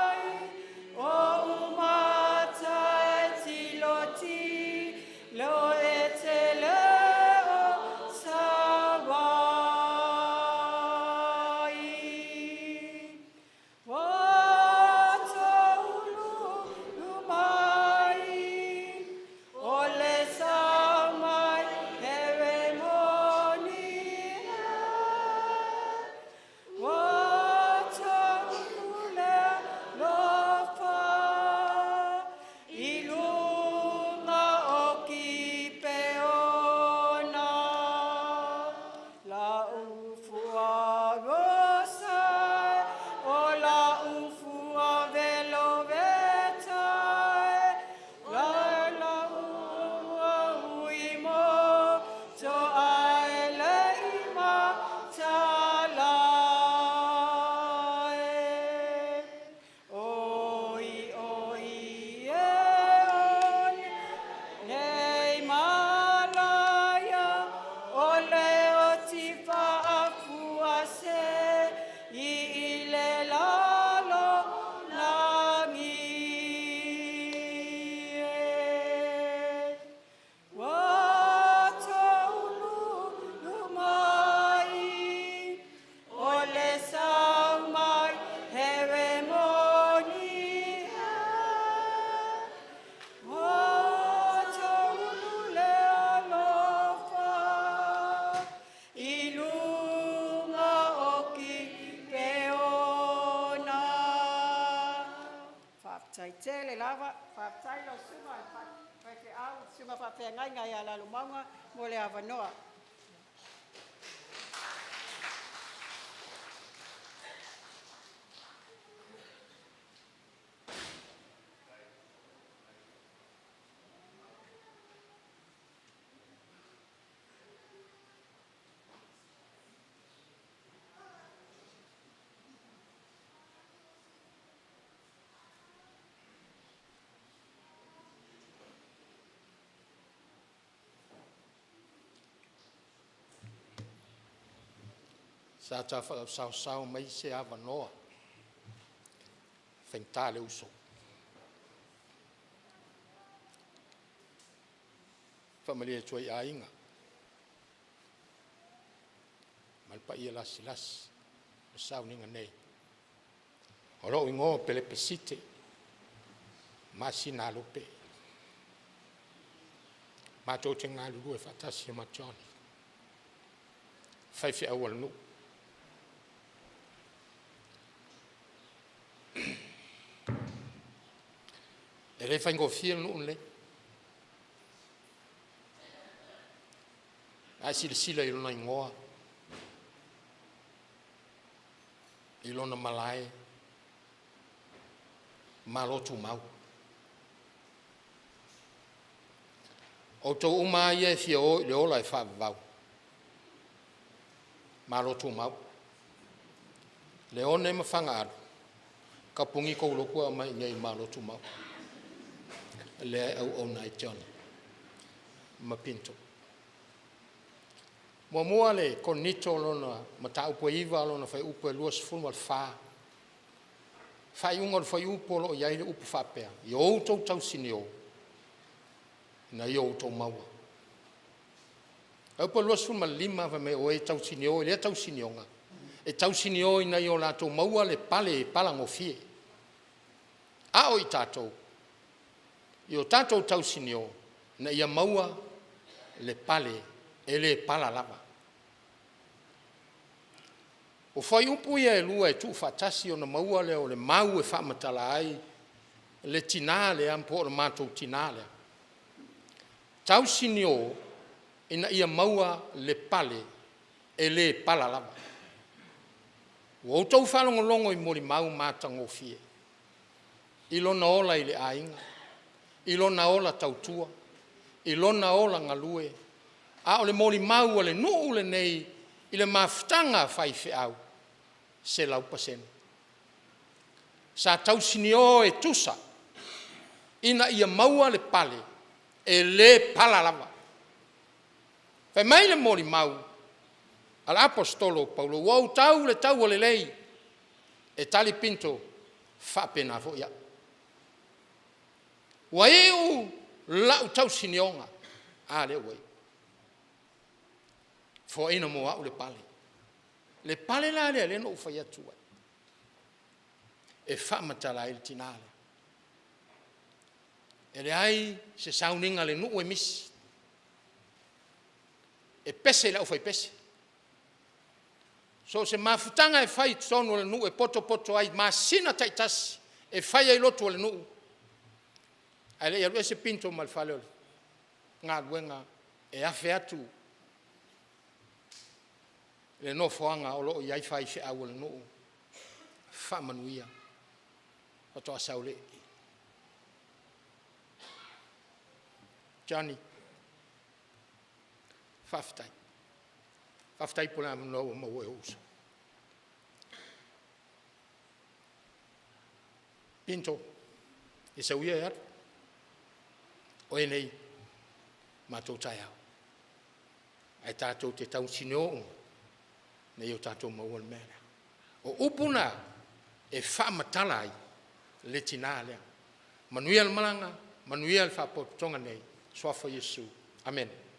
Faafetai tele lava. Faafetai lau susuga i le faifeau, susuga faafeagaiga ia Lalomauga mo le avanoa. Sa ta faasaosao mai se avanoa e faigata le uso. E faamalie atu ai i aiga ma le paia lasilasi ua sauniga nei. O lou igoa o Pelepesite Masina Lupe. Matou te galulue faatasi ma Johnny, faifeau a le nuu. E le faigofie le nuu lenei. A e silasila i lona igoa, i lona malae, Malo tumau. O outou uma lava ia e fia o i le ola e faavavau, malo tumau. Leone ma Fagaalu, tapuni tou lotu e aumai i inei i le Malo Tumau, lea e auauna ai Johnny ma Pinto. Muamua le Korinito lona mataupu e 9 lona fuaiupu e 24, faaiuga o le fuaiupu o lo o i ai le upu faapea: “Ia outou tausinio ina ia outou maua.” Fuaiupu 25 fai mai o e tausinio i lea tausinioga, e tausinio ina ia o latou maua le pale e palagofie. A o i tatou, ia o tatou tausinio ina ia maua le pale e le pala lava. O fuaiupu ia e lua e tuufaatasi ona maua lea o le mau e faamatala ai le tina lea po o le matou tina lea. Tausinio ina ia maua le pale e le pala lava. Ua outou faalogologo i molimau matagofie i lona ola i le aiga, i lona ola tautua, i lona ola galue, a o le molimau a le nuu lenei i le mafutaga a faifeau, 100%. Sa tausinio e tusa ina ia maua le pale e le pala lava. Fai mai le molimau a le Aposetolo o Paulo, “Ua ou tau le taua lelei,” e tali Pinto, “E faapena foi au. Ua iu lau tausinioga, a lea ua iu, foaina mo au le pale.” Le pale la lea na ou fai atu ai, e faamatala ai le tina lea. E leai se sauniga a le nuu e misi, e pese i le aufaipese. So o se mafutaga e fai i totonu o le nuu e potopoto ai i masina taitasi e fai ai lotu a le nuu, ae le i alu ese Pinto ma le fale o le galuega, e afe atu i le nofoaga o lo o i ai faifeau a le nuu, faamanuia, faatoa sau lea i i. Johnny, faafetai. Faafetai mo le avanoa ua maua e ou uso. Pinto, ia sau ia e alu, o oe nei o matou taeao, ae tatou te tausinio uma ina ia tatou maua le mea lea. O upu na e faamatala ai le tina lea. Manuia le malaga, manuia le faalapotopotoga nei, i le suafa o Iesu, amene.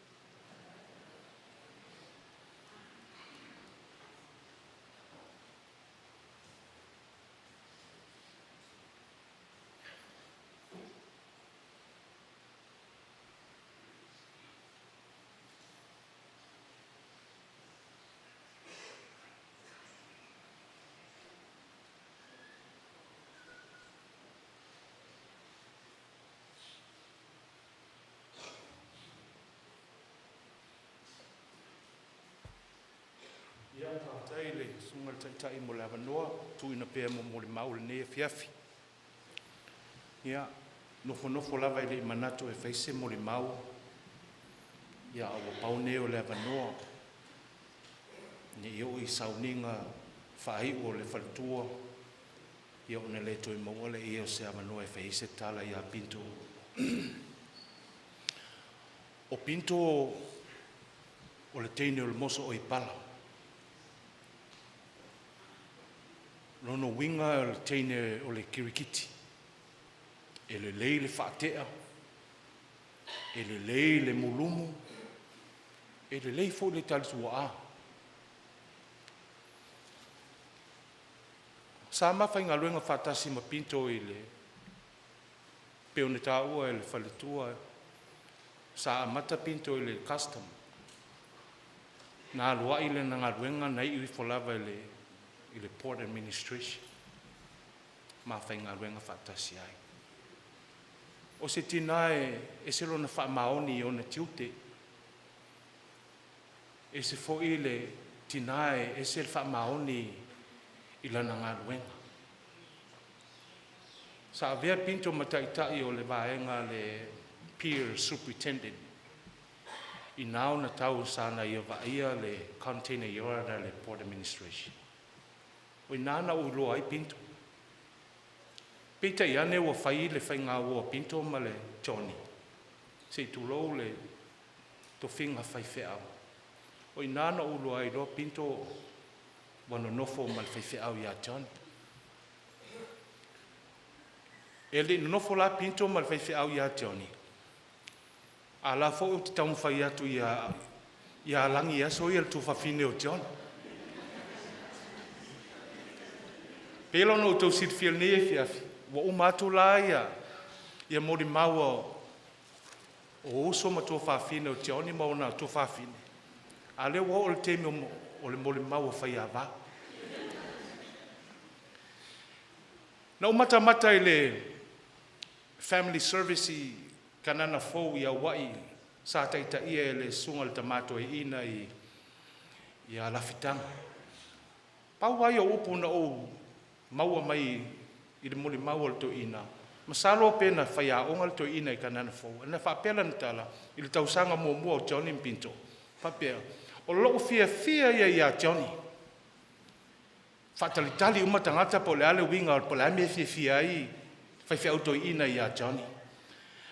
Faafetai i le Susuga i le Taitai mo le avanoa ua tuuina pea mo molimau i lenei afiafi. Ia, nofonofo lava e le i manatu e fai se molimau, ia ae ua pau lenei o le avanoa ne i oo i sauniga faaiu a le faletua ia ona le toe maua lea o se avanoa e fai ai se tala ia Pinto. O Pinto o le teine o le moso o Ipala. O lona uiga o le teine o le kirikiti. E lelei le faatea, e lelei le mulumu, e lelei foi le talituaa. Sa ma faigaluega faatasi ma Pinto i le pei ona taua e le faletua, sa amata Pinto i le Custom, na alu ai lana galuega na iu ifo lava i le Port Administration, ma faigaluega faatasi ai. O se tina e ese lona faamaoni i ona tiute, ese foi le tina e ese le faamaoni i lana galuega. Sa avea Pinto ma taitai o le vaega a le Peer Superintendent i na ona tau sa ia vaaia le container yard a le Port Administration. O i ina na ou iloa ai Pinto. Peitai ane ua fai le faigauo a Pinto ma le Johnny, se i tulou le tofiga faifeau. O i ina na ou iloa ai loa Pinto ua nonofo ma le faifeau ia Johnny. E le i nonofo la Pinto ma le faifeau ia Johnny, a o la foi ou te taumafai atu ia lagi i aso ia i le tuafafine o Johnny. E pei la ona outou silafia i lenei afiafi, ua uma atu la ia molimau o uso ma tuafafine o Johnny ma ona tuafafine, a o lea ua oo i le taimi o le molimau a faiava. Na ou matamata i le Family Service i Kanana Fou i Auai sa taitaia e le susuga i le tama toeaina ia Lafitaga. Pau lava ia o upu na ou maua mai i le molimau a le toeaina, masalo pe na faiaoga le toeaina i Kanana Fou, na faapea lana tala i le tausaga muamua o Johnny ma Pinto, faapea, “O lou fiafia ia ia Johnny.” Faatalitali uma tagata po o le a le uiga po o le a le mea e fiafia ai faifeau toeaina ia Johnny.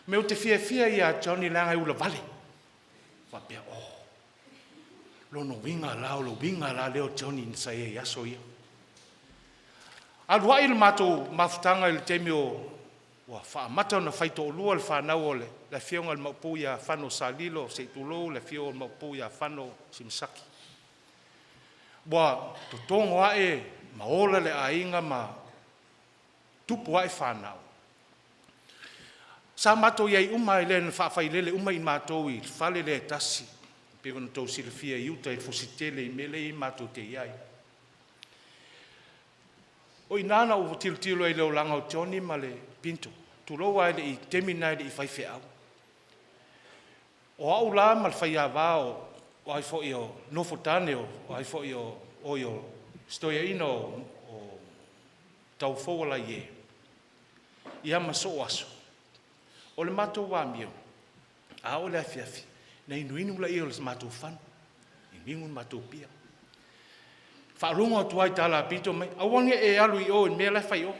Mea ou te fiafia ai ia Johnny leaga e ulavale. Faapea, oh, lona uiga la o le uiga la lea o Johnny sa i ai i aso ia. Alu ai le matou mafutaga i le taimi o ua faamata ona faitoalua le fanau o le afioga i le Maopu ia Fano Salilo, se i tulou le afio o le Maopu ia Fano Simasaki. Ua totogo ae ma ola le aiga ma tupu ae fanau. Sa matou i ai uma lava, le na faafailele uma i matou i le fale lea e tasi, pei ona outou silafia i uta i le fusitele i mea lea matou te i ai. O i ina na ou tilotilo ai i le olaga o Johnny ma le Pinto, tulou lava, i le taimi lena e le i faifeau. O au la ma le faiava o ai foi o Nofotane o ai foi o oi o si toeaina o Taufofoa Laie, ia ma Sooaso. O le matou amio, a oo i le afiafi, ona inuinu lea o le matou fanu, inuinu le matou pia. Faalogo atu lava i tala a Pito fai mai, aua ne i e alu i o i le mea la e fai i o.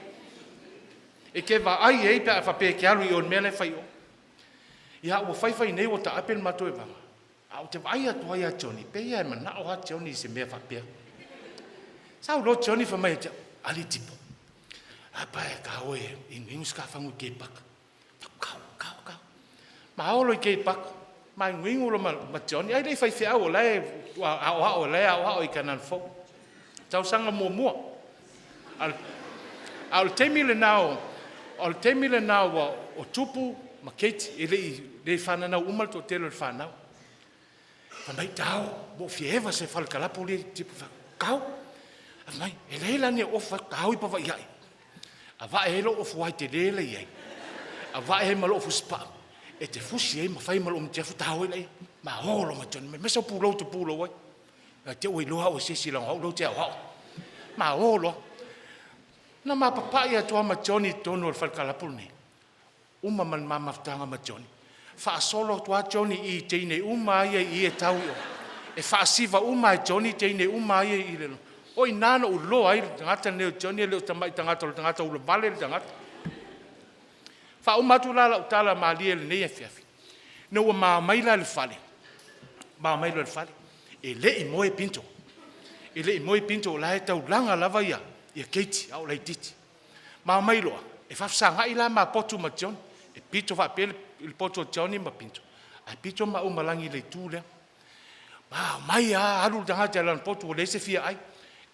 E te vaai i ai pe a e faapea e te alu i o i le mea la e fai i o. Ia ua fai fai nei ua taape le matou evaga, ae ou te vaai atu lava ia Johnny, pei lava e manao lava Johnny i se mea faapea. Sau loa Johnny fai mai ia te au, “Ali Tipo, a pa e ka oe e inuinu se ta fagu i kepaka.” Kau, kau, kau. Ma olo i kepaka, ma inuinu loa ma Johnny, ae le i faifeau o la e aoao, o la e aoao i Kanana Fou, tausaga muamua. A o le taimi lena o le taimi lena ua o Tupu ma Keiti, e le i fananau uma le toatele o le fanau. Fai mai, “Tao, ua ou fia eva i se fale kalapu alii Tipu.” Fai atu, kau. Fai mai, e leai la ni au ofu. Fai atu, taoi pa vai ae, avae ai lou ofu ai tele la e i ai, avae ai ma lou fusipau, e te fusi ai ma fai ma lou mutiafu, ta o ai laia. Ma o loa ma Johnny, aumai sou pulou e te pulou ai. Ia te ua iloa au e se isi leaga o au lea ou te aoao. Ma o loa. Na ma papai atu lava ma Johnny i totonu o le fale kalapu lenei, uma ma le ma mafutaga ma Johnny, faasolo atu lava Johnny i teine uma lava ia i i e tau i o, e faasiva uma lava e Johnny teine uma lava ia i i. O i ina na ou iloa ai le tagata lenei o Johnny e le o se tamai tagata o le tagata ulavale le tagata. Faauma atu la lau tala malie i lenei afiafi, ina ua ma omai la i le fale, ma omai loa i le fale, e le i moe Pinto. E le i moe Pinto o la e taulaga lava Keiti a o laitiiti. Ma omai loa, e faafesagai la ma potu ma Johnny, e pito faapea le potu o Johnny ma Pinto, ae pito maua ma lagi i le itu lea. Ma omai lava alu le tagata i lana potu ua leai se fia ai.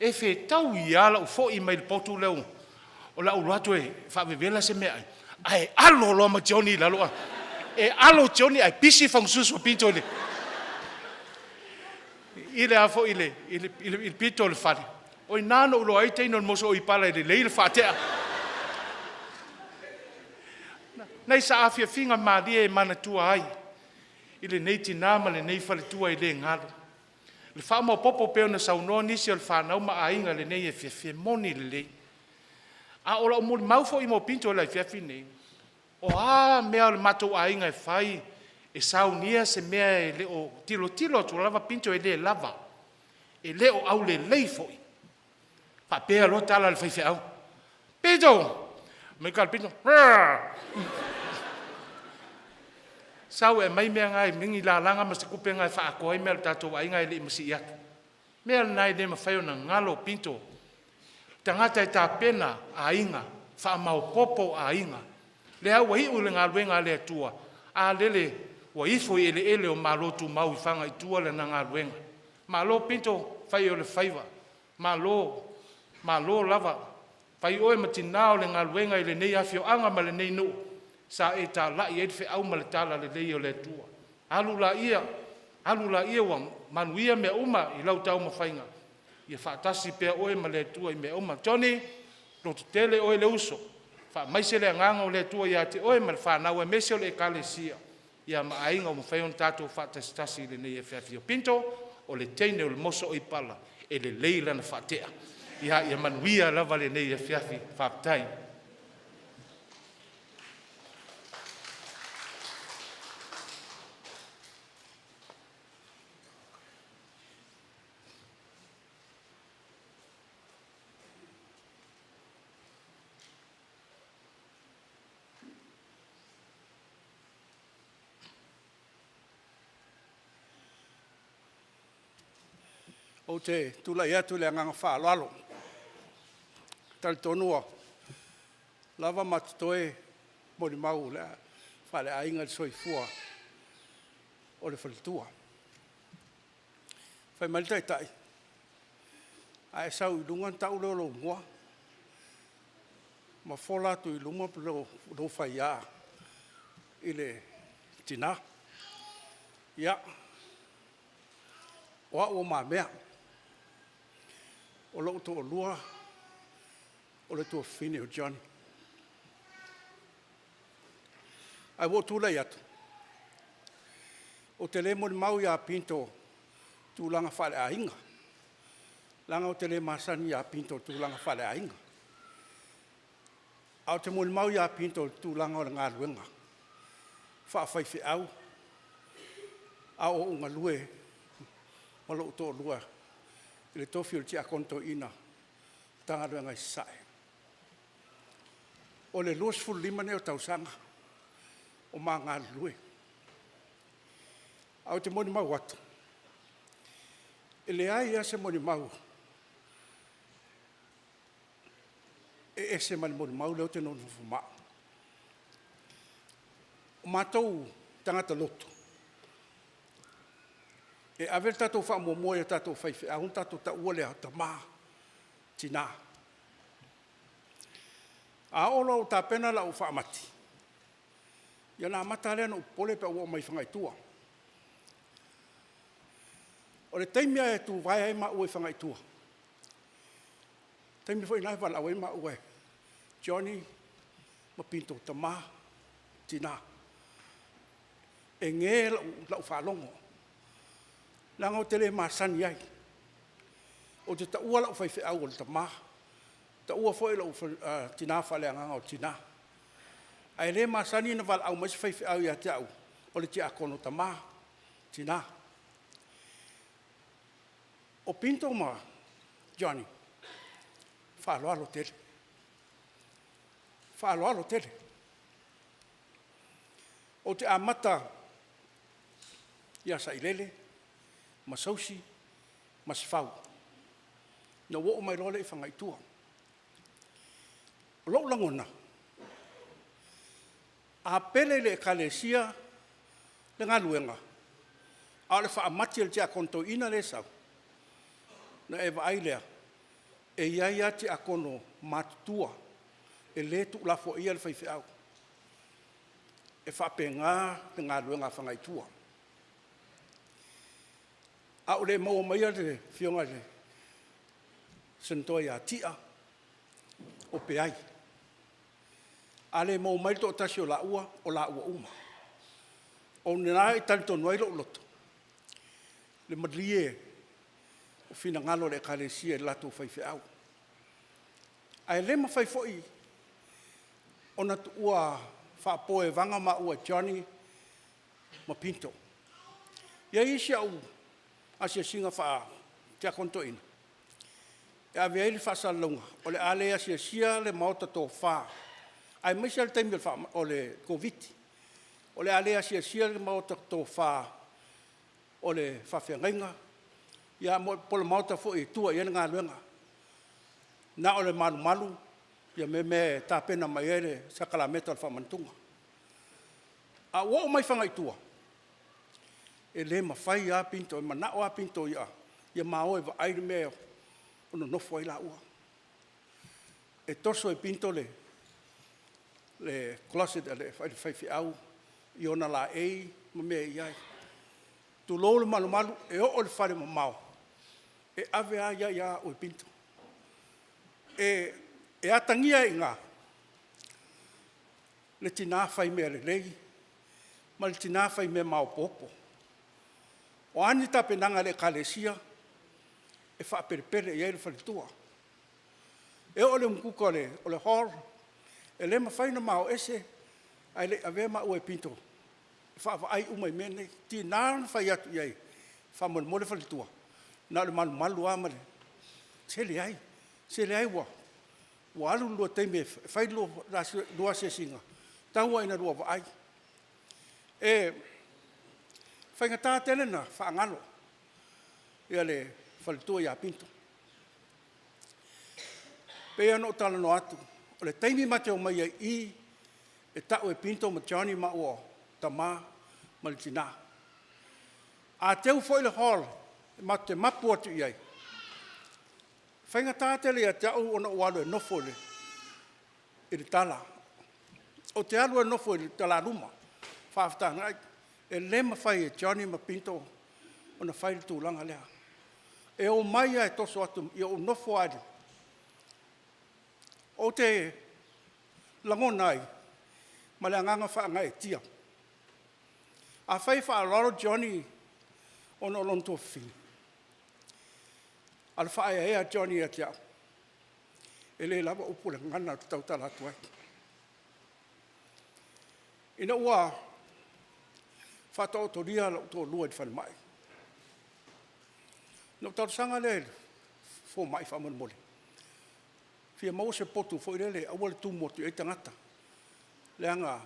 E fetaui lava lou foi mai le potu lea o le a ou alu atu e faavevela se meaai, ae alo loa ma Johnny i lalo. E alo Johnny ae pisi le fagasusu o Pinto i le a foi i le pito o le fale. O i ina na ou iloa ai le teine o le moso aipala e lelei le faatea. Nai saafiafiga malie e manatua ai i lenei tina ma lenei faletua e le galo. Le faamaopoopo e pei ona saunoa nisi o le fanau ma aiga i lenei afiafi, e moni lelei. A o lau molimau foi mo Pinto i le afiafi lenei, o a mea a le matou aiga e fai e saunia se mea e le o tilotilo atu lava Pinto e le lava, e le o aulelei foi. Faapea loa tala a le faifeau, Pinto! Fai mai le tala a Pinto, Aa! Sau e aumai mea na, ni lalaga ma se tupe lena e faaatoa ai mea a le tatou aiga ae le i masii atu. O le mea lena e le mafai ona galo Pinto, tagata e tapena aiga, faamaopoopo aiga, lea ua iu le galuega a le Atua, a lele ua ifo i eleele o Malo Tumau i Faga i tua lana galuega. Malo Pinto fai o le faiva, malo, malo lava. Fai oe ma tina o le galuega i lenei afioaga ma lenei nuu sa e talai ai le feau ma le talalelei o le Atua. Alu laia, alu laia ua manuia mea uma i lau taumafaiga, ia faatasi pea oe ma le Atua i mea uma. Johnny, lototele oe le uso, faamaise le agaga o le Atua ia te oe ma le fanau aemaise o le Ekalesia ia ma aiga ua mafai ona tatou faatasitasi i lenei afiafi. O Pinto, o le teine o le moso aipala, e lelei lana faatea. Ia manuia lava lenei afiafi. Faafetai. Ou te tulai atu i le agaga faaaloalo, e talitonu ua lava ma totoe molimau faaleaiga i le soifua o le faletua. Fai mai le taitai, a e sau i luga ona tau lea o lou igoa ma fola atu i luma lou faia i le tina. Ia, o au ua mamea, o lou toalua o le tuafafine o Johnny. Ae ua ou tulai atu, ou te le molimau ia Pinto i tulaga faaleaiga, leaga ou te le masani ia Pinto i tulaga faaleaiga. Ae ou te molimau ia Pinto i le tulaga o le galuega faafaifeau a o ou galue ma lou toalua i le tofi o le Tiakono Toeaina i le Matagaluega i Sasae. O le 25 lenei o tausaga o ma galulue. Ae ou te molimau atu, e leai lava se molimau e ese mai le molimau lea ou te nofonofo ma au. O matou o tagata lotu, e ave le tatou faamuamua i o tatou faifeau ona tatou taua lea o tama, tina. A oo loa ua tapena lau faamati, ia ona amata lava lea ona ou popole pe a ou oo mai i Faga'i i tua. O le taimi lava e tuvae ai maua i Faga'i i tua, o le taimi foi lena e valaau ai maua e Johnny ma Pinto, tama, tina. E ge lau faalogo, leaga ou te le masani ai. Ou te taua la'u faifeau o le tamā, taua foi la'u tinā faaleagaga o le tinā. Ae le masani ona valaau mai se faifeau ia te au o le tiakono tamā, tinā. O Pinto ma Johnny, faaaloalo tele, faaaloalo tele. Ou te amata ia Sailele ma Sausi ma Sefau, ona ou oo mai loa lea i Fagaitua. O lou lagona, a pele i le Ekalesia le galuega, a o le faamati a le tiakono toeaina lea e sau, ona e vaai lea, e i ai lava tiakono matutua e le tuulafoaia le faifeau. E faapena le galuega a Fagaitua. A ou le maua maia le afioga i le Senotoa ia Tia, o Peai. A le maua mai le toatasi o laua, o laua uma. O lena e talitonu ai lou loto, le malie o finagalo o le Ekalesia i le latou faifeau. Ae le mafai foi ona tuua faapopoevaga maua e Johnny ma Pinto. E i ai isi au asiasiga faa-tiakono toeaina, e ave ai le faasalalauga, o le a le asiasia le maota tofa, aemaise lava le taimi o le Koviti-19, o le a le asiasia le maota tofa o le faafeagaiga, ia po o le maota foi e tua i ai le galuega. Na o le malumalu ma mea e tapena mai ai le sakalameta o le faamanatuga. Ae ou oo mai i Fagaitua, e le mafai lava Pinto, e manao lava Pinto ia ma o e vaai le mea o nonofo ai laua. E toso e Pinto le closet a le faifeau i ona laei ma mea e i ai. Tulou le malumalu, e oo i le fale mamao, e ave lava ia ia au e Pinto. E atagia ai i ina le tina fai mea lelei ma le tina fai mea maopoopo. O a ni tapenaga a le Ekalesia, e faapelepele i ai le faletua. E oo i le umukuka o le hall, e le mafai ona ma o ese ae le i avea maua e Pinto e vaavaai uma i mea nei. E tiga ona fai atu i ai, faamolemole faletua, na o le malumalu lava ma le… Se leai, se leai ua alu le lua taimi e fai le lua asiasiga, tau lava ina lua vaai. E faigata tele ona faagalo le faletua ia Pinto. E pei lava ona ou talanoa atu, o le taimi ma te omai ai i i, e tau e Pinto ma Johnny maua o Tama ma le Tina. A teu foi le hall matou te mapu atu i ai, e faigata tele ia te au ona ou alu e nofo i le tala. Ou te alu e nofo i le talaluma faafetagai, e le mafai e Johnny ma Pinto ona fai le tulaga lea. E omai lava e toso atu, ia ou nofo lava i le… Ou te lagona ai ma le agaga faagaeetia. Afai e faaaloalo Johnny ona o lona tuafafine, a o le faaeaea a Johnny ia te au, e le lava upu o le gagana ou te tautala atu ai. Ina ua faataotolia lou toalua i le falemai, ona ou talosaga lea i le fomai, faamolemole, e fia maua se potu foi lele e aua le tumu atu i ai tagata, leaga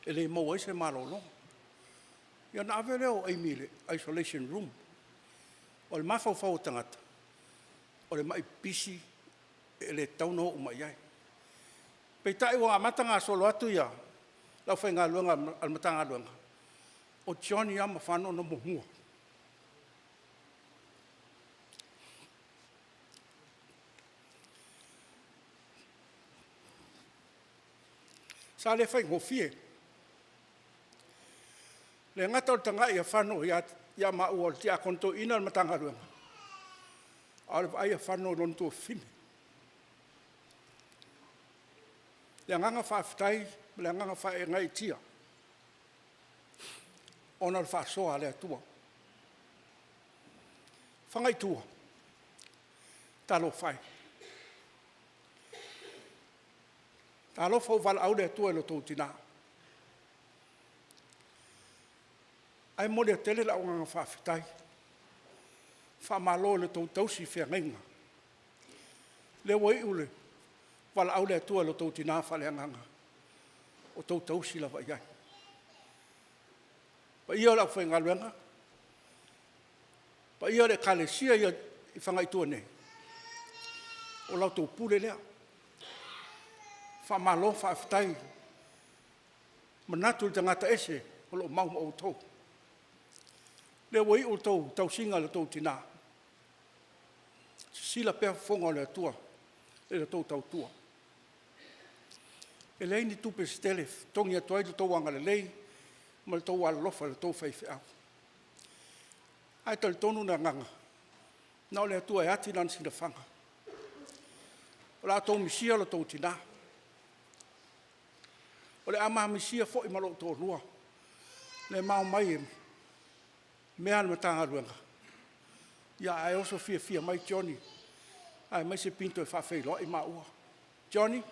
e le maua ai se malologa. Ia ona ave lea o Amy i le isolation room. O le mafaufau o tagata, o le mai pipisi e le tatau ona oo mai i ai. Peitai ua amata gasolo atu le aufaigaluega a le Matagaluega, o Johnny lava ma Fano na muamua. Sa le faigofie. E le gata o le tagai a Fano ia maua o le tiakono toeaina o le Matagaluega, a o le vaai a Fano i lona tuafafine. O le agaga faafetai ma le agaga faagaeetia ona o le faasoa a le Atua. Fagaitua. Talofa e. Talofa ua valaau le Atua i lo outou tina. Ae momoli atu tele lau agaga faafetai. Faamalo i lo outou tausi feagaiga. Lea ua iu le valaau le Atua i lo outou tina faaleagaga, o outou tausi lava i ai. Le paia o le aufaigaluega, le paia o le Ekalesia i Fagaitua nei, o la outou pule lea. Faamalo faafetai manatu i le tagata ese o lo o mau ma outou. Lea ua iu le tou tausiga i lo outou tina, sisila pea fofoga o le Atua i la outou tautua. E leai ni tupe se tele e totogi atu ai lo outou agalelei ma lo outou alolofa i la outou faifeau. Ae talitonu le agaga, na o le Atua e ati lana silafaga. O le a outou misia lo outou tina. O le a ma misia foi ma lou toalua le ma omai e mea a le Matagaluega, ae oso fiafia mai Johnny aemaise Pinto e faafeiloai maua. Johnny,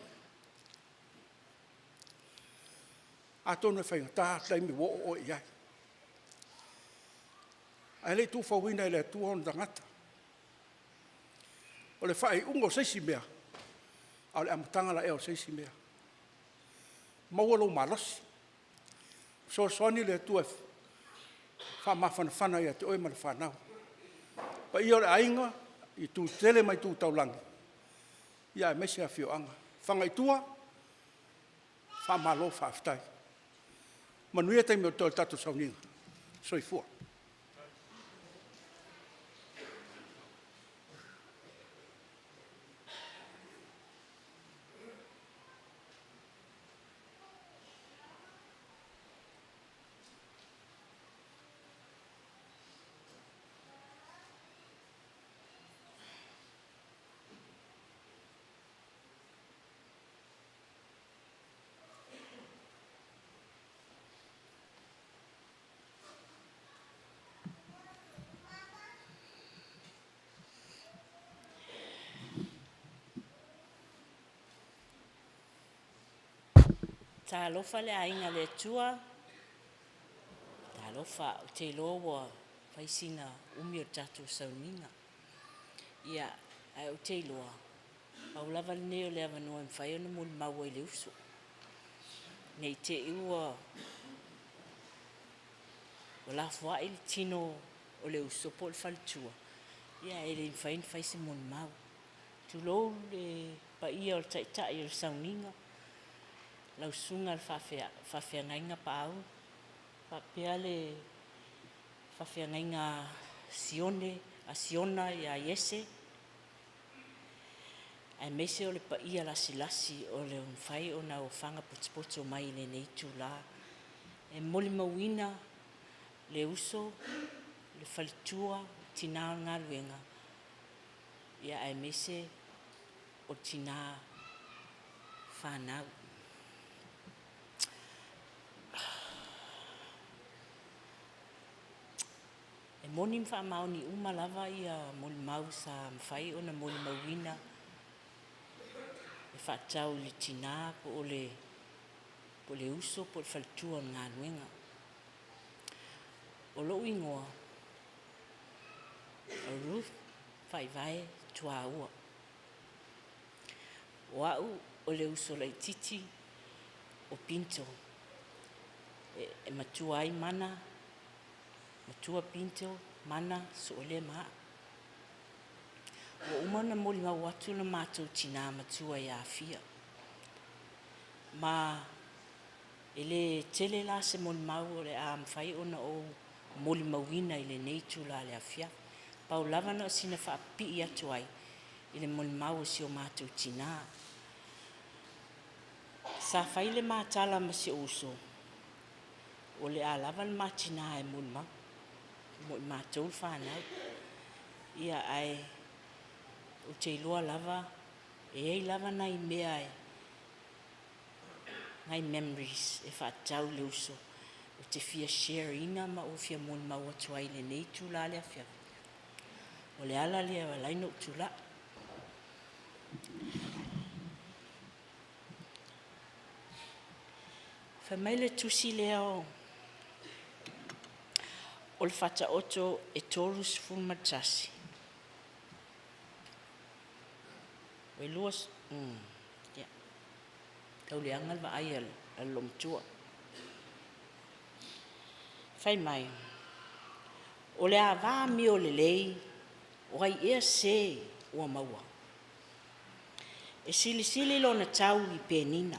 atonu e faigata le taimi ua oo oe i ai, ae le i tuufauina e le Atua ona tagata. O le faaiuga o se isi mea, a o le amataga la ea o se isi mea. Maua lou malosi, fesoasoani le Atua e faamafanafana ia te oe ma le fanau. Le paia o le aiga i itu e tele ma itu taulagi, aemaise afioaga. Fagaitua, faamalo faafetai. Manuia taimi o totoe o le tatou sauniga. Soifua. Talofa le aiga le Atua, talofa, ou te iloa ua fai sina umi o le tatou sauniga. Ia, ae ou te iloa, pau lava lenei o le avanoa e mafai ona molimau ai i le uso, ne i te i ua lafoai le tino o le uso po o le faletua, ae le mafai ona fai se molimau. Tulou le paia o le taitai o le sauniga, lau susuga i le faafeagaiga Paau faapea le faafeagaiga a Siona ia Iese, aemaise o le paia lasilasi ua mafai ona ofaga potopoto mai i lenei itula. E molimauina le uso, le faletua, le tina o le galuega, aemaise o tina fanau. E moni ma faamaoni uma lava molimau sa mafai ona molimauina e faatatau i le tina po o le uso po o le faletua o le galuega. O lou igoa, o Ruth Faivae Tuaua. O au o le uso laitiiti o Pinto. E matua ai Mana, matua Pinto, Mana, Sooalea ma au. Ua uma ona molimau atu le matou tina matua ia Afia. Ma e le tele la se molimau o le a mafai ona ou molimauina i lenei itula o le afiafi. Pau lava na o sina faapipii atu ai i le molimau a si o matou tina. Sa fai le ma tala ma si ou uso, o le a lava le ma tina e molimau mo i matou le fanau. Ia ae ou te iloa lava e i ai lava nai mea nai memories e faatatau i le uso ou te fia share ina ma ou fia molimau atu ai i lenei itula i le afiafi. O le ala lea e ala ai ona ou tulai. Fai mai le tusi lea o o le Faataoto e 31. E lua, ia, tau leaga le vaai a le loomatua. Fai mai, o le ava amio lelei, o ai ea se ua maua? E silisili lona tau i penina.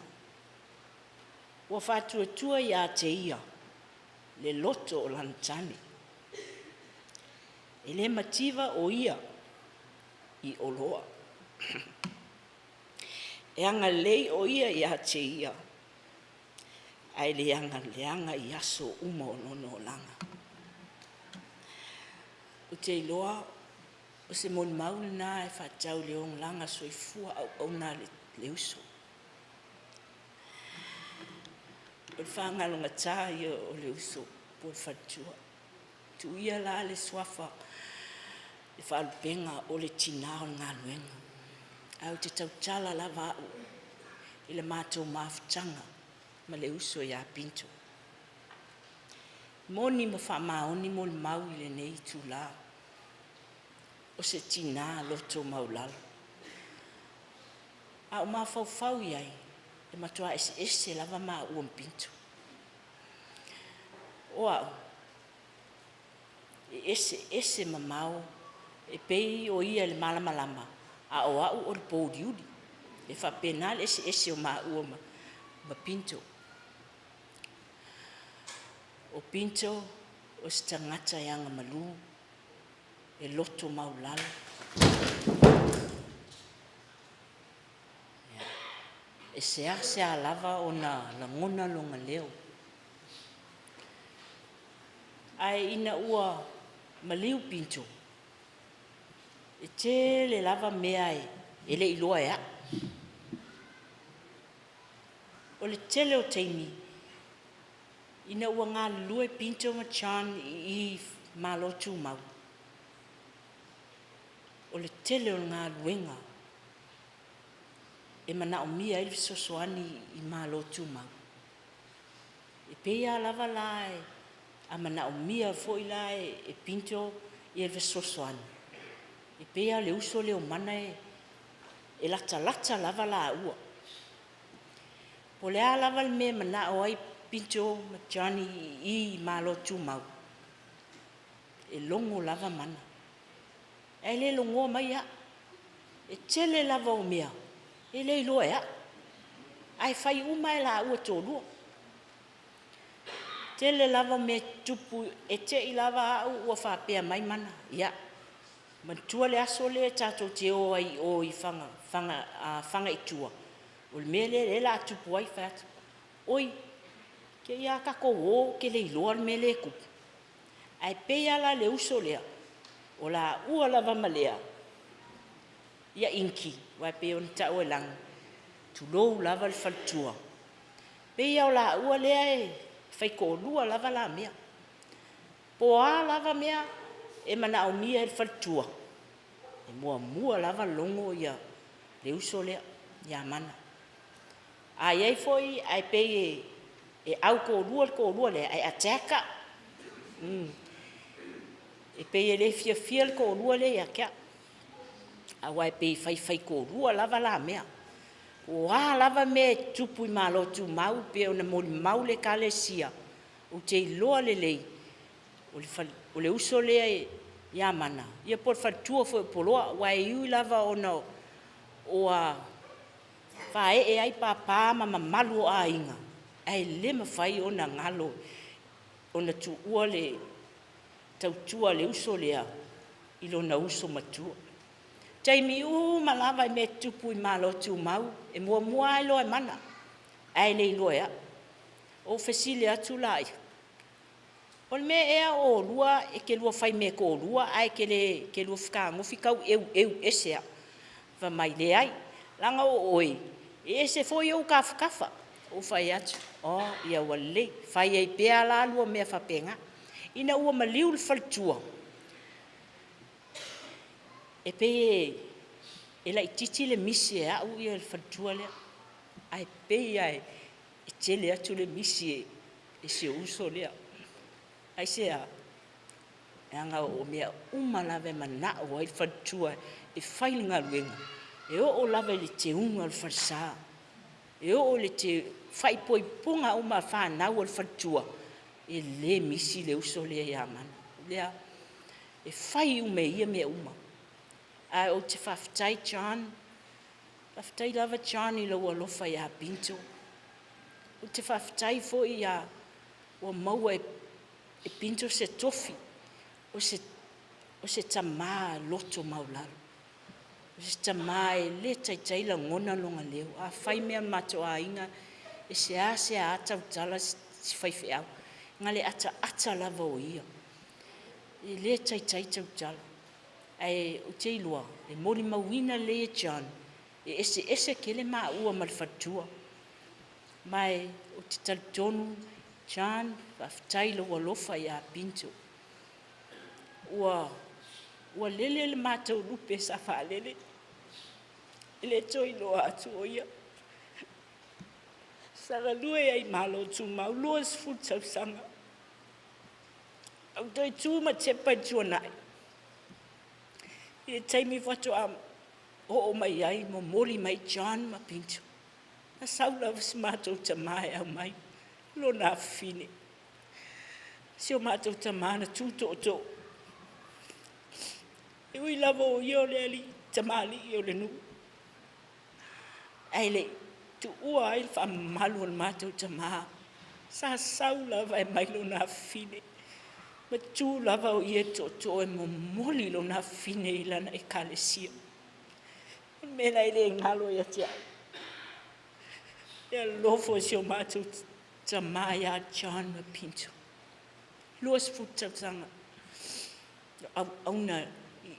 Ua faatuatua ia te ia le loto o lana tane. E le mativa o ia i oloa. E agalelei o ia ia te ia, ae le agaleaga i aso uma o lona olaga. Ou te iloa o se molimau lena e faatatau i le olaga soifua auauna a le uso. O le faagalogata ia o le uso po o le faletua. Tuuia la le suafa le faalupega o le tina o le galuega. Ae ou te tautala lava au i le matou mafutaga ma le uso ia Pinto. Moni ma faamaoni molimau i lenei itula, o se tina loto maualalo. A ou mafaufau i ai, e matua eseese lava maua ma Pinto. O au, e eseese mamao, e pei o ia i le malamalama, a o au o le pouliuli. E faapena le eseese o maua ma, ma Pinto. O Pinto o se tagata e agamalu, e loto maualalo. E seasea lava ona lagona lona leo. Ae ina ua maliu Pinto, e tele lava mea e le i iloa e au. O le tele o taimi, ina ua galulue Pinto ma John i i Malo Tumau, o le tele o le galuega e manaomia ai le fesoasoani i Malo Tumau. E pei lava lava la a manaomia foi la e Pinto ia le fesoasoani, e pei lava o le uso lea o Mana e e latalata lava laua. Po o le a lava le mea e manao ai Pinto ma Johnny i i Malo Tumau, e logo lava Mana. Ae le logoa mai au. E tele lava o mea e le iloa e au, ae fai uma e laua toalua. Tele lava mea e tutupu, e te i lava au ua faapea mai Mana, ia, manatua le aso lea tatou te o ai i o i Faga, Faga, Faga i tua, o le mea lea o le a tupu ai, fai atu, oi, te i a tatou o ou te le iloa le mea lea e tupu. Ae pei lava la le uso lea, o laua lava ma Lea, ia Inki, aua e pei ona taua i lagi, tulou lava le faletua, pei lava o laua lea e faitoalua lava la mea. Po o a lava mea e manaomia e le faletua, e muamua lava logo ia le uso lea ia Mana. A i ai foi ae pei e, e au toalua le toalua lea, ae attack au. E pei e le fiafia le toalua lea ia te au, aua e pei e faifaitoalua lava la mea. O a lava mea e tutupu i Malo Tumau pei ona molimau le Ekalesia, ou te iloa lelei o le, fale, o le uso lea ia Mana, ia po o le faletua foi o Poloa, aua e ui lava ona ua faaee ai papa ma mamalu o aiga, ae le mafai ona galo ona tuua le tautua a le uso lea i lona uso matua. Taimi uma lava i mea tutupu i Malo Tumau, e muamua lava iloa e Mana, ae le iloa e au. Ou fesili atu laia, o le mea ea o oulua e te lua fai mea toalua ae te le te lua fetagofi taueueu ese au? Fai mai, leai, leaga o oe, e ese foi ou tafatafa. Ou fai atu, oh, ia ua lelei. Fai ai pea la lua mea faapena. Ina ua maliu le faletua, e pei e E laitiiti le misi e au le faletua lea, ae pei lava e tele atu le misi e si ou uso lea. Aisea? Leaga o mea uma lava e manao ai le faletua e fai le galuega, e oo lava i le teuga o le falesa, e oo i le faaipoipoga uma a fanau a le faletua, e le misi le uso lea ia Mana. Lea, e fai uma e ia mea uma. Ae ou te faafetai John, faafetai lava John i lou alofa ia Pinto. Ou te faafetai foi ia ua maua e Pinto se tofi, o se tamā loto maualalo, o se tamā e le taitai lagona lona leo. A fai mea a le matou aiga, e seasea tautala se faifeau, na o le ataata lava o ia, e le taitai tautala. Ae ou te iloa, e molimauina lelei e John, e eseese tele maua ma le faletua. Ma ou te talitonu John, faafetai i lou alofa ia Pinto. Ua lele le matou lupe sa faalele, e le toe iloa atu o ia. Sa galue ai i Malo Tumau 20 tausaga. Ou toe tu ma tepa i le tuanai i le taimi faatoa oo mai ai, momoli mai John ma Pinto. Na sau lava si matou tama e aumai lona afafine. Si o matou tama na tu tootoo. E ui lava o ia o le alii tamalii o le nuu, ae le i tuua ai le faamamalu o le matou tama. Sa sau lava e aumai lona afafine, ma tu lava o ia i le tootoo e momoli lona afafine i lana ekalesia. O le mea lena e le galo ia te au, le alofa o si o matou tama ia John Pinto. 20 tausaga o auauna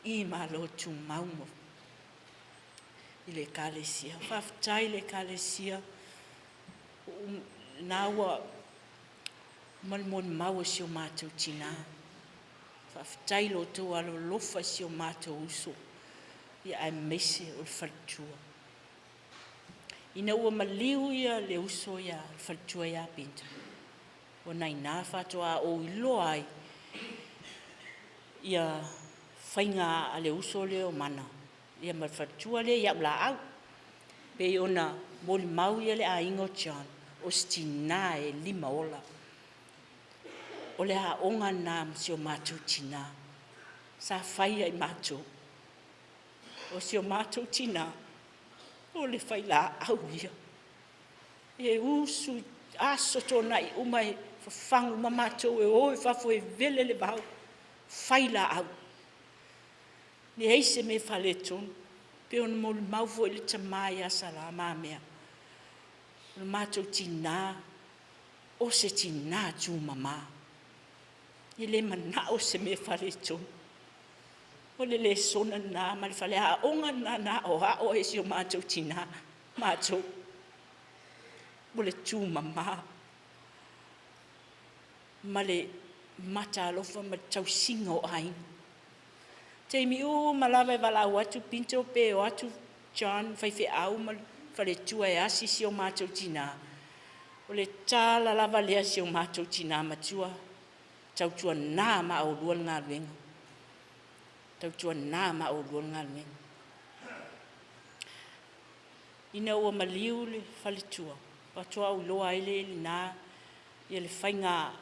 i i Malo Tumau i le ekalesia. Faafetai i le ekalesia, na ua uma le molimau a si o matou tina. Faafetai i lo outou alolofa i si o matou uso, ia aemaise o le faletua. Ina ua maliu ia le uso ia le faletua ia Pinto, ona i ina faatoa ou iloa ai ia faiga a le uso lea o Mana ia ma le faletua lea i au laau. Pei ona molimau ia le aiga o John, o se tina e limaola. O le aoga lena ma si o matou tina, sa fai ia i matou. O si o matou tina, o le failauga ia. E usu i aso toonai uma e fafagu uma matou e o i fafo e vele le vao, fai laau. Leai se mea e faaletonu. Pei ona molimau foi le tama ia Sala Mamea, o le matou tina, o se tina tumama, e le manao se mea e faaletonu. O le lesona lena ma le faleaoga lena na aoao ai e si o matou tina matou, o le tumama ma le mataalofa ma le tausiga o aiga. O taimi uma lava e valaau atu Pinto pe o atu John faifeau ma le faletua e asi si o matou tina, o le tala lava lea a si o matou tina matua, tautuana ma oulua le galuega, tautuana ma oulua le galuega. Ina ua maliu le faletua, faatoa ou iloa ai lea i ina ia le faiga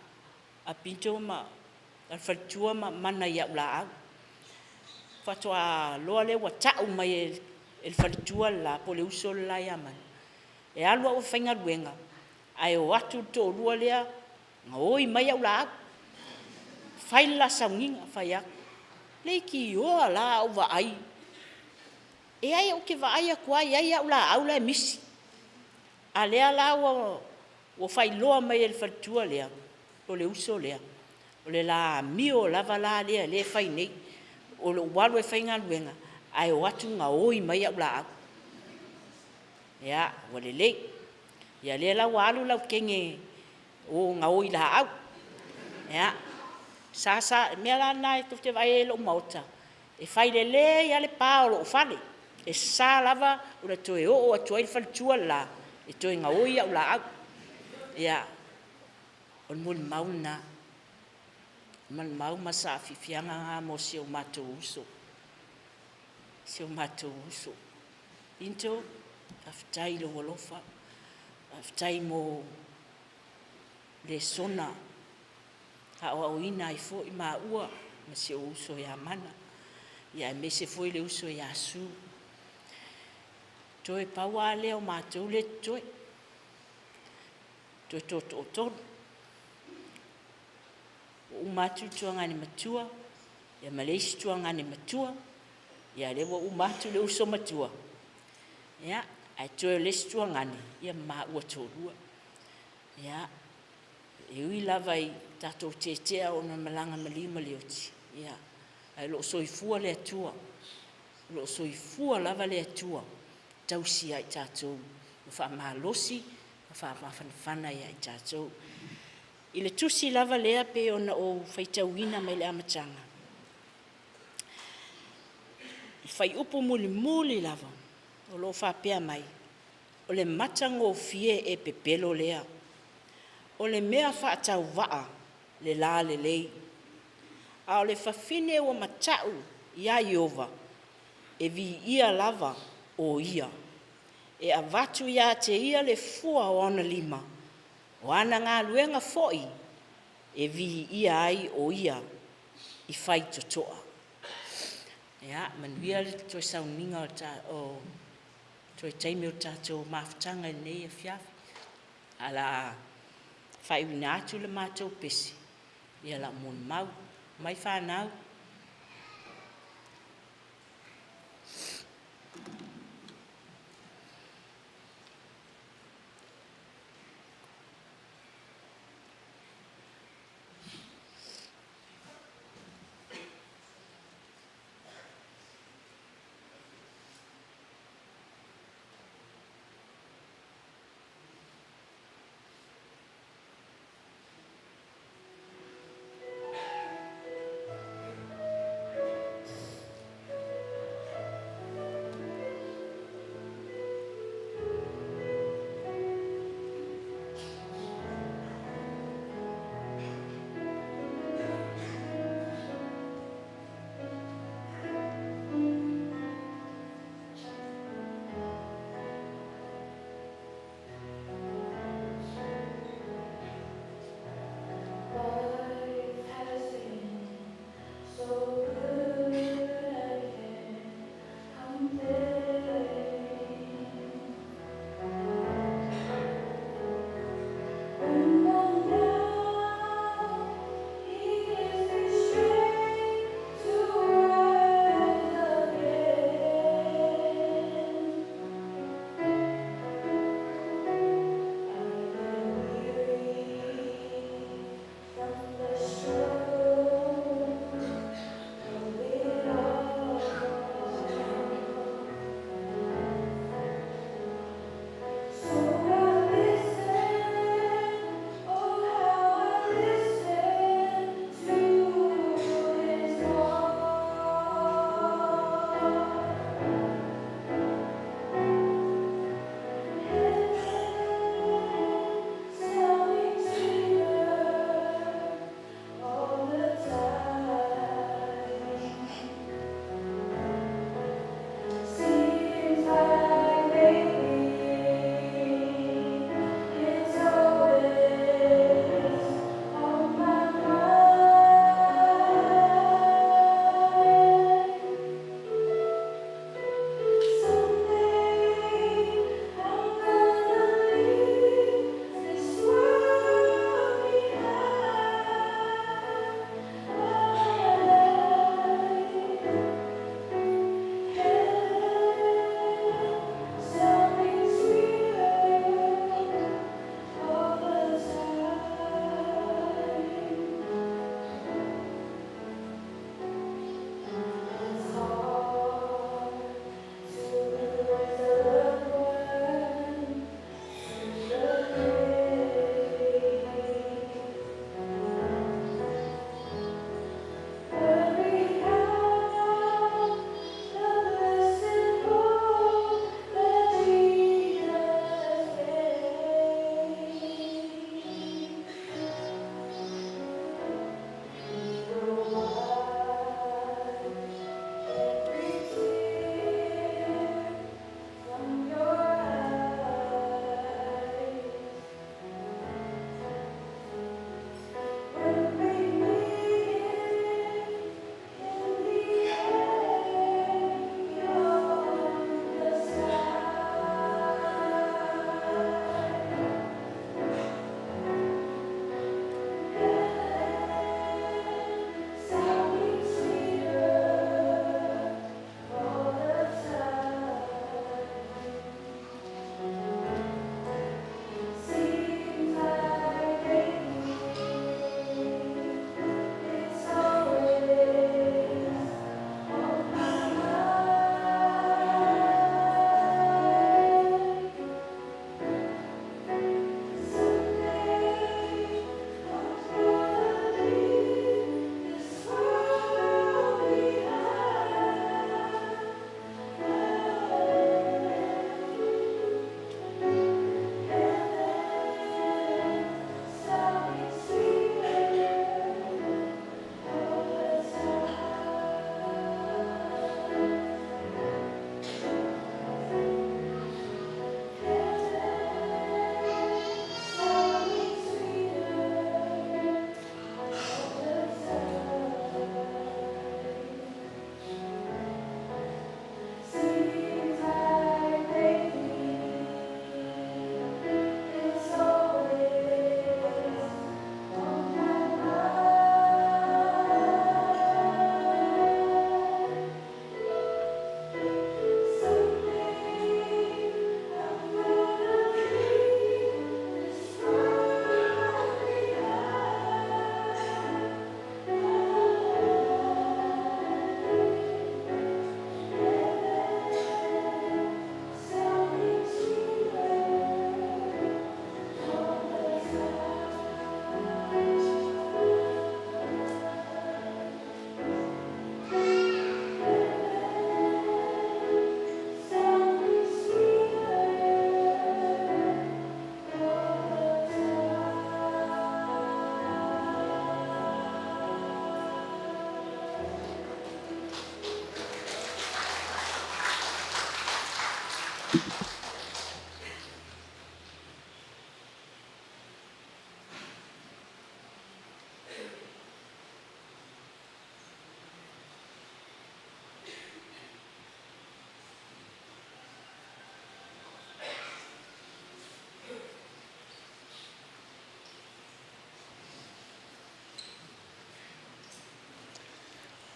a Pinto ma le faletua ma Mana i au laau. Faatoa loa lea ua tau mai e le faletua le la po o le uso le la ia Mana, e alu au e faigaluega, ae o atu le toalua lea gaoi mai au laau. Fai le la sauniga, fai atu. Leitioa la a ou vaai, e ai ou te vaai atu lava e i ai au laau la e misi. A lea la ua faailoa mai e le faletua lea, po o le uso lea, o le la amio lava la lea e fai nei. O lou alu e faigaluega, ae o atu gaoi mai au laau. Ia, ua lelei. Ia lea la ua alu lau teine o gaoi laau. Ia, sa, mea la na tou te vaai ai i lou maota, e fai lelei lava le pa o lou fale. E sa lava ona toe oo atu ai le faletua le la e toe gaoi au laau. Ia, o le molimau lena. Molimau ma saafiafiaga na mo si o matou uso. Si o matou uso. Into, faafetai i lou alofa. Faafetai mo lesona aoaoina ai foi maua ma si ou uso ia Mana, ia aemaise foi le uso ia Su. Toe pau lava lea o matou lea e totoe, toe totootolu. Ua uma atu le tuagane matua, ia ma le isi tuagane matua, ia lea ua uma atu le uso matua, ia, ae toe o le isi tuagane, ia ma maua toalua. Ia, e ui lava i tatou tetea ona malaga maliu ma le oti, ia, ae o lo o soifua le Atua, o lo o soifua lava le Atua e tausi ia i tatou ma faamalosi ma faamafanafana ia i tatou. I le tusi lava lea pei ona ou faitauina mai le amataga, i fuaiupu mulimuli lava o lo o faapea mai, o le matagofie e pepelo lea, o le mea faatauvaa le lalelei, a o le fafine ua matau ia Ieova, e viia lava o ia. E avatu ia te ia le fua o ona lima, o ana galuega foi e viia ai o ia i faitotoa. Ia, manuia le toe sauniga o toe taimi o le tatou mafutaga i lenei afiafi. Ae o le a faaiuina atu le matou pese, ia lau molimau. Mai fanau.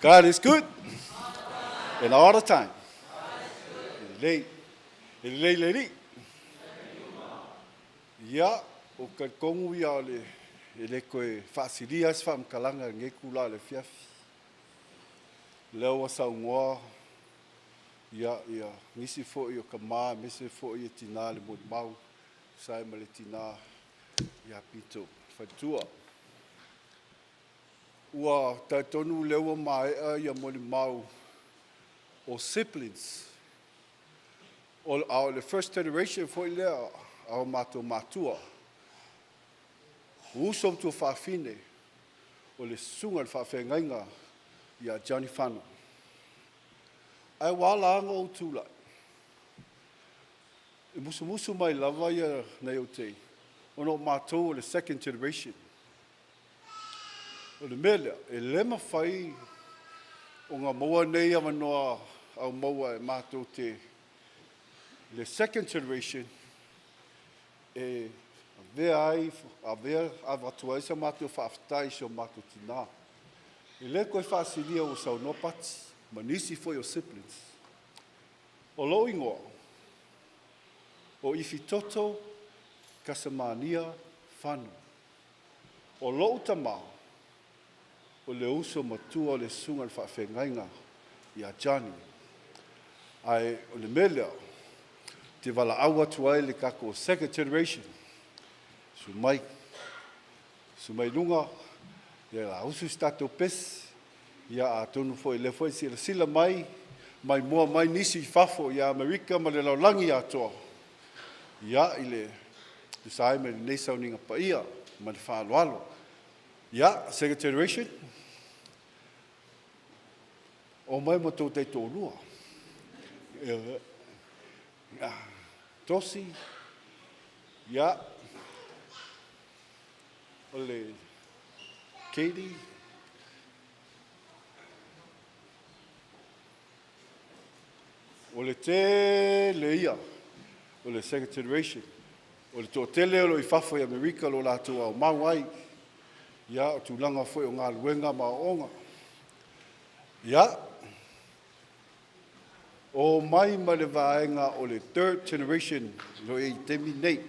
God is good and all the time. Lelei. E lelei le alii. Ia, ou te talitonu ia o le, e le toe faasilia se faamatalaga i lenei itula o le afiafi. Lea ua saunoa ia, ia nisi foi o tama aemaise foi e tina le molimau, tusa ai ma le tina ia Pito le faletua. Ua talitonu lea ua maea ia molimau o siblings, o, a o le first generation foi lea a o matou matua, o uso ma tuafafine o le susuga i le faafeagaiga ia Johnny Fano. Ae ua ala ona ou tulai, e musumusu mai lava ia nai ou teine, ona o matou o le second generation. O le mea lea, e le mafai ona maua nei avanoa au maua e matou te le second generation e avea ai, avea, avatu ai sa matou faafetai i si o matou tinā. E le toe faasilia ua saunoa Pati ma nisi foi o siblings. O lou igoa, o Ifitoto Kasamania Fano. O lou tama, o le uso matua o le susuga i le faafeagaiga ia Johnny. Ae o le mea lea, ou te valaau atu ai le tatou second generation, susu mai, susu mai i luga, ia la usu se tatou pese, ia atonu foi o lea foi e silasila mai, maimoa mai nisi i fafo ia Amerika ma le lalolagi atoa, ia i le tusa ai ma lenei sauniga paia ma le faaaloalo. Ia, second generation, omai ma tou taitoalua. Ia, Tosi, ia, o le Katie, o le tele ia o le second generation, o le toatele o lo o i fafo i Amerika o lo o latou aumau ai, ia, o tulaga foi o galuega ma aoaoga. Ia, omai ma le vaega o le third generation o lo o i ai i le taimi lenei.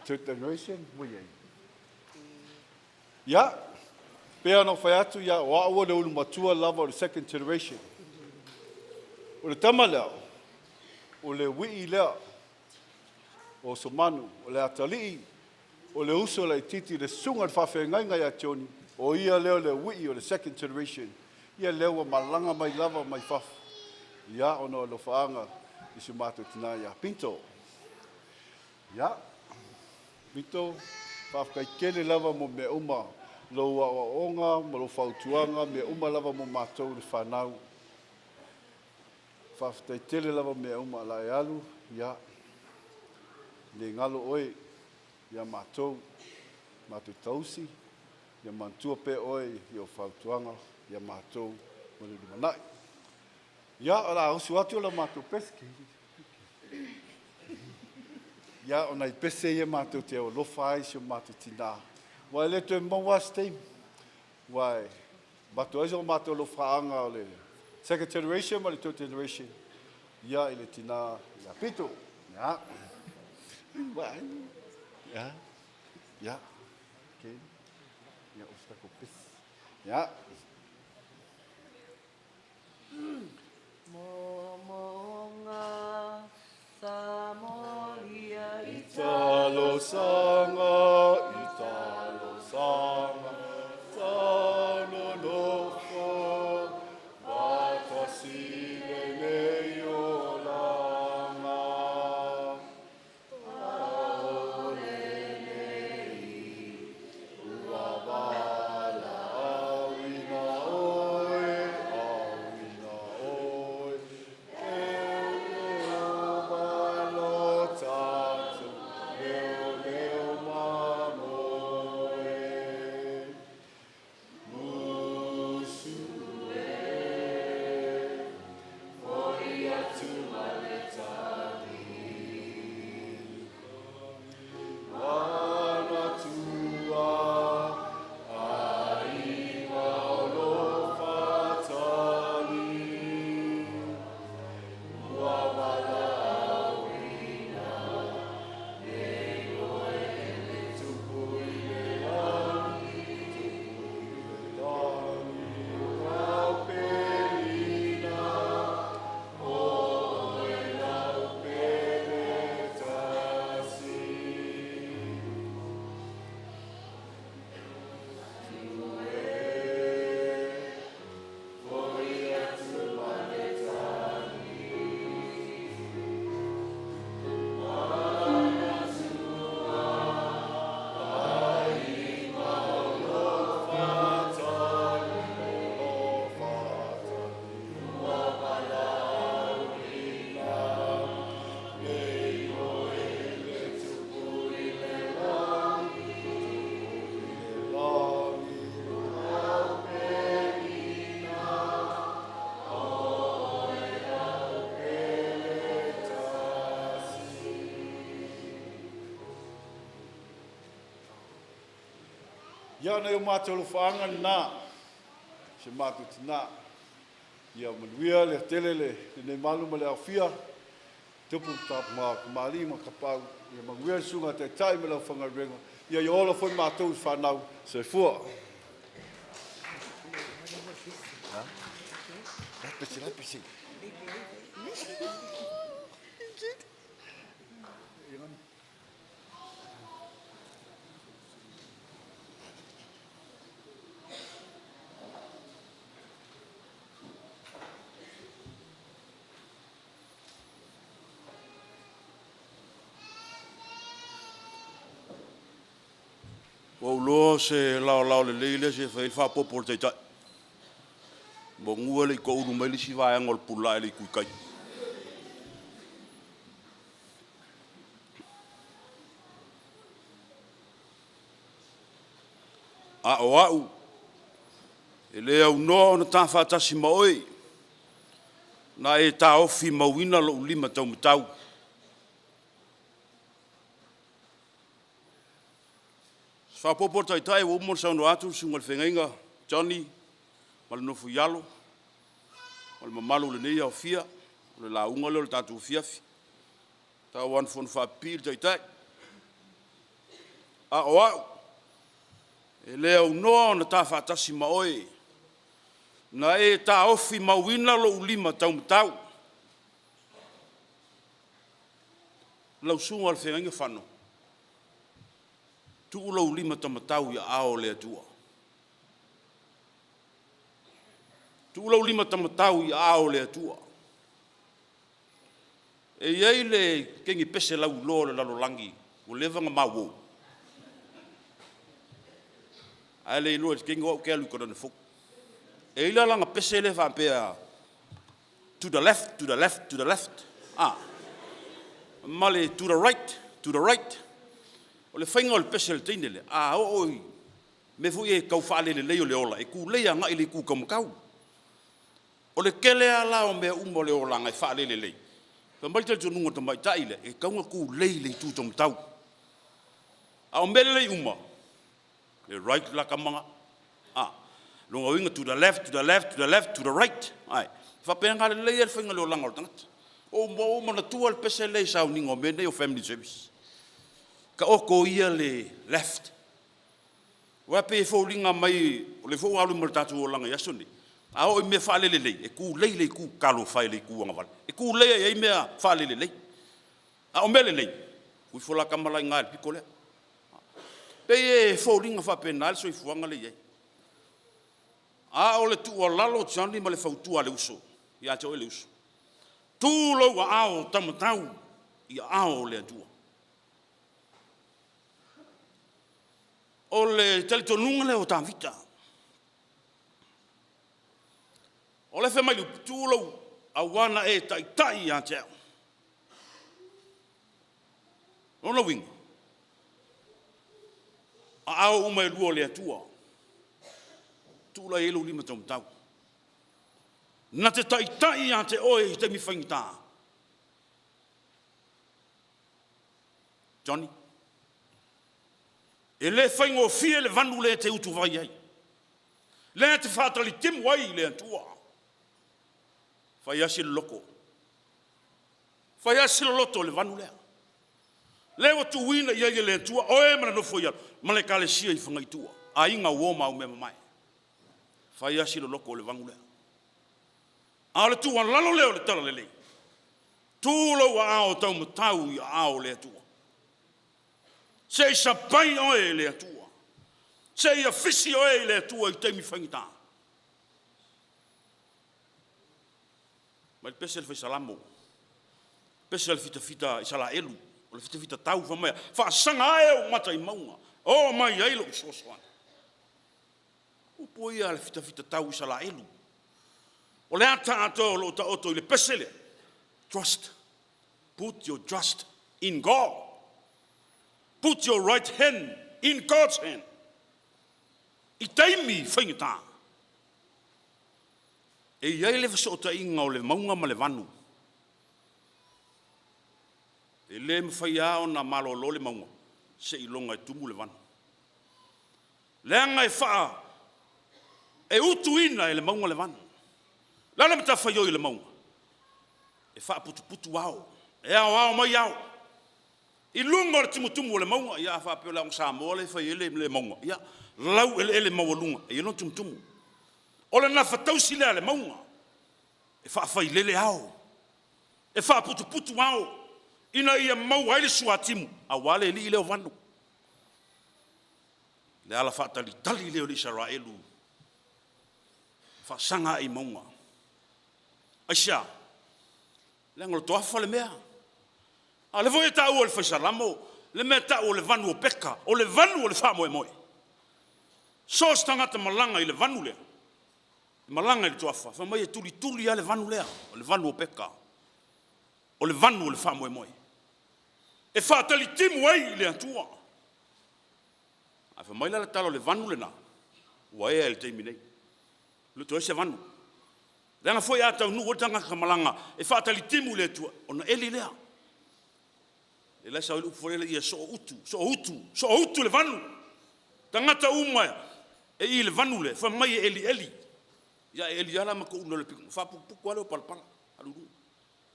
Third generation, ua i ai. Ia, pei ona ou fai atu, ia, o au o le ulu matua lava o le second generation. O le tama lea, o le uii lea o Osomanu, o le atalii, o le uso laitiiti i le susuga i le faafeagaiga ia Johnny, o ia lea o le uii o le second generation. Ia lea ua malaga mai lava mai fafo, ia, ona o alofaaga i si o matou tina ia Pinto. Ia, Pinto, faafetai tele lava mo mea uma, lou aoaoga ma lou fautuaga, mea uma lava mo matou le fanau. Faafetai tele lava mea uma la e alu, ia, le galo oe ia matou, matou tausi, ia manatua pea oe i ou fautuaga ia matou mo le lumanai. Ia, o le a usu atu la matou pese. Ia, o nai pese ia matou te alofa ai i si o matou tinā. Aua e le toe maua lava se taimi. Aua e avatu ai so matou alofaaga o le second generation ma le third generation ia i le tinā ia Pito. Ia. Ia. Ia. Okay. Ia, o se tatou pese. Ia. Momoga sa molia i Talosaga, i talosaga, sa nonofo, faatasi lenei olaga. Aole nei ua valaauina oe, auina oe, e Ieova lo tatou leo. Ia, o nai o matou alofaaga lena i si o matou tina. Ia manuia le tele lenei malu ma le aofia, tupu ma tamalii ma tapaau. Ia manuia le susuga i le Taitai ma le aufaigaluega. Ia ola foi matou i fanau. Soifua. Ua ou iloa o se laolao lelei lea se i fai ai le faaopoopo a le Taitai, meamanu e le i toulu mai le isi vaega o le pulaa e le i tu i tai. A o au, e le aunoa ona ta faatasi ma oe, na e taofi mauina lou lima taumatau. O se faaopoopo a le Taitai, ua uma ona saunoa atu le susuga i le feagaiga Johnny ma le nofo i alo ma le mamalu o lenei aofia, o le lauga lea o le tatou afiafi. Tau lava ina fonofaapipii le Taitai. A o au, e le aunoa ona ta faatasi ma oe, na e taofi mauina lou lima taumatau. Lau susuga i le feagaiga Fano, tuu lou lima taumatau i aao o le Atua. Tuu lou lima taumatau i aao o le Atua. E i ai le teine pese lauiloa o le lalolagi ua leva ona ma uo, ae le iloa i se taimi o au ou te alu i Kalani fou. E i ai la lana pese lea e faapea, to the left, to the left, to the left, a, ma le to the right, to the right. O le faiga o le pese a le teine lea, a oo i mea foi ia tau faalelelei o le ola, e tulei agai i le itu taumatau. O le tele lava la o mea uma o le olaga e faalelelei, fai mai le talitonuga o le tamaitai lea, e tatau ona tulei i le itu taumatau. A o mea lelei uma, e right la tama na. A, lona uiga to the left, to the left, to the left, to the right. Ae faapena lelei lava le faiga o le olaga o le tagata. Ua ou manatua le pese lea i sauniga o mea nei o family service. Taoto ia le left. Aua e pei e foliga mai o lea foi ua alu ai ma le tatou olaga i aso nei, a oo i mea faalelelei, e tulei le itu, talofa e i le itu agavale, e tulei lava i ai mea faalelelei. A o mea lelei, tuu ifo la tama la i ina i le pito lea. E pei e foliga faapena le soifuaga lea e i ai. A o le tuualalo Johnny ma le fautua a le uso ia te oe le uso, tuu lou aao taumatau i aao o le Atua. O le talitonuga lea o Tavita. O lea e fai mai le upu, tuu lou, aua na e taitai ia te au. O lona uiga, aao uma e lua o le Atua, tuu la i ai lou lima taumatau. Na te taitai ia te oe i taimi faigata. Johnny, e le faigofie le vanu lea e te utuvai ai, lea e te fatalitimu ai i le Atua. Fai lava si loloto, fai lava si loloto o le vanu lea. Lea ua tuuina i ai e le Atua oe ma le nofo a alo ma le ekalesia i Fagaitua, aiga, uo ma aumeamamae. Fai lava si loloto o le vanu lea. A o le tuualalo lea o le Talalelei, tuu lou aao taumatau i aao o le Atua. Se i sapai oe e le Atua. Se i afisi oe i le Atua i taimi faigata. Mai le pese a le Fai Salamo, pese a le fitafita Isaraelu, o le fitafita tau, fai mai, faasaga ae ou mata i mauga, oo mai ai lou fesoasoani. Upu ia a le fitafita tau Isaraelu. O le ata atoa o lo o taoto i le pese lea, trust, put your trust in God. Put your right hand in God's hand. I taimi faigata, e i ai le fesootaiga o le mauga ma le vanu. E le mafai lava ona malolo le mauga seiloga e tumu le vanu. Leaga e faa, e utuina e le mauga le vanu. O le a le matafaioi a le mauga? E faaputuputu ao, e aoao mai ao. I luga o le tumutumu o le mauga, ia a faapea o le Aoga Samoa lea e fai ai le mauga, ia laueleele maualuga e i ai lona tumutumu. O le gafatausi lea a le mauga, e faafailele ao, e faaputuputu ao, ina ia maua ai le suatimu aua le alii lea o Vanu. Le ala faatalitali lea o le Isaraelu e faasaga ae i mauga. Aisea? Leaga o le toafa le mea. A o lea foi e taua e le Fai Salamo le mea e tau o le vanu o Peka, o le vanu o le faamoemoe. So o se tagata malaga i le vanu lea, malaga i le toafa, fai mai e tulituli lava le vanu lea, o le vanu o Peka, o le vanu o le faamoemoe. E faatalitimu ai i le Atua. Ae fai mai la le tala o le vanu lena, ua ea i le taimi nei. E le o toe i ai se vanu. Leaga foi a taunuu ai le tagata malaga e faatalitimu i le Atua, ona eli lea. O la e sau ai le upu foi lele, ia sooutu, sooutu, sooutu le vanu. Tagata uma e i i le vanu lea, fai mai e elieli. Ia e eli lava la ma touna i le pito, ona faaputuputu lava lea o palapala, alu i luga.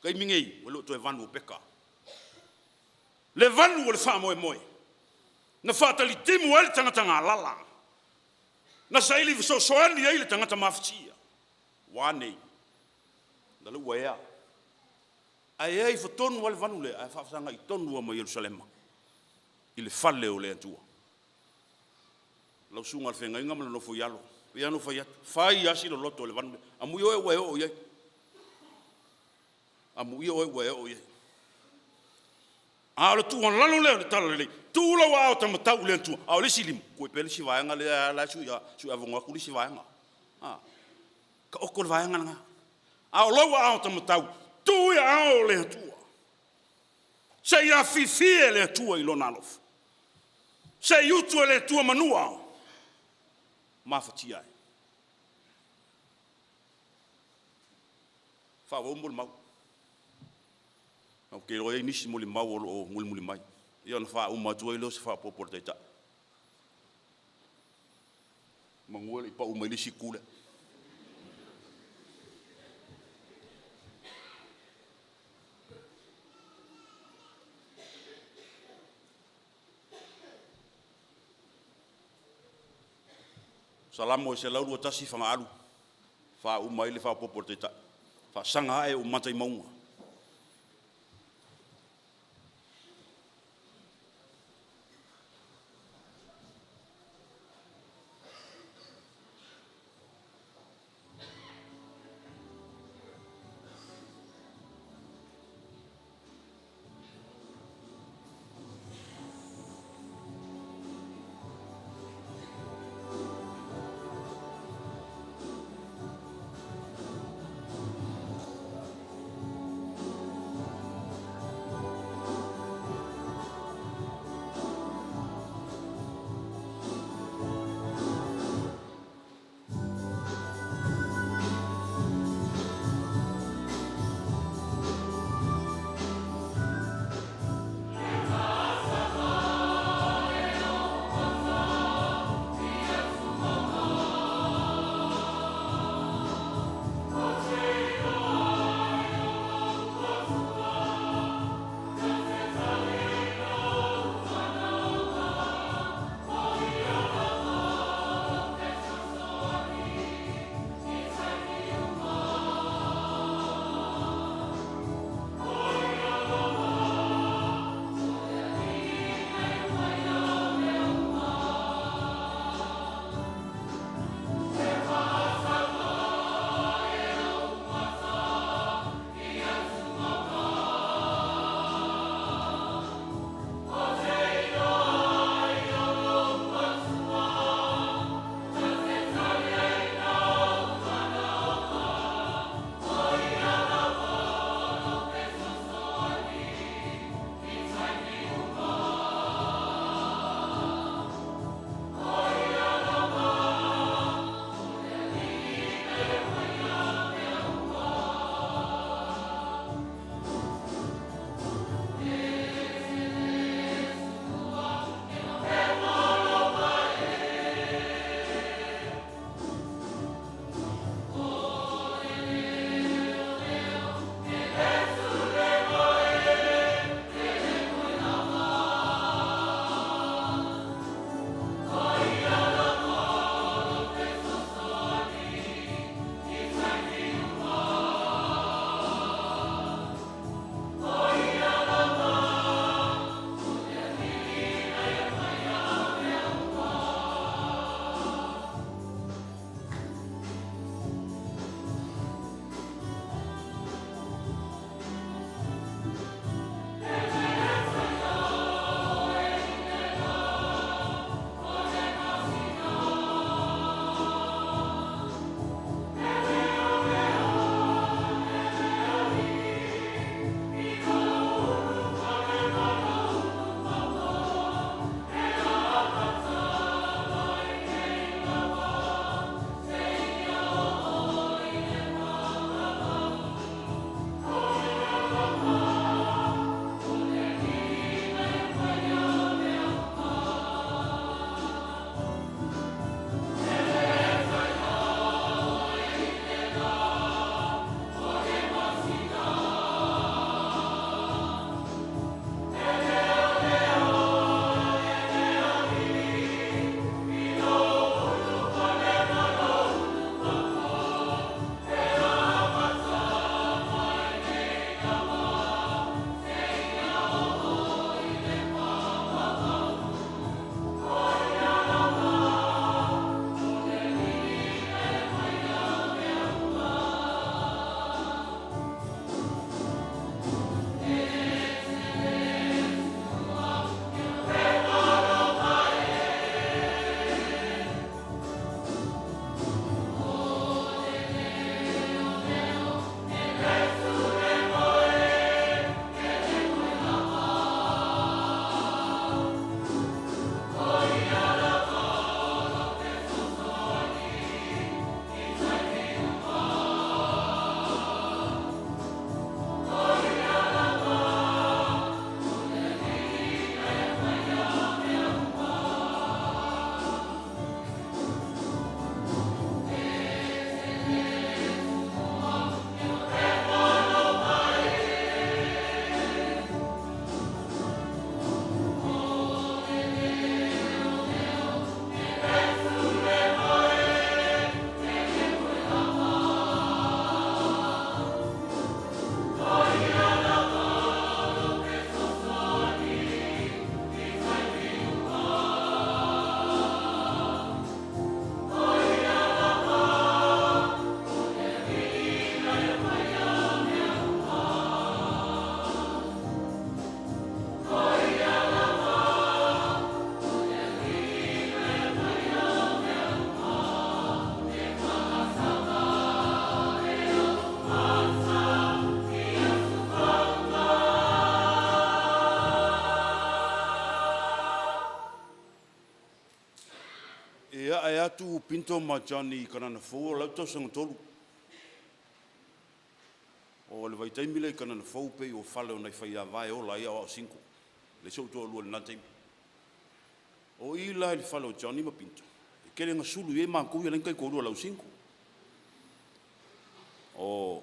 O le taimi nei, ua le o toe vanu o Peka. Le vanu o le faamoemoe, na faatalitinu ai le tagata galala, na saili fesoasoani ai le tagata mafatia. Ua a nei? O lea ua ea. Ae ea ifo tonu lava le vanu lea, ae faafesagai tonu lava ma Ierusalema i le fale o le Atua. Lau susuga i le feagaiga ma le nofo i alo, e pei lava ona ou fai atu, fai lava si loloto o le vanu lea. Amuia oe ua e oo i ai. Amuia oe ua e oo i ai. A o le tuualalo lea o le Talalelei, tuu lou aao taumatau i le Atua, a o le isi lima, tuu ai pea le isi vaega lea la e sui avanoa atu le isi vaega. A, taoto le vaega lena. A o lou aao taumatau, tuu i aao o le Atua. Se i afifi e le Atua i Lona alofa. Se i utu e le Atua manua mafatia ai. Faaauau molimau. Ou te iloa e i ai nisi molimau o lo o mulimuli mai, ia ona faauma atu ai lea o se faaopoopo a le Taitai. Manu e le i pau mai le isi itu lea. Salamo e 121 fagaalu, faauma ai le faaopoopo a le Taitai, faasaga ae ou mata i mauga. E ae atu Pinto ma Johnny i Kanana Fou o lau tausaga tolu. O le vaitaimi lea i Kanana Fou pei ua fale o nai faiava e ola ai aoao single. Leai so'u toalua i lena taimi. O i la i le fale o Johnny ma Pinto, e tele ina sulu i ai matou ia la e i ai ni taitoalua o le au single. O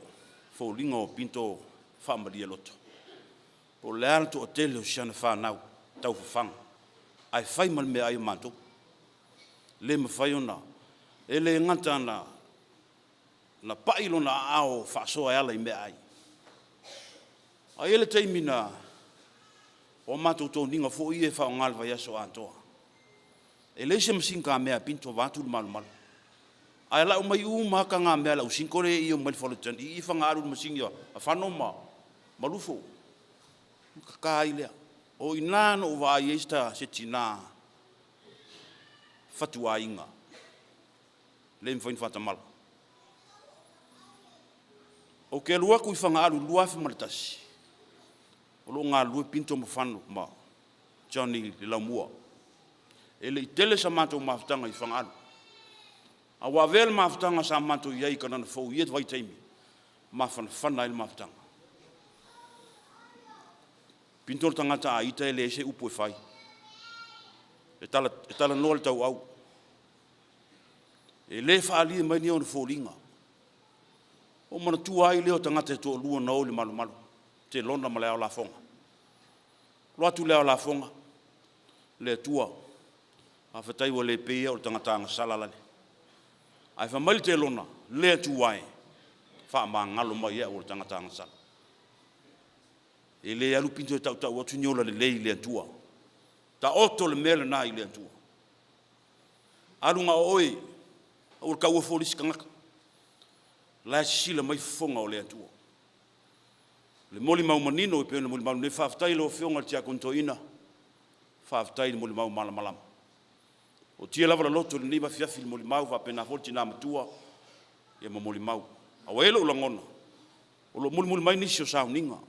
foliga o Pinto faamalie loto. Po o le a le toatele o si ana fanau taufafaga ae fai ma le meaai a matou. Le mafai ona, e le gata na na pai lona aao faasoa e ala i meaai, ae i ai le taimi na o a matou toniga foi ia e faaaoga i le vaiaso atoa. E leai se masini kamea a Pinto vaeatu le malumalu, ae lau mai uma lava tagamea a le au single lea e i i mai le fale o Johnny i i Fagaalu i le masini a Fano ma Lufo ona tata ai lea. O i ina na ou vaai ai se tina fatuaiga le mafai ona faatamala. Ou te alu atu i Fagaalu i le 2001, o lo o galulue Pinto ma Fano ma Johnny i le laumua. E le i tele sa matou mafutaga i Fagaalu, a ua avea le mafutaga sa matou i ai i Kanana Fou i ia vaitaimi, mafanafana ai le mafutaga. Pinto le tagata a ita e leai se upu e fai, e talanoa i le tauau. E le faaalia mai ni ona foliga. Ou manatua ai lea o tagata e toalua na o i le malumalu, Telona ma le Ao Lafoga. Alu atu le Ao Lafoga, le Atua, faafetai ua le pei au o le tagata agasala lale. Ae fai mai le Telona, le Atua e, faamagalo mai au o le tagata agasala. E le alu Pinto e tautau atu ni ola lelei i le Atua. Taoto le mea lena i le Atua. Alu na o oe, aua le taua fua le isi tagata. O la e sisila mai fofoga o le Atua. O le molimau manino e pei ona molimau nei, faafetai i lau Afioga i le Tiakono Toeaina, faafetai i le molimau malamalama. Ua tia lava le loto i lenei afiafi i le molimau, faapena foi le tina matua ia ma molimau. A ua i ai lou lagona, o lo o mulimuli mai nisi o sauniga,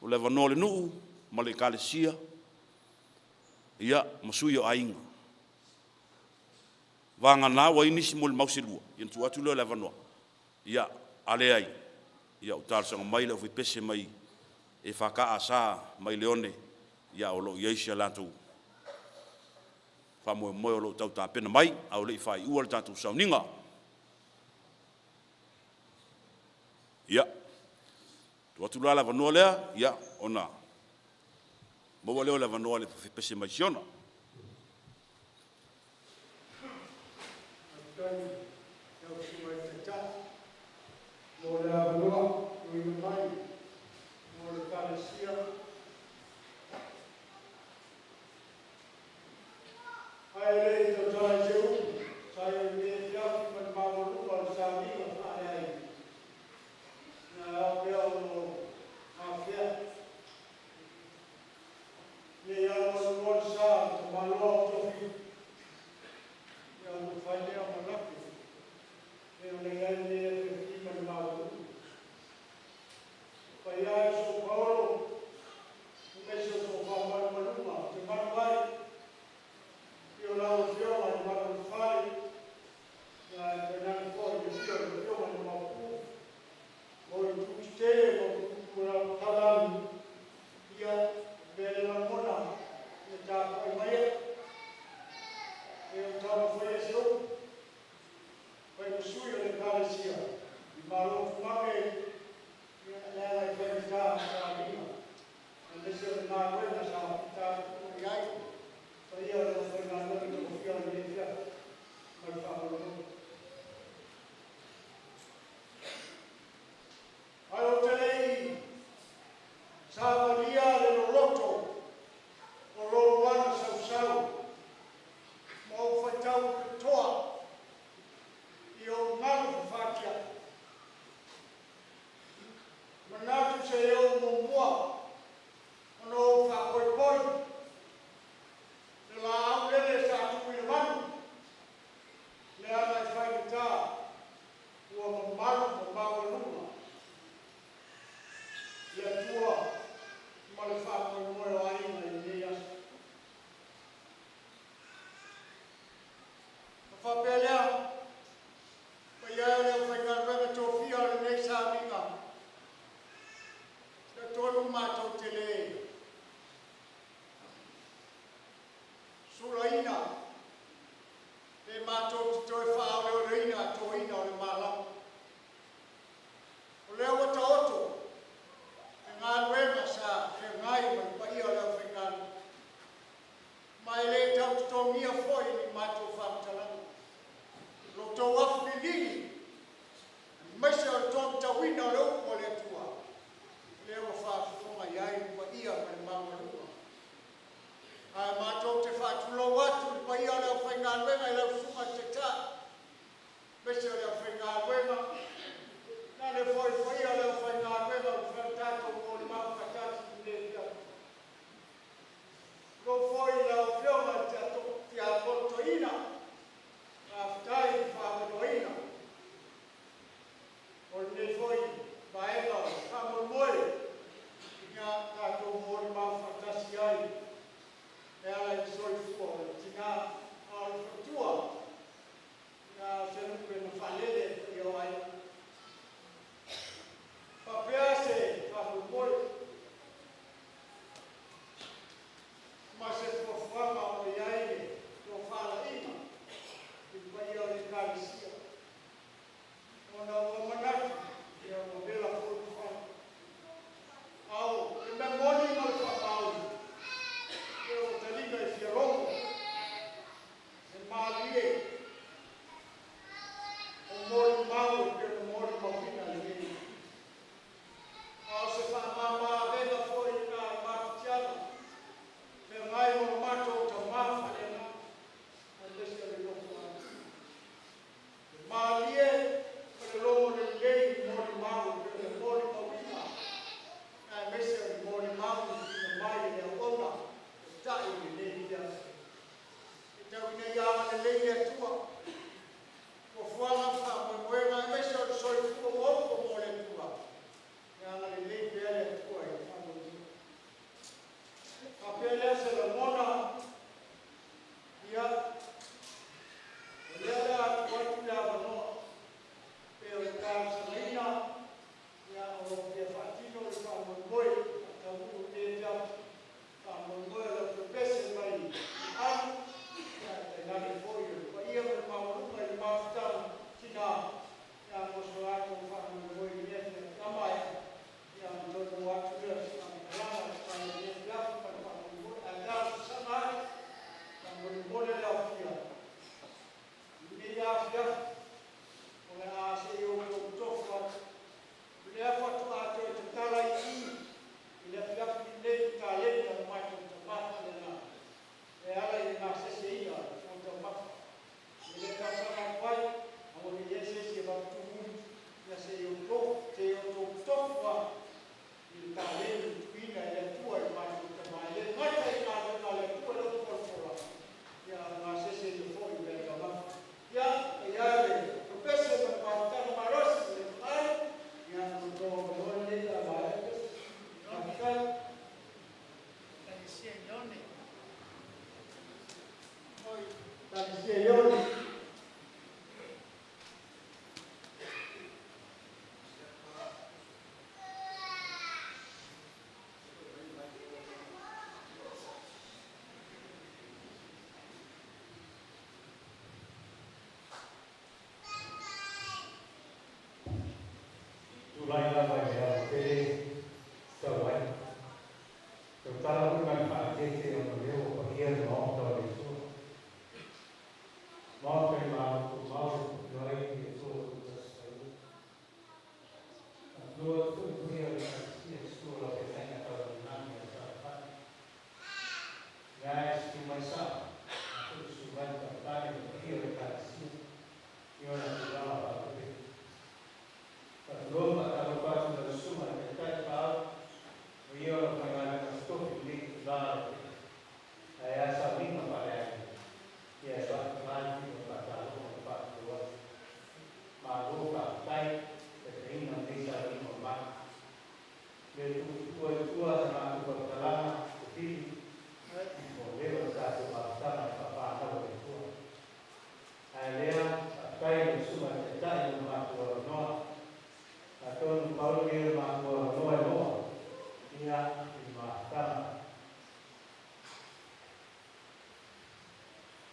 o le avanoa o le nuu ma le Ekalesia ia ma sui o aiga. Vagana ua i ai nisi molimau se lua, ia ona tuu atu lea o le avanoa. Ia, a leai, ia ua talosaga mai le aufaipese mai EFKS mai Leone, ia o lo o i ai si a latou faamoemoe o lo o tau tapena mai a o le i faaiua le tatou sauniga. Ia, tuu atu la le avanoa lea, ia, ona maua lea o le avanoa i le pese mai Siona. Faafetai i lau Susuga i le Taitai mo le avanoa tuuina mai mo le Ekalesia. Ae le i tautala i se upu e tusa ai o lenei afiafi ma le maualuga o le sauniga faaleaiga, ina e ao pea ona ou afea ne i alualuloa le sa o le tamaloa o Tofiga, ia ona fai lea ma lape pei ona i ai lenei afiafi ma le maualuga. Le paia e o si ou paolo, faamagaloina, pe matou te toe faaoleoleina toina o le malama. O lea ua taoto le galuega sa feagai ma le paia o le aufaigaluega, ma e le tau totogia foi e ni matou faamatalaga lo outou afu liligi aemaise o le tolmatauina o le upu a le Atua, lea ua faafofoga i ai le paia ma le maualuga. Ae matou te faatulou atu i le paia o le aufaigaluega i lau Susuga i le Taitai aemaise o le aufaigaluega, tainane foi le paia o le aufaigaluega ua mafai ona tatou molimau faatasi i lenei afiafi. Tulou foi i lau Afioga i le Tiakono Toeaina, faafetai le faavanoaina o lenei foi vaega o le faamoemoe, tatou molimau faatasi ai e ala i le soifua o le tina, a o le faletua, o se lupe na faalele i le paia o aiga. E faapea se faamoemoe ma se fuafuaga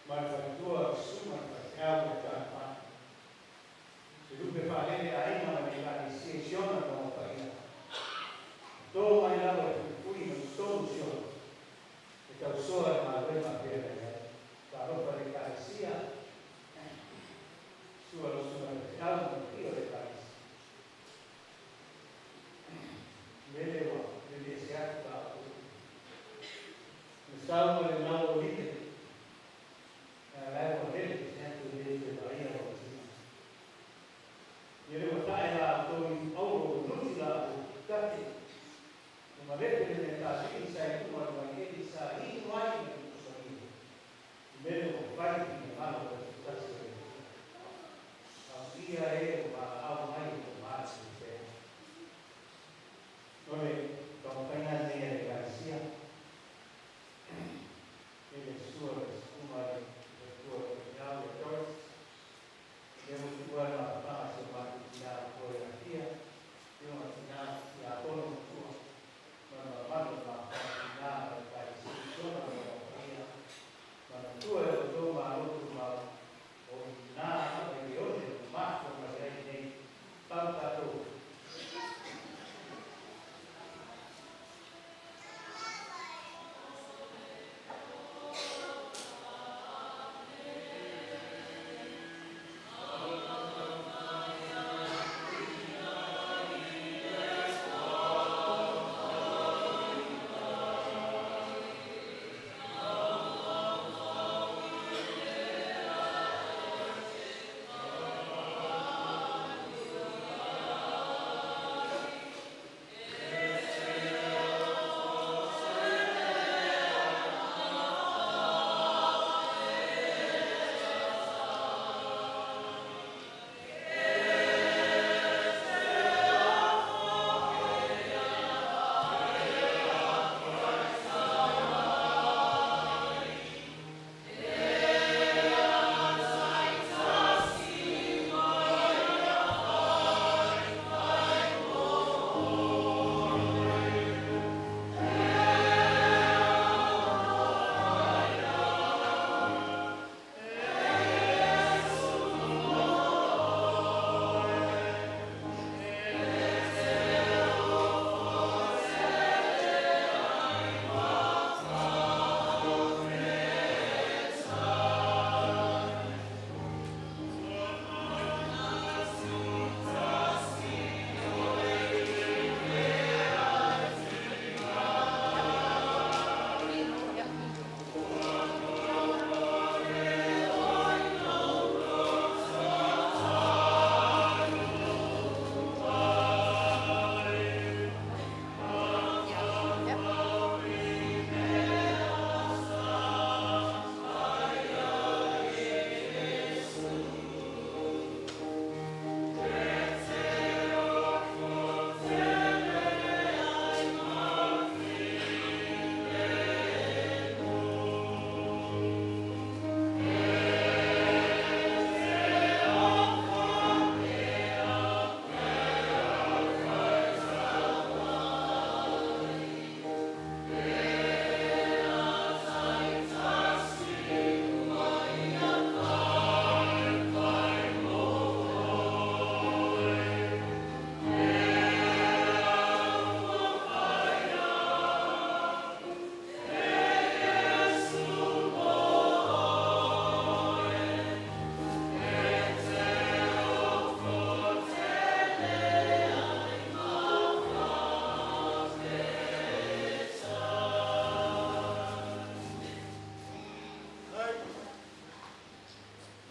Ma le faletua le susuga i le faifeau ia John Pati. Se lupe faalele aiga ma le Ekalesia i Siona ma ona paia. E to mai lava le fuifui ma totonu o Siona e tausoa le galuega a feagai ai. Talofa i le Ekalesia, Sua lau susuga i le faifeau ma le paia o le Ekalesia. Lele ua lele ese atu la outou. Le sau ma le lau o Lite. Ae la ua lele ese atu e le toe vaaia lau tina. Ia le ua tae la outou ifu auro ua nuti la outou tate. Ua malepe le mea tasili sa i luga o le vaieli sa inu ai ma le tuusagia. I mele ua fai le finagalo o le Aso Tasi o le Atua. Faamanuia e ua valaau mai i lou matu i pea. O le taumafaiga lenei a le Ekalesia i le susu o le susuga i le Faletua o le Faifeau ia Doris, lea ua tuua le mafafaga i si o matou tina matua ia Fia, afioga tina Tiakono matua, ma le mamalu o le mafafaga tina ma le Ekalesia i Siona ma lona paia. Manatua e outou malo tumau, o i ina lava i le one ua mafua mai ai nei pau tatou.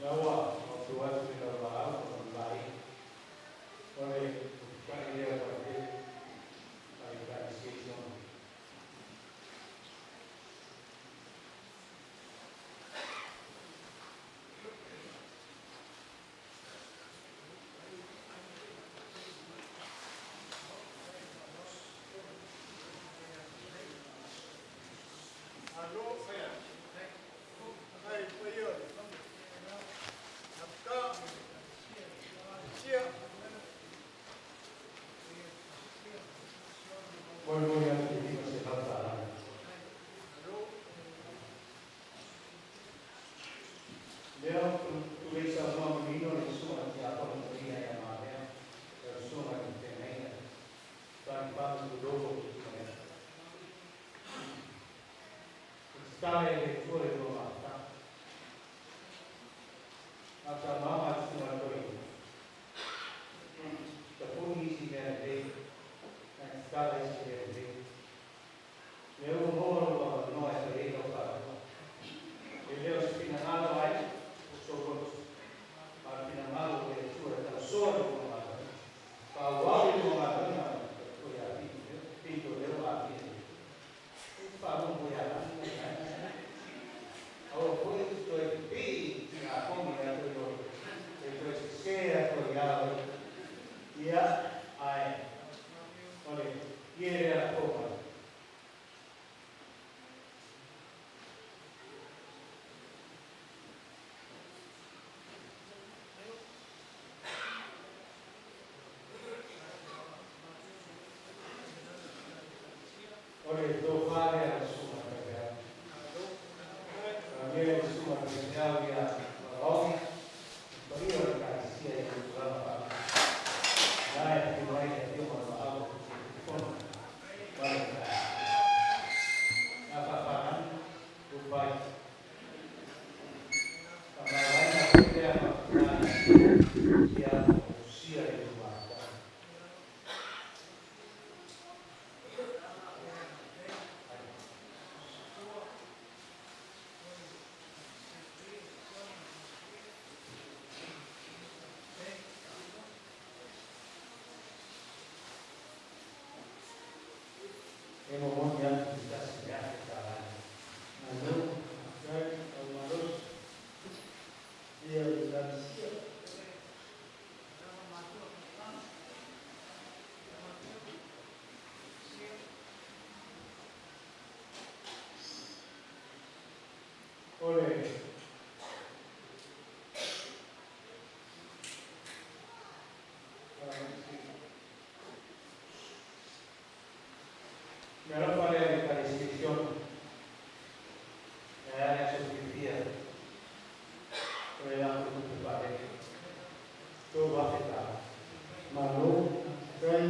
Lea ua maotu atu le laulaau ma le laina o le ututai lea ua tele a le Ekalesia i Siona. Malo faafetai i le paia o le Minisita Sia. Molimoli atu le $500. Lea tulei saunoa manino le susuga i le Tiakono Toeaina ia Mamea, lau susuga i le feagaiga, Tanifamu Tulolo Tuimanea. E tatala e le Atua le lua mafutaga. A o saunoaga a le susuga i le Toeaina, tapuni isi mea lelei, ae tatala isi mea lelei. Lea ua maua lou avanoa e fai ai lau faatoa. E le o se finagalo ai o sou loto, a o le finagalo o le Atua e tausoa i lua galuega. Faaauau i lua galuega ma le faletua ia Pito lea ua aafia nei. Ou te faalogo ia Lagi ma le vaega. Aua foi e te toe pipii i Tinafogi ia te oe, e toe sese atu ai lava oe. Ia, ae o le ie lea lafo mai. O le tofa lea a le susuga i le faifeau. Faamanuia i le susuga i le faifeau ia Mavaogi, le paia o le Ekalesia i ona tulaga faalupe. O la e afio ai le Afioga o Maau e Taitaifono ma le Ekalesia. Na faafalani, goodbye. Faamavaega foi lea faafatina ia usia i le mafutaga. E momoli atu se tasi o le $1,000. Malo, faafetai, lau malosi, paia o le Ekalesia. O le mea alofa lea i le Ekalesia i Siona, e ae a le aso fiafia o le latou tupe faalele, $3,000. Malo, faafetai.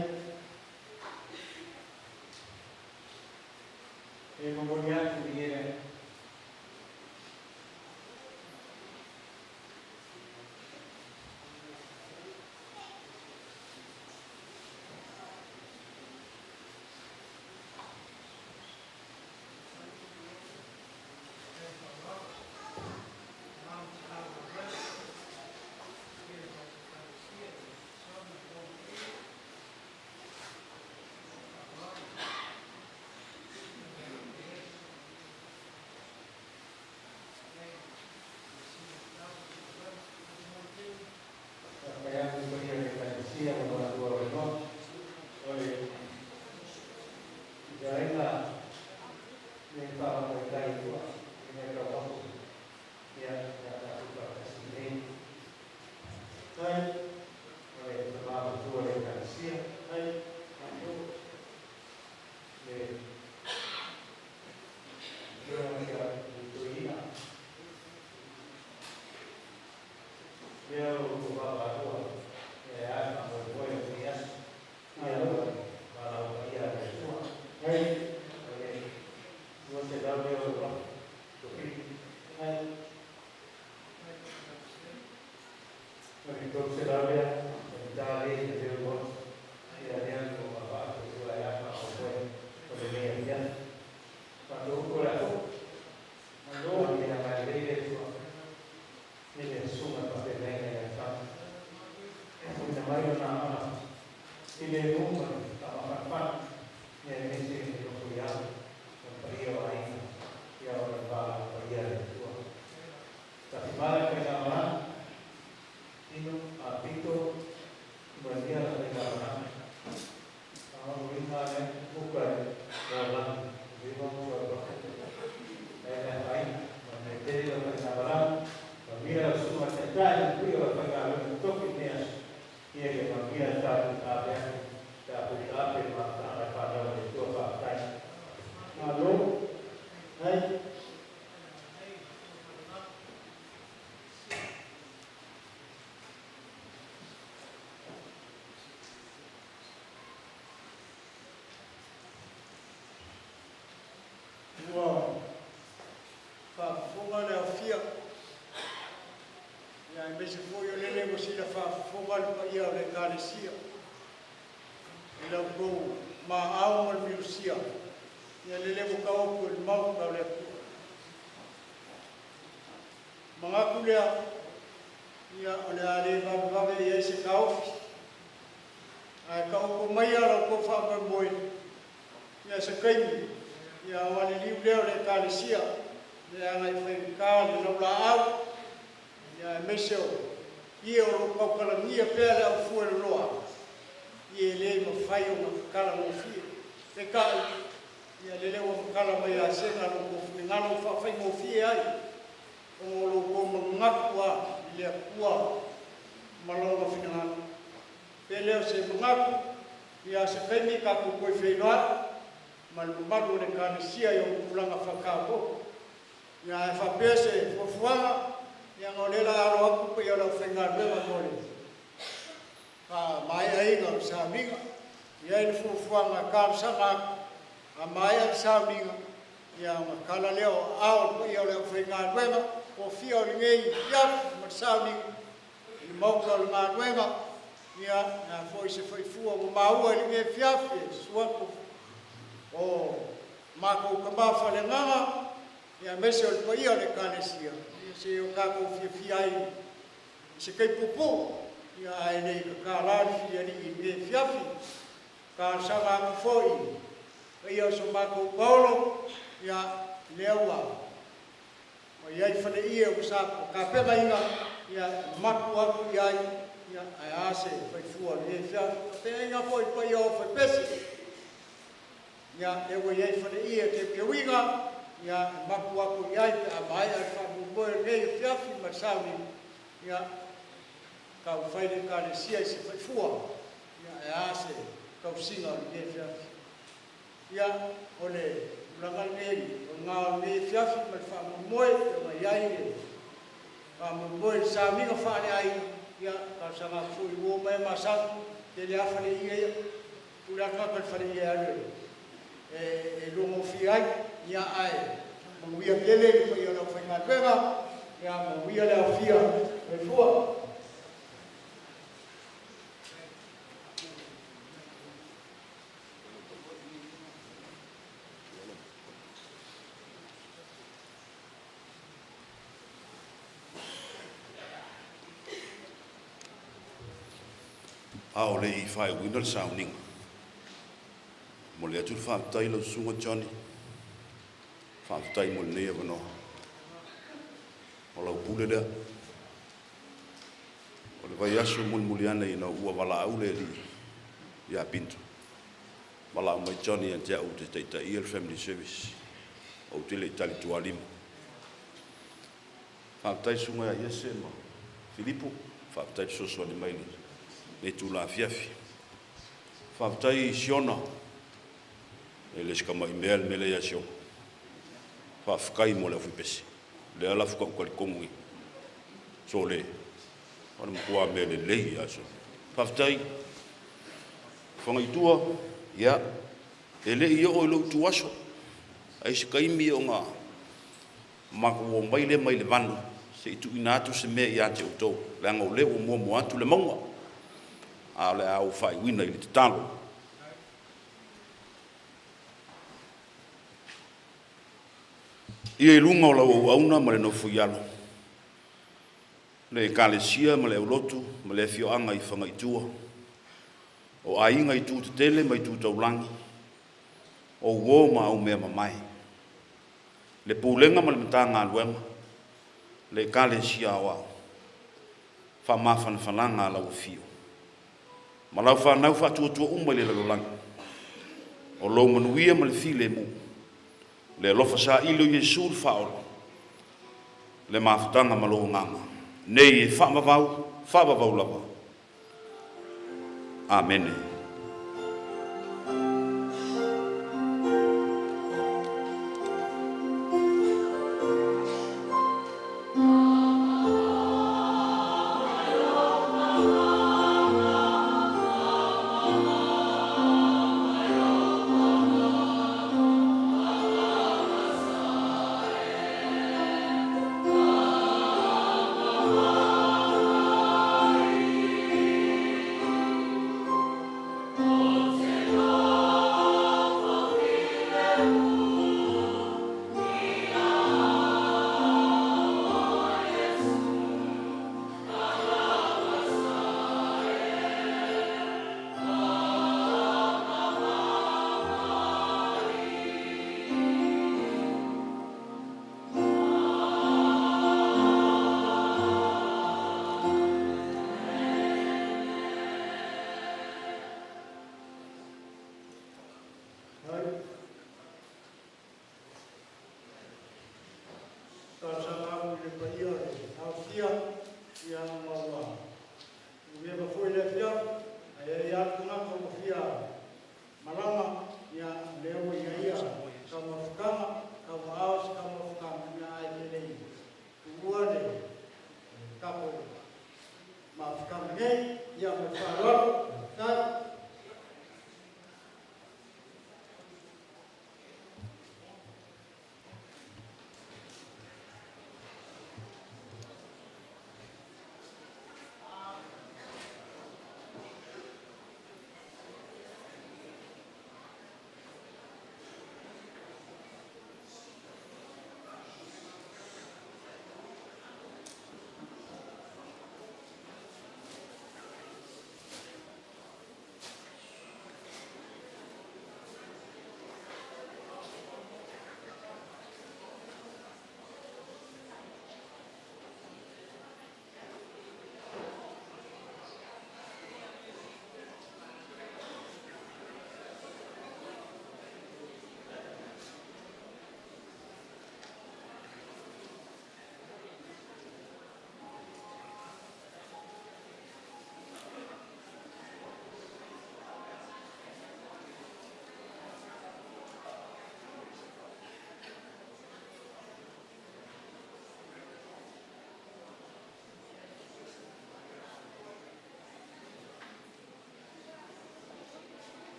E momoli atu i lea. Faafetai atu i le paia o le Ekalesia mo lo latou avanoa. O le fetalaiga le faamamaitā i tua i mea tau fafo, ia, o le a tatou faatasi i inei. Ai, O le tama matua o le Ekalesia, ai, malo. Le afioga ia Toeaina, lea o lo outou vaavaalua e ae le faamoemoe o lenei aso. Ia, o le valaau paia a le Atua. Ai, O le 200 lea o le uafu, Tofili. Ai, O le 300 lea, o le ta le i te leo loto. Ia lea o vaavaa tua e ae faamoemoe o lenei afiafi. Tatou upu o le aso. Malo. Ia mai lelei le Atua. I le susuga faafeagaiga ia Tama. Tuuina mai ona aoga i le mu ma le faamafanafana ia aemaise le loto i alo o le paia o aiga ia ona valaau paia a le Atua. Tafimala le faigamalaga, Tino, a Pito, manuia. Aemaise foi o lele ua sila faafofoga le paia o le Ekalesia i la outou maau ma le milusia, ia lele ua taoto i le Maota o le Atua. Manatu lea, ia o le a le vavevave i ai se taofi, ae taoto maia la outou faamoemoe, ia se taimi ia ona liliu lea o le Ekalesia e agai e faigata le laulaau aemaise o ie o lo o tautalagia pea le aufueloloa, e le mafai ona tatala gofie. Peitai, ia lele ua tatala mai ia sega lo outou finagalo ua faafaigofie ai ona o lo outou manatu lava i le Atua ma Lona finagalo. Ona i ai lea o se manatu, ia o se taimi tatou toe feiloai ma le mamalu o le Ekalesia i ona tulaga faataupou. Ae faapea se fuafuaga, ona o lea o le a alo atu le paia o le aufaigaluega mo le faamaeaina o le sauniga. E i ai le fuafuaga e talosaga atu, a maea le sauniga, ona tala lea o aao o le paia o le aufaigaluega tofia o lenei afiafi ma le sauniga i le maota o le galuega. Ia, o le a foi se faifua ua maua i lenei afiafi i le susu atu o matou tama faaleagaga aemaise o le paia o le Ekalesia, se i o tatou fiafia ai i se taimi puupuu, ae le i tatala le filialii i lenei afiafi. E talosaga atu foi i le paia o si o matou paolo, ia, lea ua i ai faleie sa tapenaina, e mapu atu i ai ae a se faifua o lenei afiafi. E faapena foi i le paia o faipesu, ia lea ua i ai faleie teuteuina, e mapu atu i ai pe a maea le faamoemoe o lenei afiafi ma le sauniga, ia taumafai le Ekalesia i se faifua ae a se tausiga o lenei afiafi. Ia, o le tulaga lenei o le na o lenei afiafi ma le faamoemoe e pei ona i ai le faamoemoe i le sauniga faaleaiga, ia, e talosaga atu foi i uo ma e masani, e tele lava faleie ia, pule lava le tagata i le faleie e alu e iloa gofie ai. Ae manuia tele le paia o le aufaigaluega, manuia le aofia. Soifua. A o le i faaiuina le sauniga, e momoli atu le faafetai i lau Susuga Johnny, faafetai mo lenei avanoa. O lau pule lea. O le vaiaso mulimuli ane ina ua valaau le Alii ia Pinto, valaau mai Johnny ia te au ou te taitaia le Family Service, ou te le i talitualima. Faafetai i le Susuga ia Iese ma Filipo, faafetai le fesoasoani mai i lenei itula afiafi. Faafetai Siona, e le o se tamai mea le mea lea ia Siona. Faafetai mo le aufaipese, lea la faatoa ou talitonu nei, sole, o le matua mea lelei lava Siona. Faafetai. Fagaitua, ia, e le i oo i lou ituaso, ae i ai se taimi ona matou omai lea mai le vanu se i tuuina atu se mea ia te outou, leaga o lea ua muamua atu le mauga, a o le a ou faaiuina i le tatalo. Ia i luga o lau auauna ma le nofoialo, le Ekalesia ma le aulotu ma le afioaga i Fagaitua, o aiga i itu tetele ma itu taulagi, o uo ma aumeamamae, le Pulega ma le Matagaluega, le Ekalesia Aoao, faamafanafanaga a lau afio ma lau fanau faatuatua uma i le lalolagi, o lou manuia ma le filemu, le alofa saili o Iesu le Faaola, le mafutaga ma lou agaga, nei e faavavau, faavavau lava. Amene. nei. Ia ma le faaaloalo. Faafetai.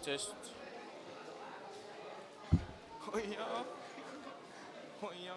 Test. Oh ja. Oh ja.